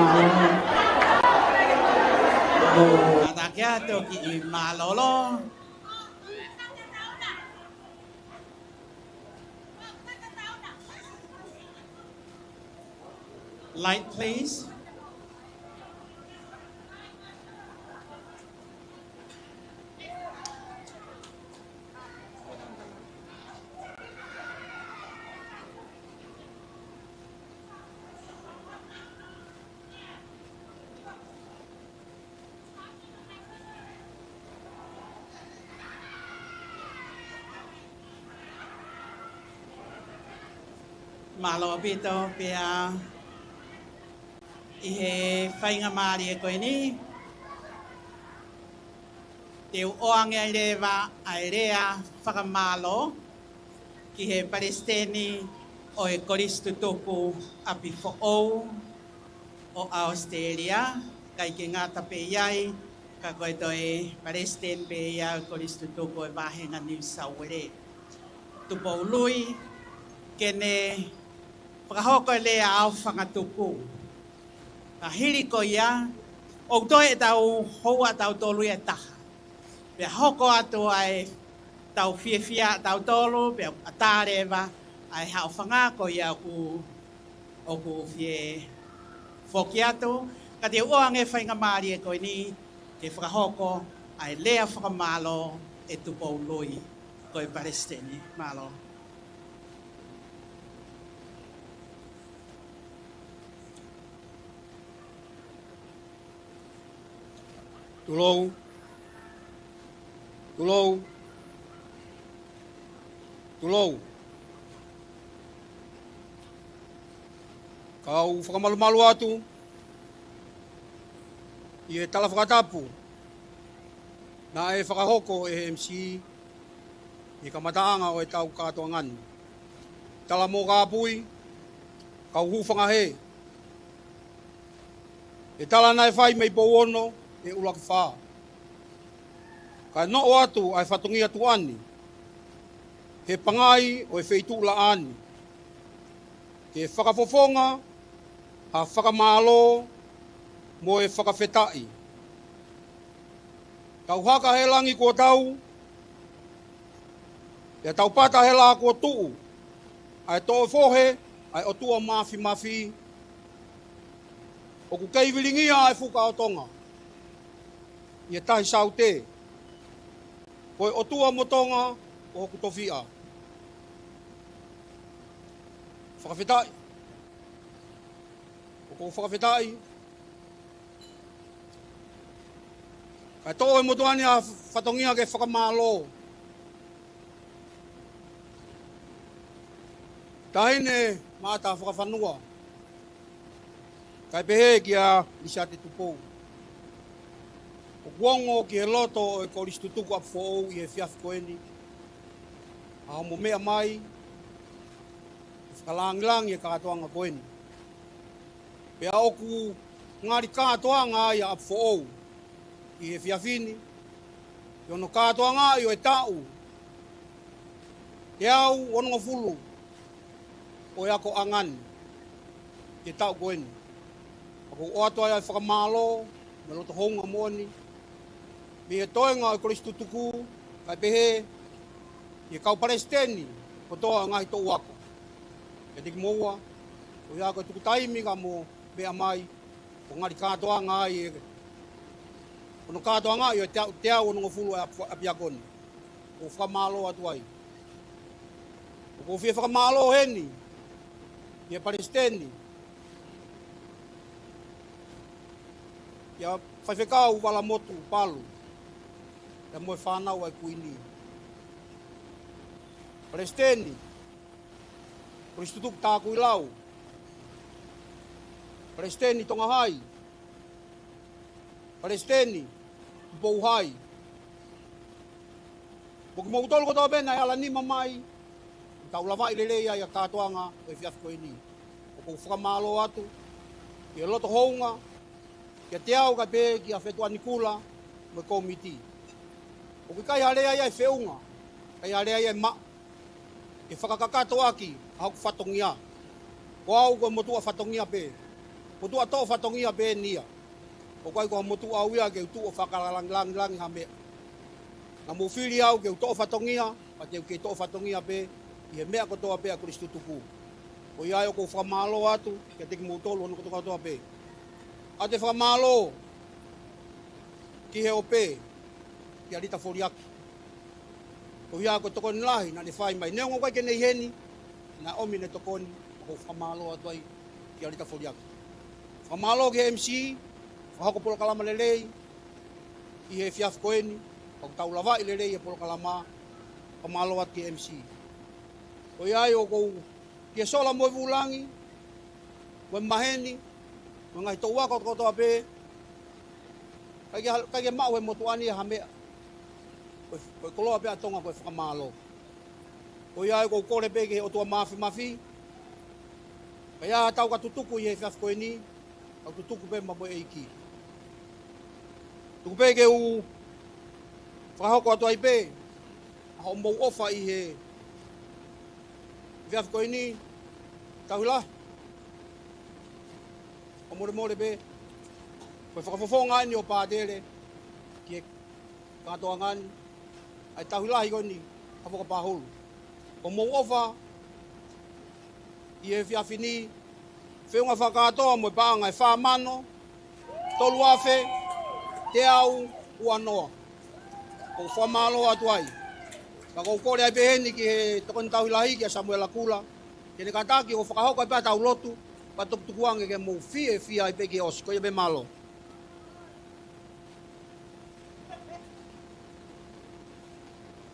Mālō. Mālō. Kātaki atu ki he mālōlō. Light, please. Mālō ʻaupito pea ʻi he faingamālie ko eni, te u ʻoange ai leva ʻa e lea fakamālō ki he Palesiteni ʻo e Kolisi Tutuku ʻApifoʻou ʻo ʻAositelēlia, ʻikai ke ngata pē ʻi ai, ka ko e toe Palesiteni pē ia ʻo e Kolisi Tutuku ʻo e Vāhenga New South Wales, Tupou Lui, ke ne fakahoko e lea aofangatuku. Ka hili ko ia, ʻoku toe ʻetau houa ʻatautolu ia ʻe taha. Pea hoko atu ʻa e tau fiefia ʻatautolu, pea ʻatā leva ʻa e haʻofanga ko ia ʻoku, ʻoku fie foki atu. Ka te u ʻoange faingamālie ko eni ke fakahoko ʻa e lea fakamālō ʻe Tupou Lui, ko e Palesiteni. Mālō. Tulou. Tulou. Tulou. Kau fakamalumalu atu ʻi he tala fakatapu naʻe fakahoko ʻe he M C ʻi he kamataʻanga ʻo e tau kātoanga ni. Tala mo kāpui, kau hūfanga hē. ʻE tala naʻe fai mei Pouono ʻe ʻUluaki Fā. Kae noʻo atu ʻa e fatongia tuʻa ni he pangai ʻo e feituʻu laʻā ni ke fakafofonga ha fakamālō mo e fakafetaʻi. Tau haka he langi kuo tau, pea tau pata he lā kuo tuʻu, ʻa e toʻo fohe ʻa e ʻOtua Māfimafi. ʻOku kei vilingia ʻa e fuka ʻo Tonga ʻi he Tahi Saute. Ko e ʻOtua mo Tonga ko hoku tofiʻa. Fakafetaʻi. ʻOku ou fakafetaʻi. Kae toʻo ʻe he motuʻa ni ʻa e fatongia ke fakamālō. Taʻahine Maʻata Fakafanua, kae pehē kia Lisiate Tupou. ʻOku ongo ki he loto ʻo e Kolisi Tutuku ʻApifoʻou ʻi he efiafi ko eni ʻa hoʻomo meʻa mai ke fakalāngilangi e kātoanga ko eni. Pea ʻoku ngali kātoanga ai ʻa ʻApifoʻou ʻi he efiafi ni, ʻi hono kātoangaʻi ʻo e taʻu teau onongofulu ʻo e akoʻanga ni ʻi he taʻu ko eni. ʻOku ou ʻoatu ai ʻa e fakamālō mo e loto houngaʻia moʻoni mei he toenga ʻo e Kolisi Tutuku, kae pehē ki he kau palesiteni kotoa ʻo e ngaahi toʻu ako. Kiate kimoua, ʻoku ʻi ai ko e tuku taimi ka mo meʻa mai, ʻo ngali kātoanga ai e, ʻo nau kātoanga ʻi he teau, teau onongofulu ʻa e ʻapiako ni. ʻOku ou fakamālō atu ai. ʻOku ou fie fakamālō heni ki he palesiteni, kia Faifekau Valamotu Palu, pea mo e fānau ʻa e Kuini. Palesiteni, Kolisi Tutuku Takuilau. Palesiteni Tonga Hai. Palesiteni Tupou Hai. Mo kimoutolu kotoa pē naʻe ala nima mai, tau lavaʻi lelei ai ʻa e kātoanga ʻo e efiafi ko eni. ʻOku ou fakamālō atu ki he loto hounga, kiate au kae pehē kia Fetuʻanikula mo e kōmiti. ʻOku ʻikai ha lea ia ʻe feʻunga, ʻikai ha lea ia ʻe maʻa, ke fakakakato ʻaki ʻa hoku fatongia. Ko au ko e motuʻa fatongia pē. Motuʻa toʻo fatongia pē eni ia. ʻOku ʻikai ko ha motuʻa au ia ke u tuʻu ʻo fakalāngilangilangi ha meʻa. Naʻa mou fili au ke u toʻo fatongia, pea te u kei toʻo fatongia pē ʻi he meʻa kotoa pē ʻa e Kolisi Tutuku. Ko ia ai ʻoku ou fakamālō atu kiate kimoutolu hono kotoa kotoa pē. ʻOatu e fakamālō ki he ope, kia Lita Foliaki. Ko ia ko e tokoni lahi naʻa ne fai mai. Neongo ʻoku ʻikai ke ne ʻi heni, naʻe ʻomi ʻene tokoni, ʻoku ou fakamālō atu ai kia Lita Foliaki. Fakamālō ki he M C, fakahoko polokalama lelei ʻi he efiafi ko eni, ʻoku tau lavaʻi lelei e polokalama, fakamālō atu ki he M C. Ko ia ai ʻoku ou, kia Sola mo e Vulangi, mo e maheni, mo e ngaahi toʻu ako kotoa pē, ʻikai ke, ʻikai ke maʻu he motuʻa ni ha meʻa. Ko e, ko e koloa pē ʻa Tonga ko e fakamālō. Ko ia ai ʻoku ou kole pē ki he ʻOtua Māfimafi, ka ʻi ai haʻatau ka tutuku ʻi he efiafi ko eni, kau tutuku pē maʻa mo e ʻEiki. Tuku pē ke u fakahoko atu ai pē ʻa hoʻomou ʻofa ʻi he efiafi ko eni, Tauhi Lahi. ʻOku molemole pē, ko e fakafofonga eni ʻo Pātele ki he kātoanga ni, ʻa e Tauhi Lahi ko eni, ʻa Fakapahulu. Ko hoʻomou ʻofa ʻi he efiafi ni, feʻunga fakakātoa mo e paʻanga ʻe fā mano, tolu afe, teau, ua noa. ʻOku ou fakamālō atu ai. Ka ʻoku ou kole ai pē heni ki he Tokoni Tauhi Lahi kia Samuela Kula, ke ne kātaki ʻo fakahoko ai pē ʻetau lotu, pea tukutuku ange ke mou fiefia ai pē ki he ʻosi. Ko ia pē, mālō.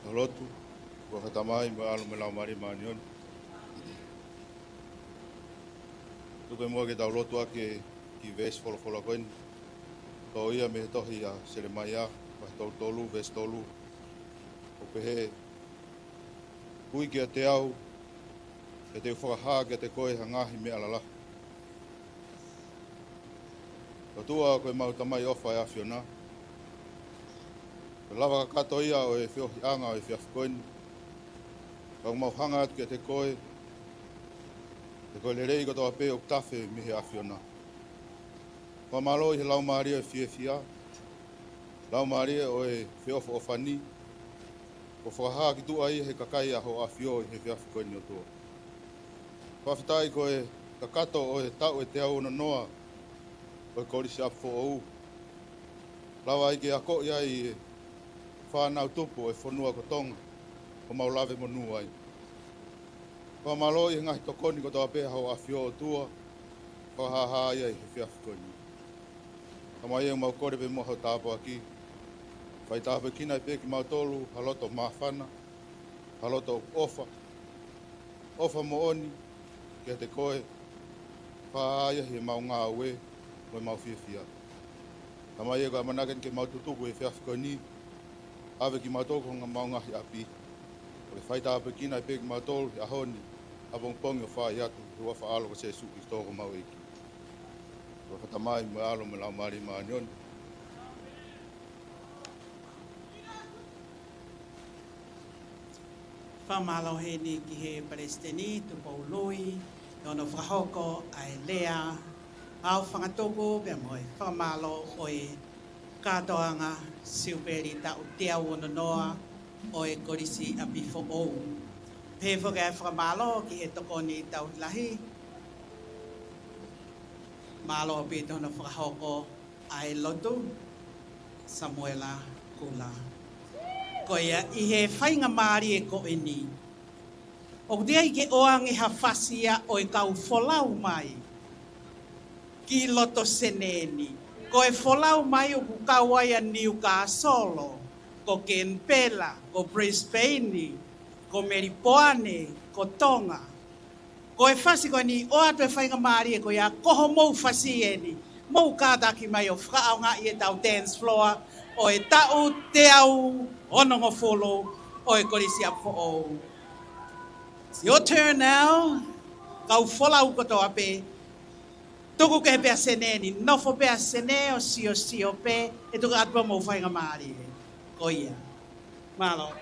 Tau lotu. ʻOtua Tamai mo e ʻAlo mo e Laumālie Māʻoniʻoni. Tuku muʻa ke tau lotu ʻaki e kiʻi veesi folofola ko eni. Toʻo ia mei he tohi ʻa Selemaia, vahe tolu tolu, veesi tolu. ʻOku pehē, Ui kiate au, pea te u fakahā kiate koe ha ngaahi meʻa lalahi. ʻOtua ko ʻemau Tamai ʻofa ʻa e ʻAfiona, ko e lava kakato ia ʻo e feohiʻanga ʻo e efiafi ko eni. Ka ʻoku mau hanga atu kiate koe, he ko e lelei kotoa pē ʻoku tafe mei he ʻAfiona. Fakamālō ʻi he laumālie ʻo e fiefia, laumālie ʻo e feʻofoʻofani, kuo fakahā ki tuʻa ia ʻe he kakai ʻa Hoʻo ʻAfio ʻi he efiafi ko eni, ʻOtua. Fakafetaʻi ko e kakato ʻo e taʻu ʻe teau ono noa ʻo e Kolisi ʻApifoʻou, lava ai ke akoʻi ai e fānau tupu ʻo e fonua ko Tonga, ʻo mau lave monū ai. Fakamālō ʻi he ngaahi tokoni kotoa pē ʻa Hoʻo ʻAfio, ʻOtua, fakahāhā ia ʻi he efiafi ko eni. Tamai ʻoku mau kole pē muʻa ho tāpuaki. Fai tāpuekina ai pē kimautolu ha loto māfana, ha loto ʻofa, ʻofa moʻoni kiate koe, fakahā ia ʻi heʻemau ngāue mo ʻemau fiefia. Tamai ʻoku ʻamanaki ke mau tutuku he efiafi ko eni, ʻave kimautolu ki homau ngaahi ʻapi. Kole fai tāpuekina ai pē kimautolu he ʻaho ni, ʻapongipongi ʻo fai atu, he huafa ʻo ho ʻAlo ko Sīsū Kalaisi ko homau ʻEiki. ʻOtua Tamai mo e ʻAlo mo e Laumālie Māʻoniʻoni. Fakamālō heni ki he Palesiteni Tupou Lui, ʻi hono fakahoko ʻa e lea ʻo e fakatuku pea mo e fakamālō ʻo e kātoanga Siupeli taʻu teau ono noa ʻo e Kolisi ʻApifoʻou. Pehē foki ʻa e fakamālō ki he tokoni tauhi lahi. Mālō ʻaupito hono fakahoko ʻa e lotu, Samuela Kula. Ko ia ʻi he faingamālie ko eni, ʻoku teʻeki ai ke ʻoange ha fasi ia ʻo e kau folau mai ki loto Senē ni. Ko e folau mai ʻoku kau ai ʻa Niukāsolo, ko Kenipela, ko Pilisipeni, ko Melipoane, ko Tonga. Ko e fasi ko eni ʻoatu e faingamālie ko ia ko homou fasi eni. Mou kātaki mai ʻo fakaʻaongaʻi ʻetau dance floor ʻo e taʻu teau onongofulu ʻo e Kolisi ʻApifoʻou. It's your turn now. Kau folau kotoa pē. Tuku kehe pē ʻa Senē ni, nofo pē ʻa Senē ʻo siosio pē, ʻe tuku atu pē homou faingamālie. Ko ia. Mālō.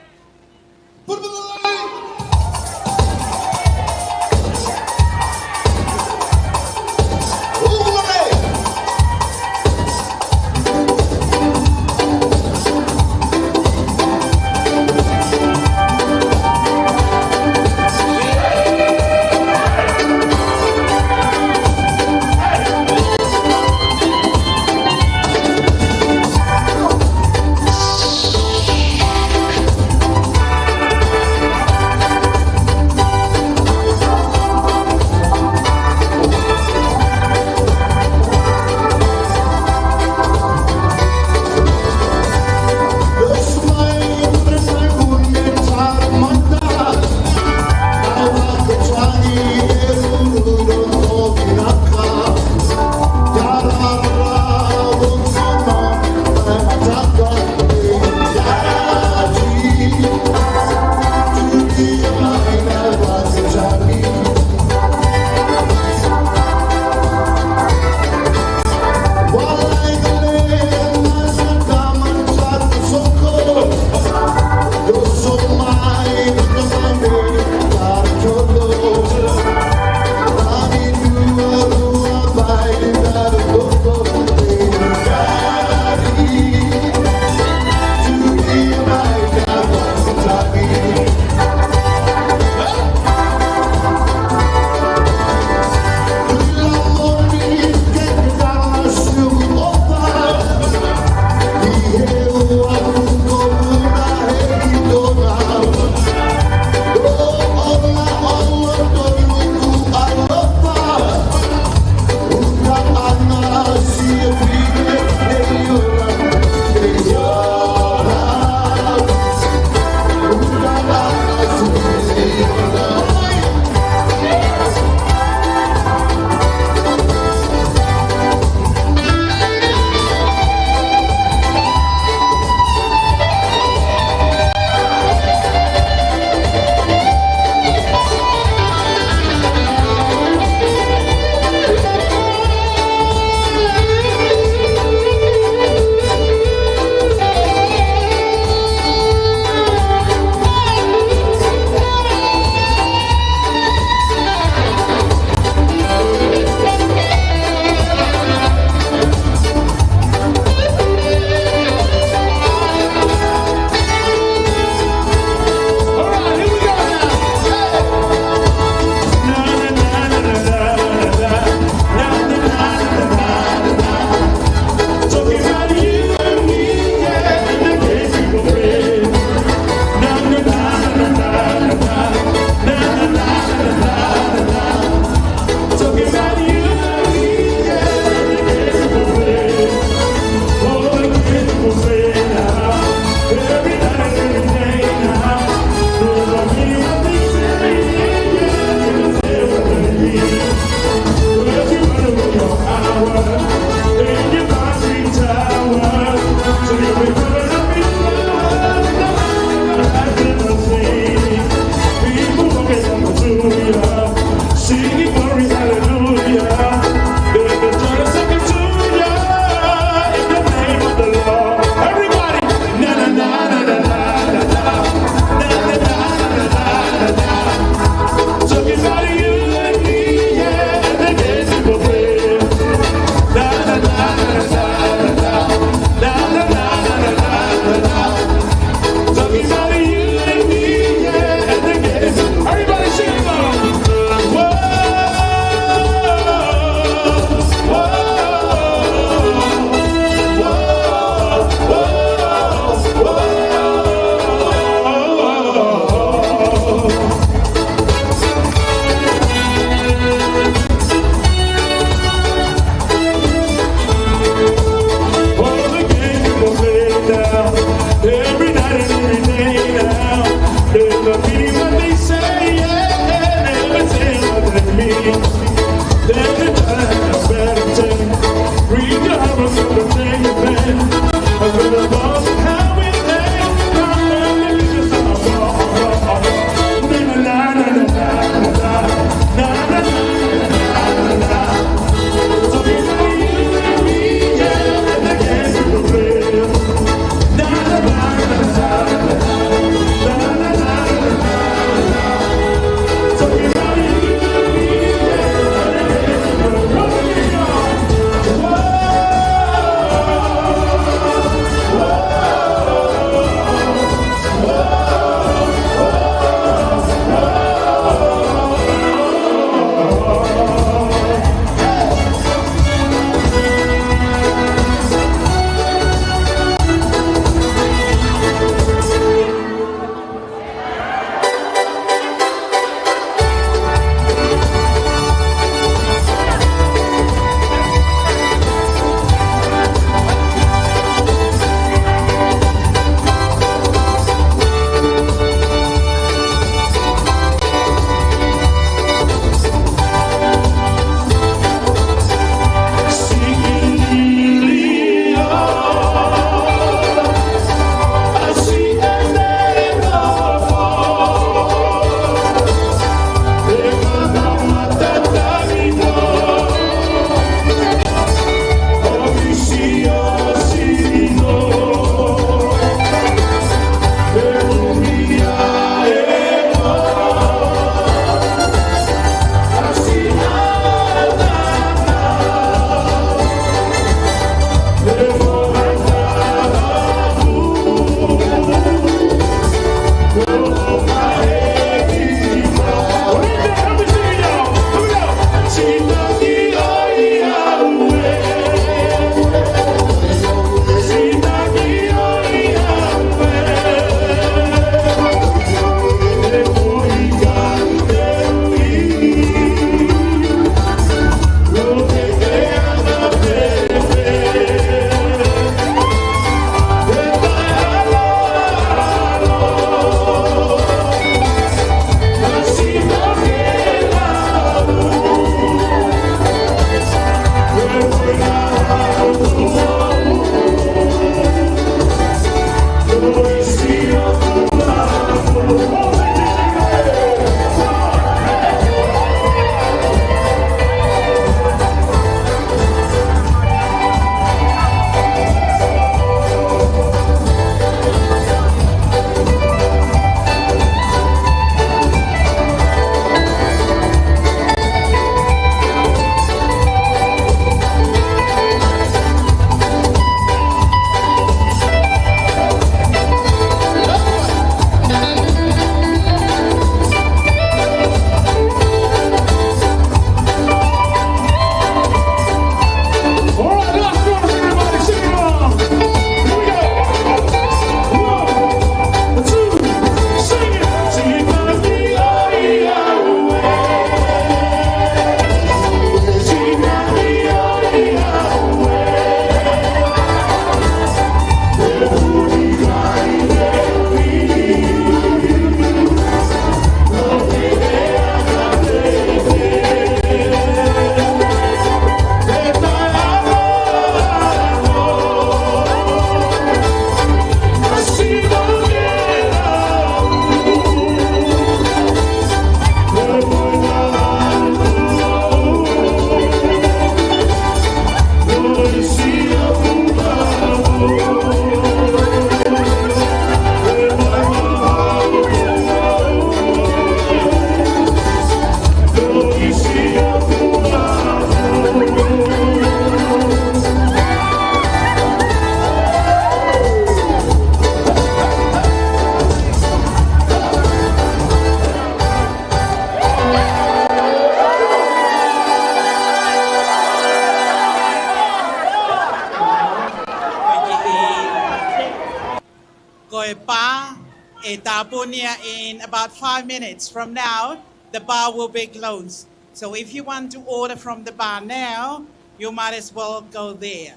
bar ʻe tāpuni ia in about five minutes from now, the bar will be closed. So if you want to order from the bar now, you might as well go there.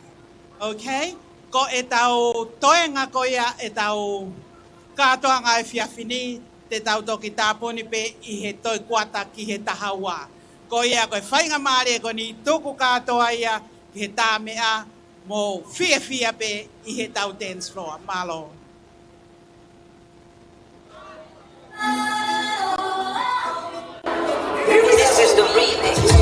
Okay? Ko ʻetau toenga ko ia ʻetau kātoanga efiafi ni, te tau toki tāpuni pē ʻi he toe kuata ki he taha ua. Ko ia ko e faingamālie ko eni tuku kātoa ia ki he tā meʻa, mou fiefia pē ʻi heʻetau dance floor. Mālō. This is the remix.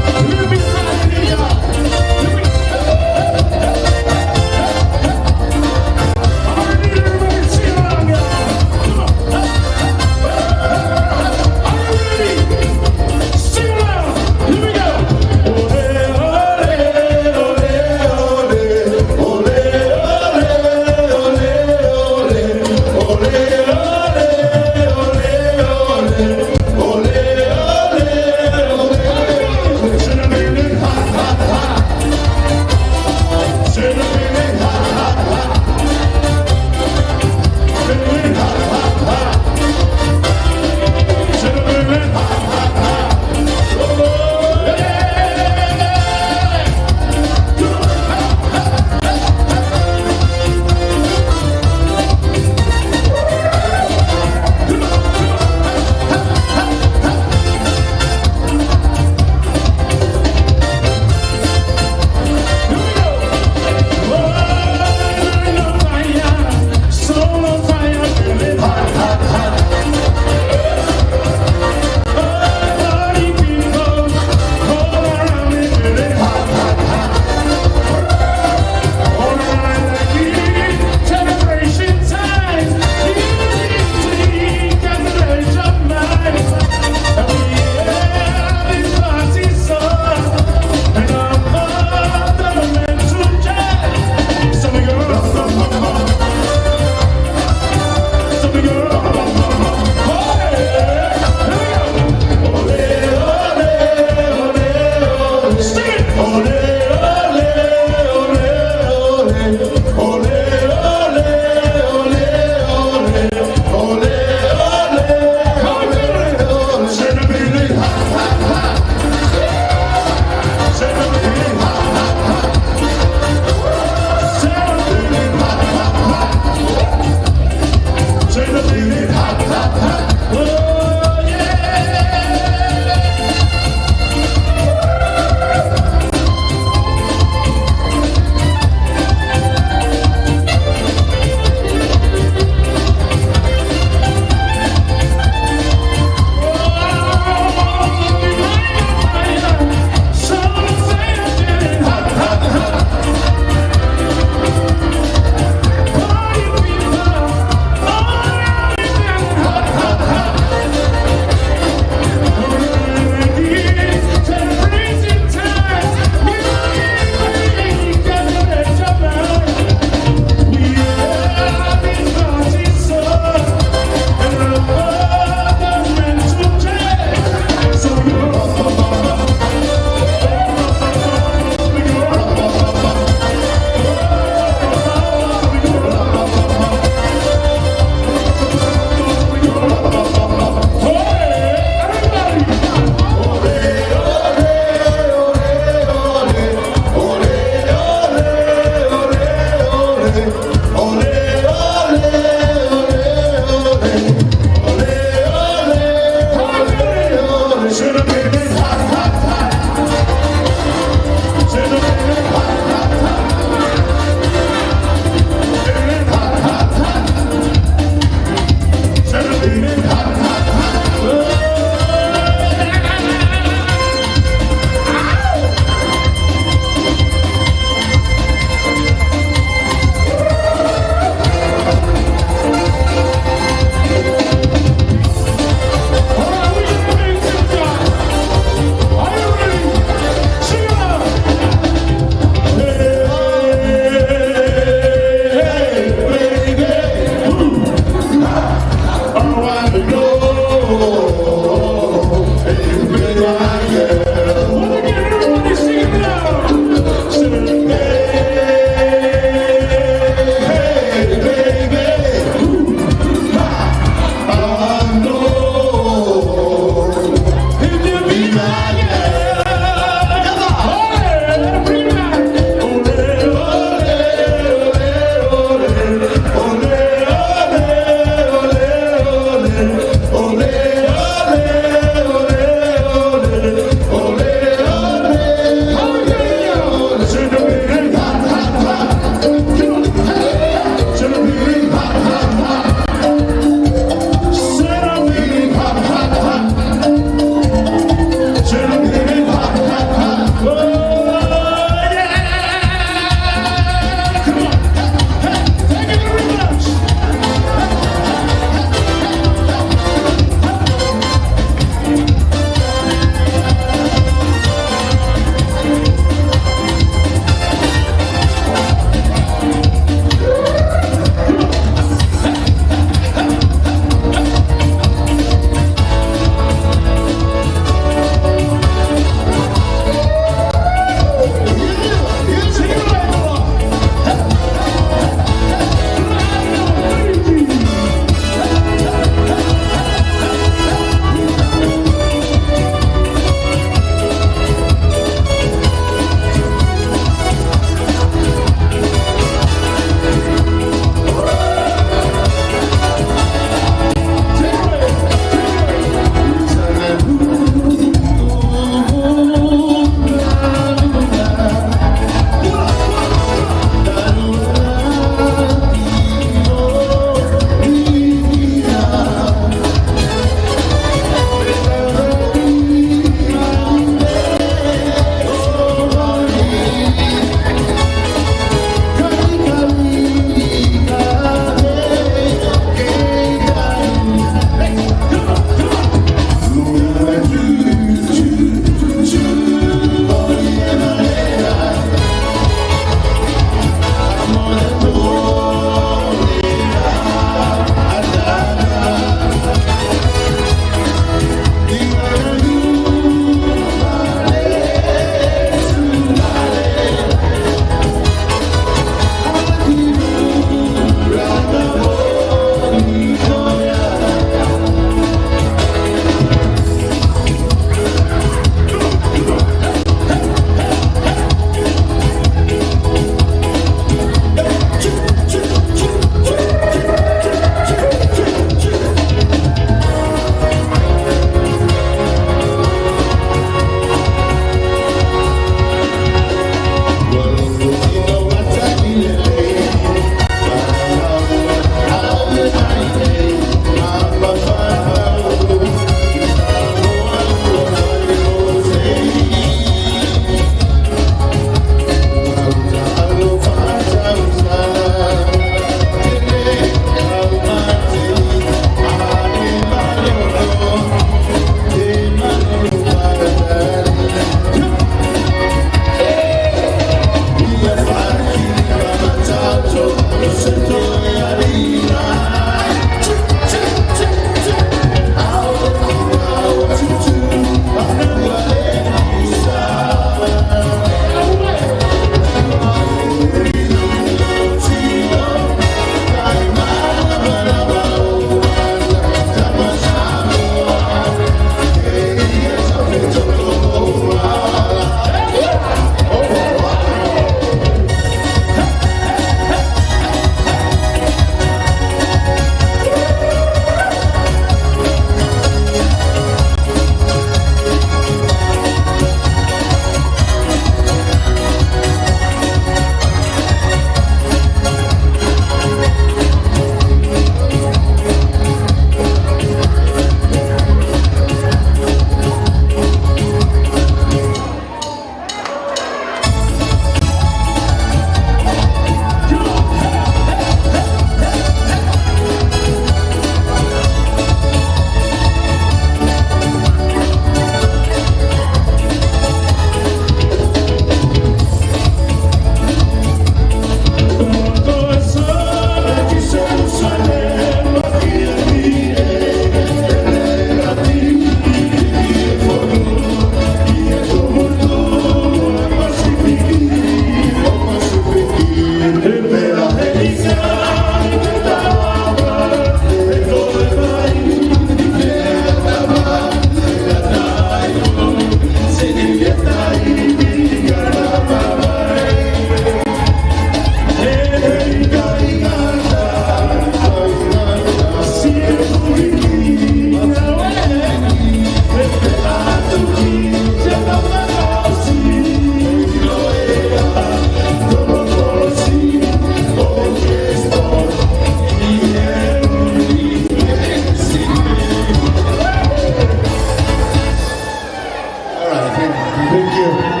Thank you.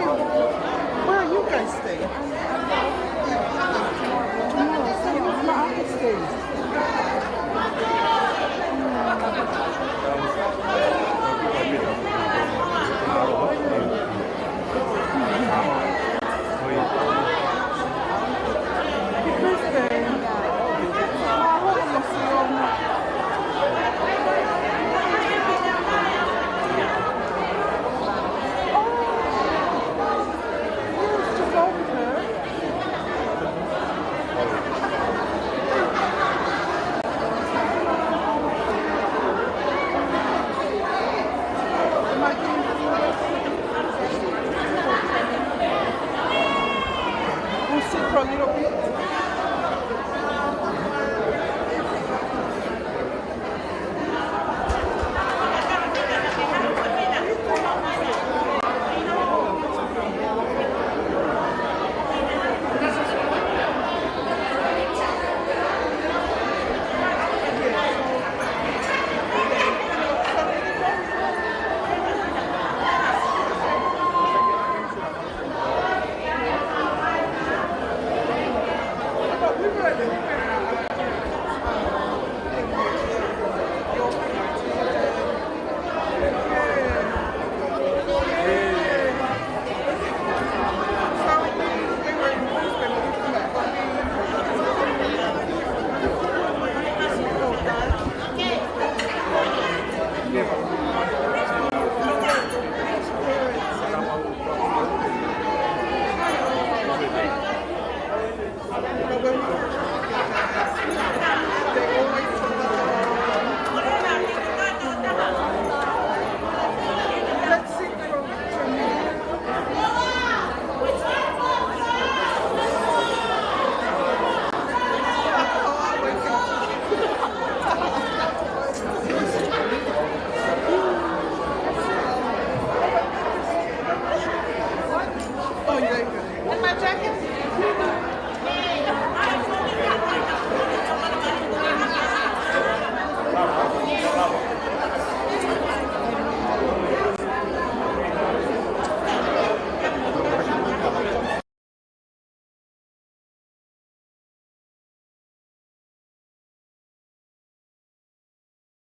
Where are you guys staying? Tomorrow, so I'm not at the States. We'll sit for a little bit.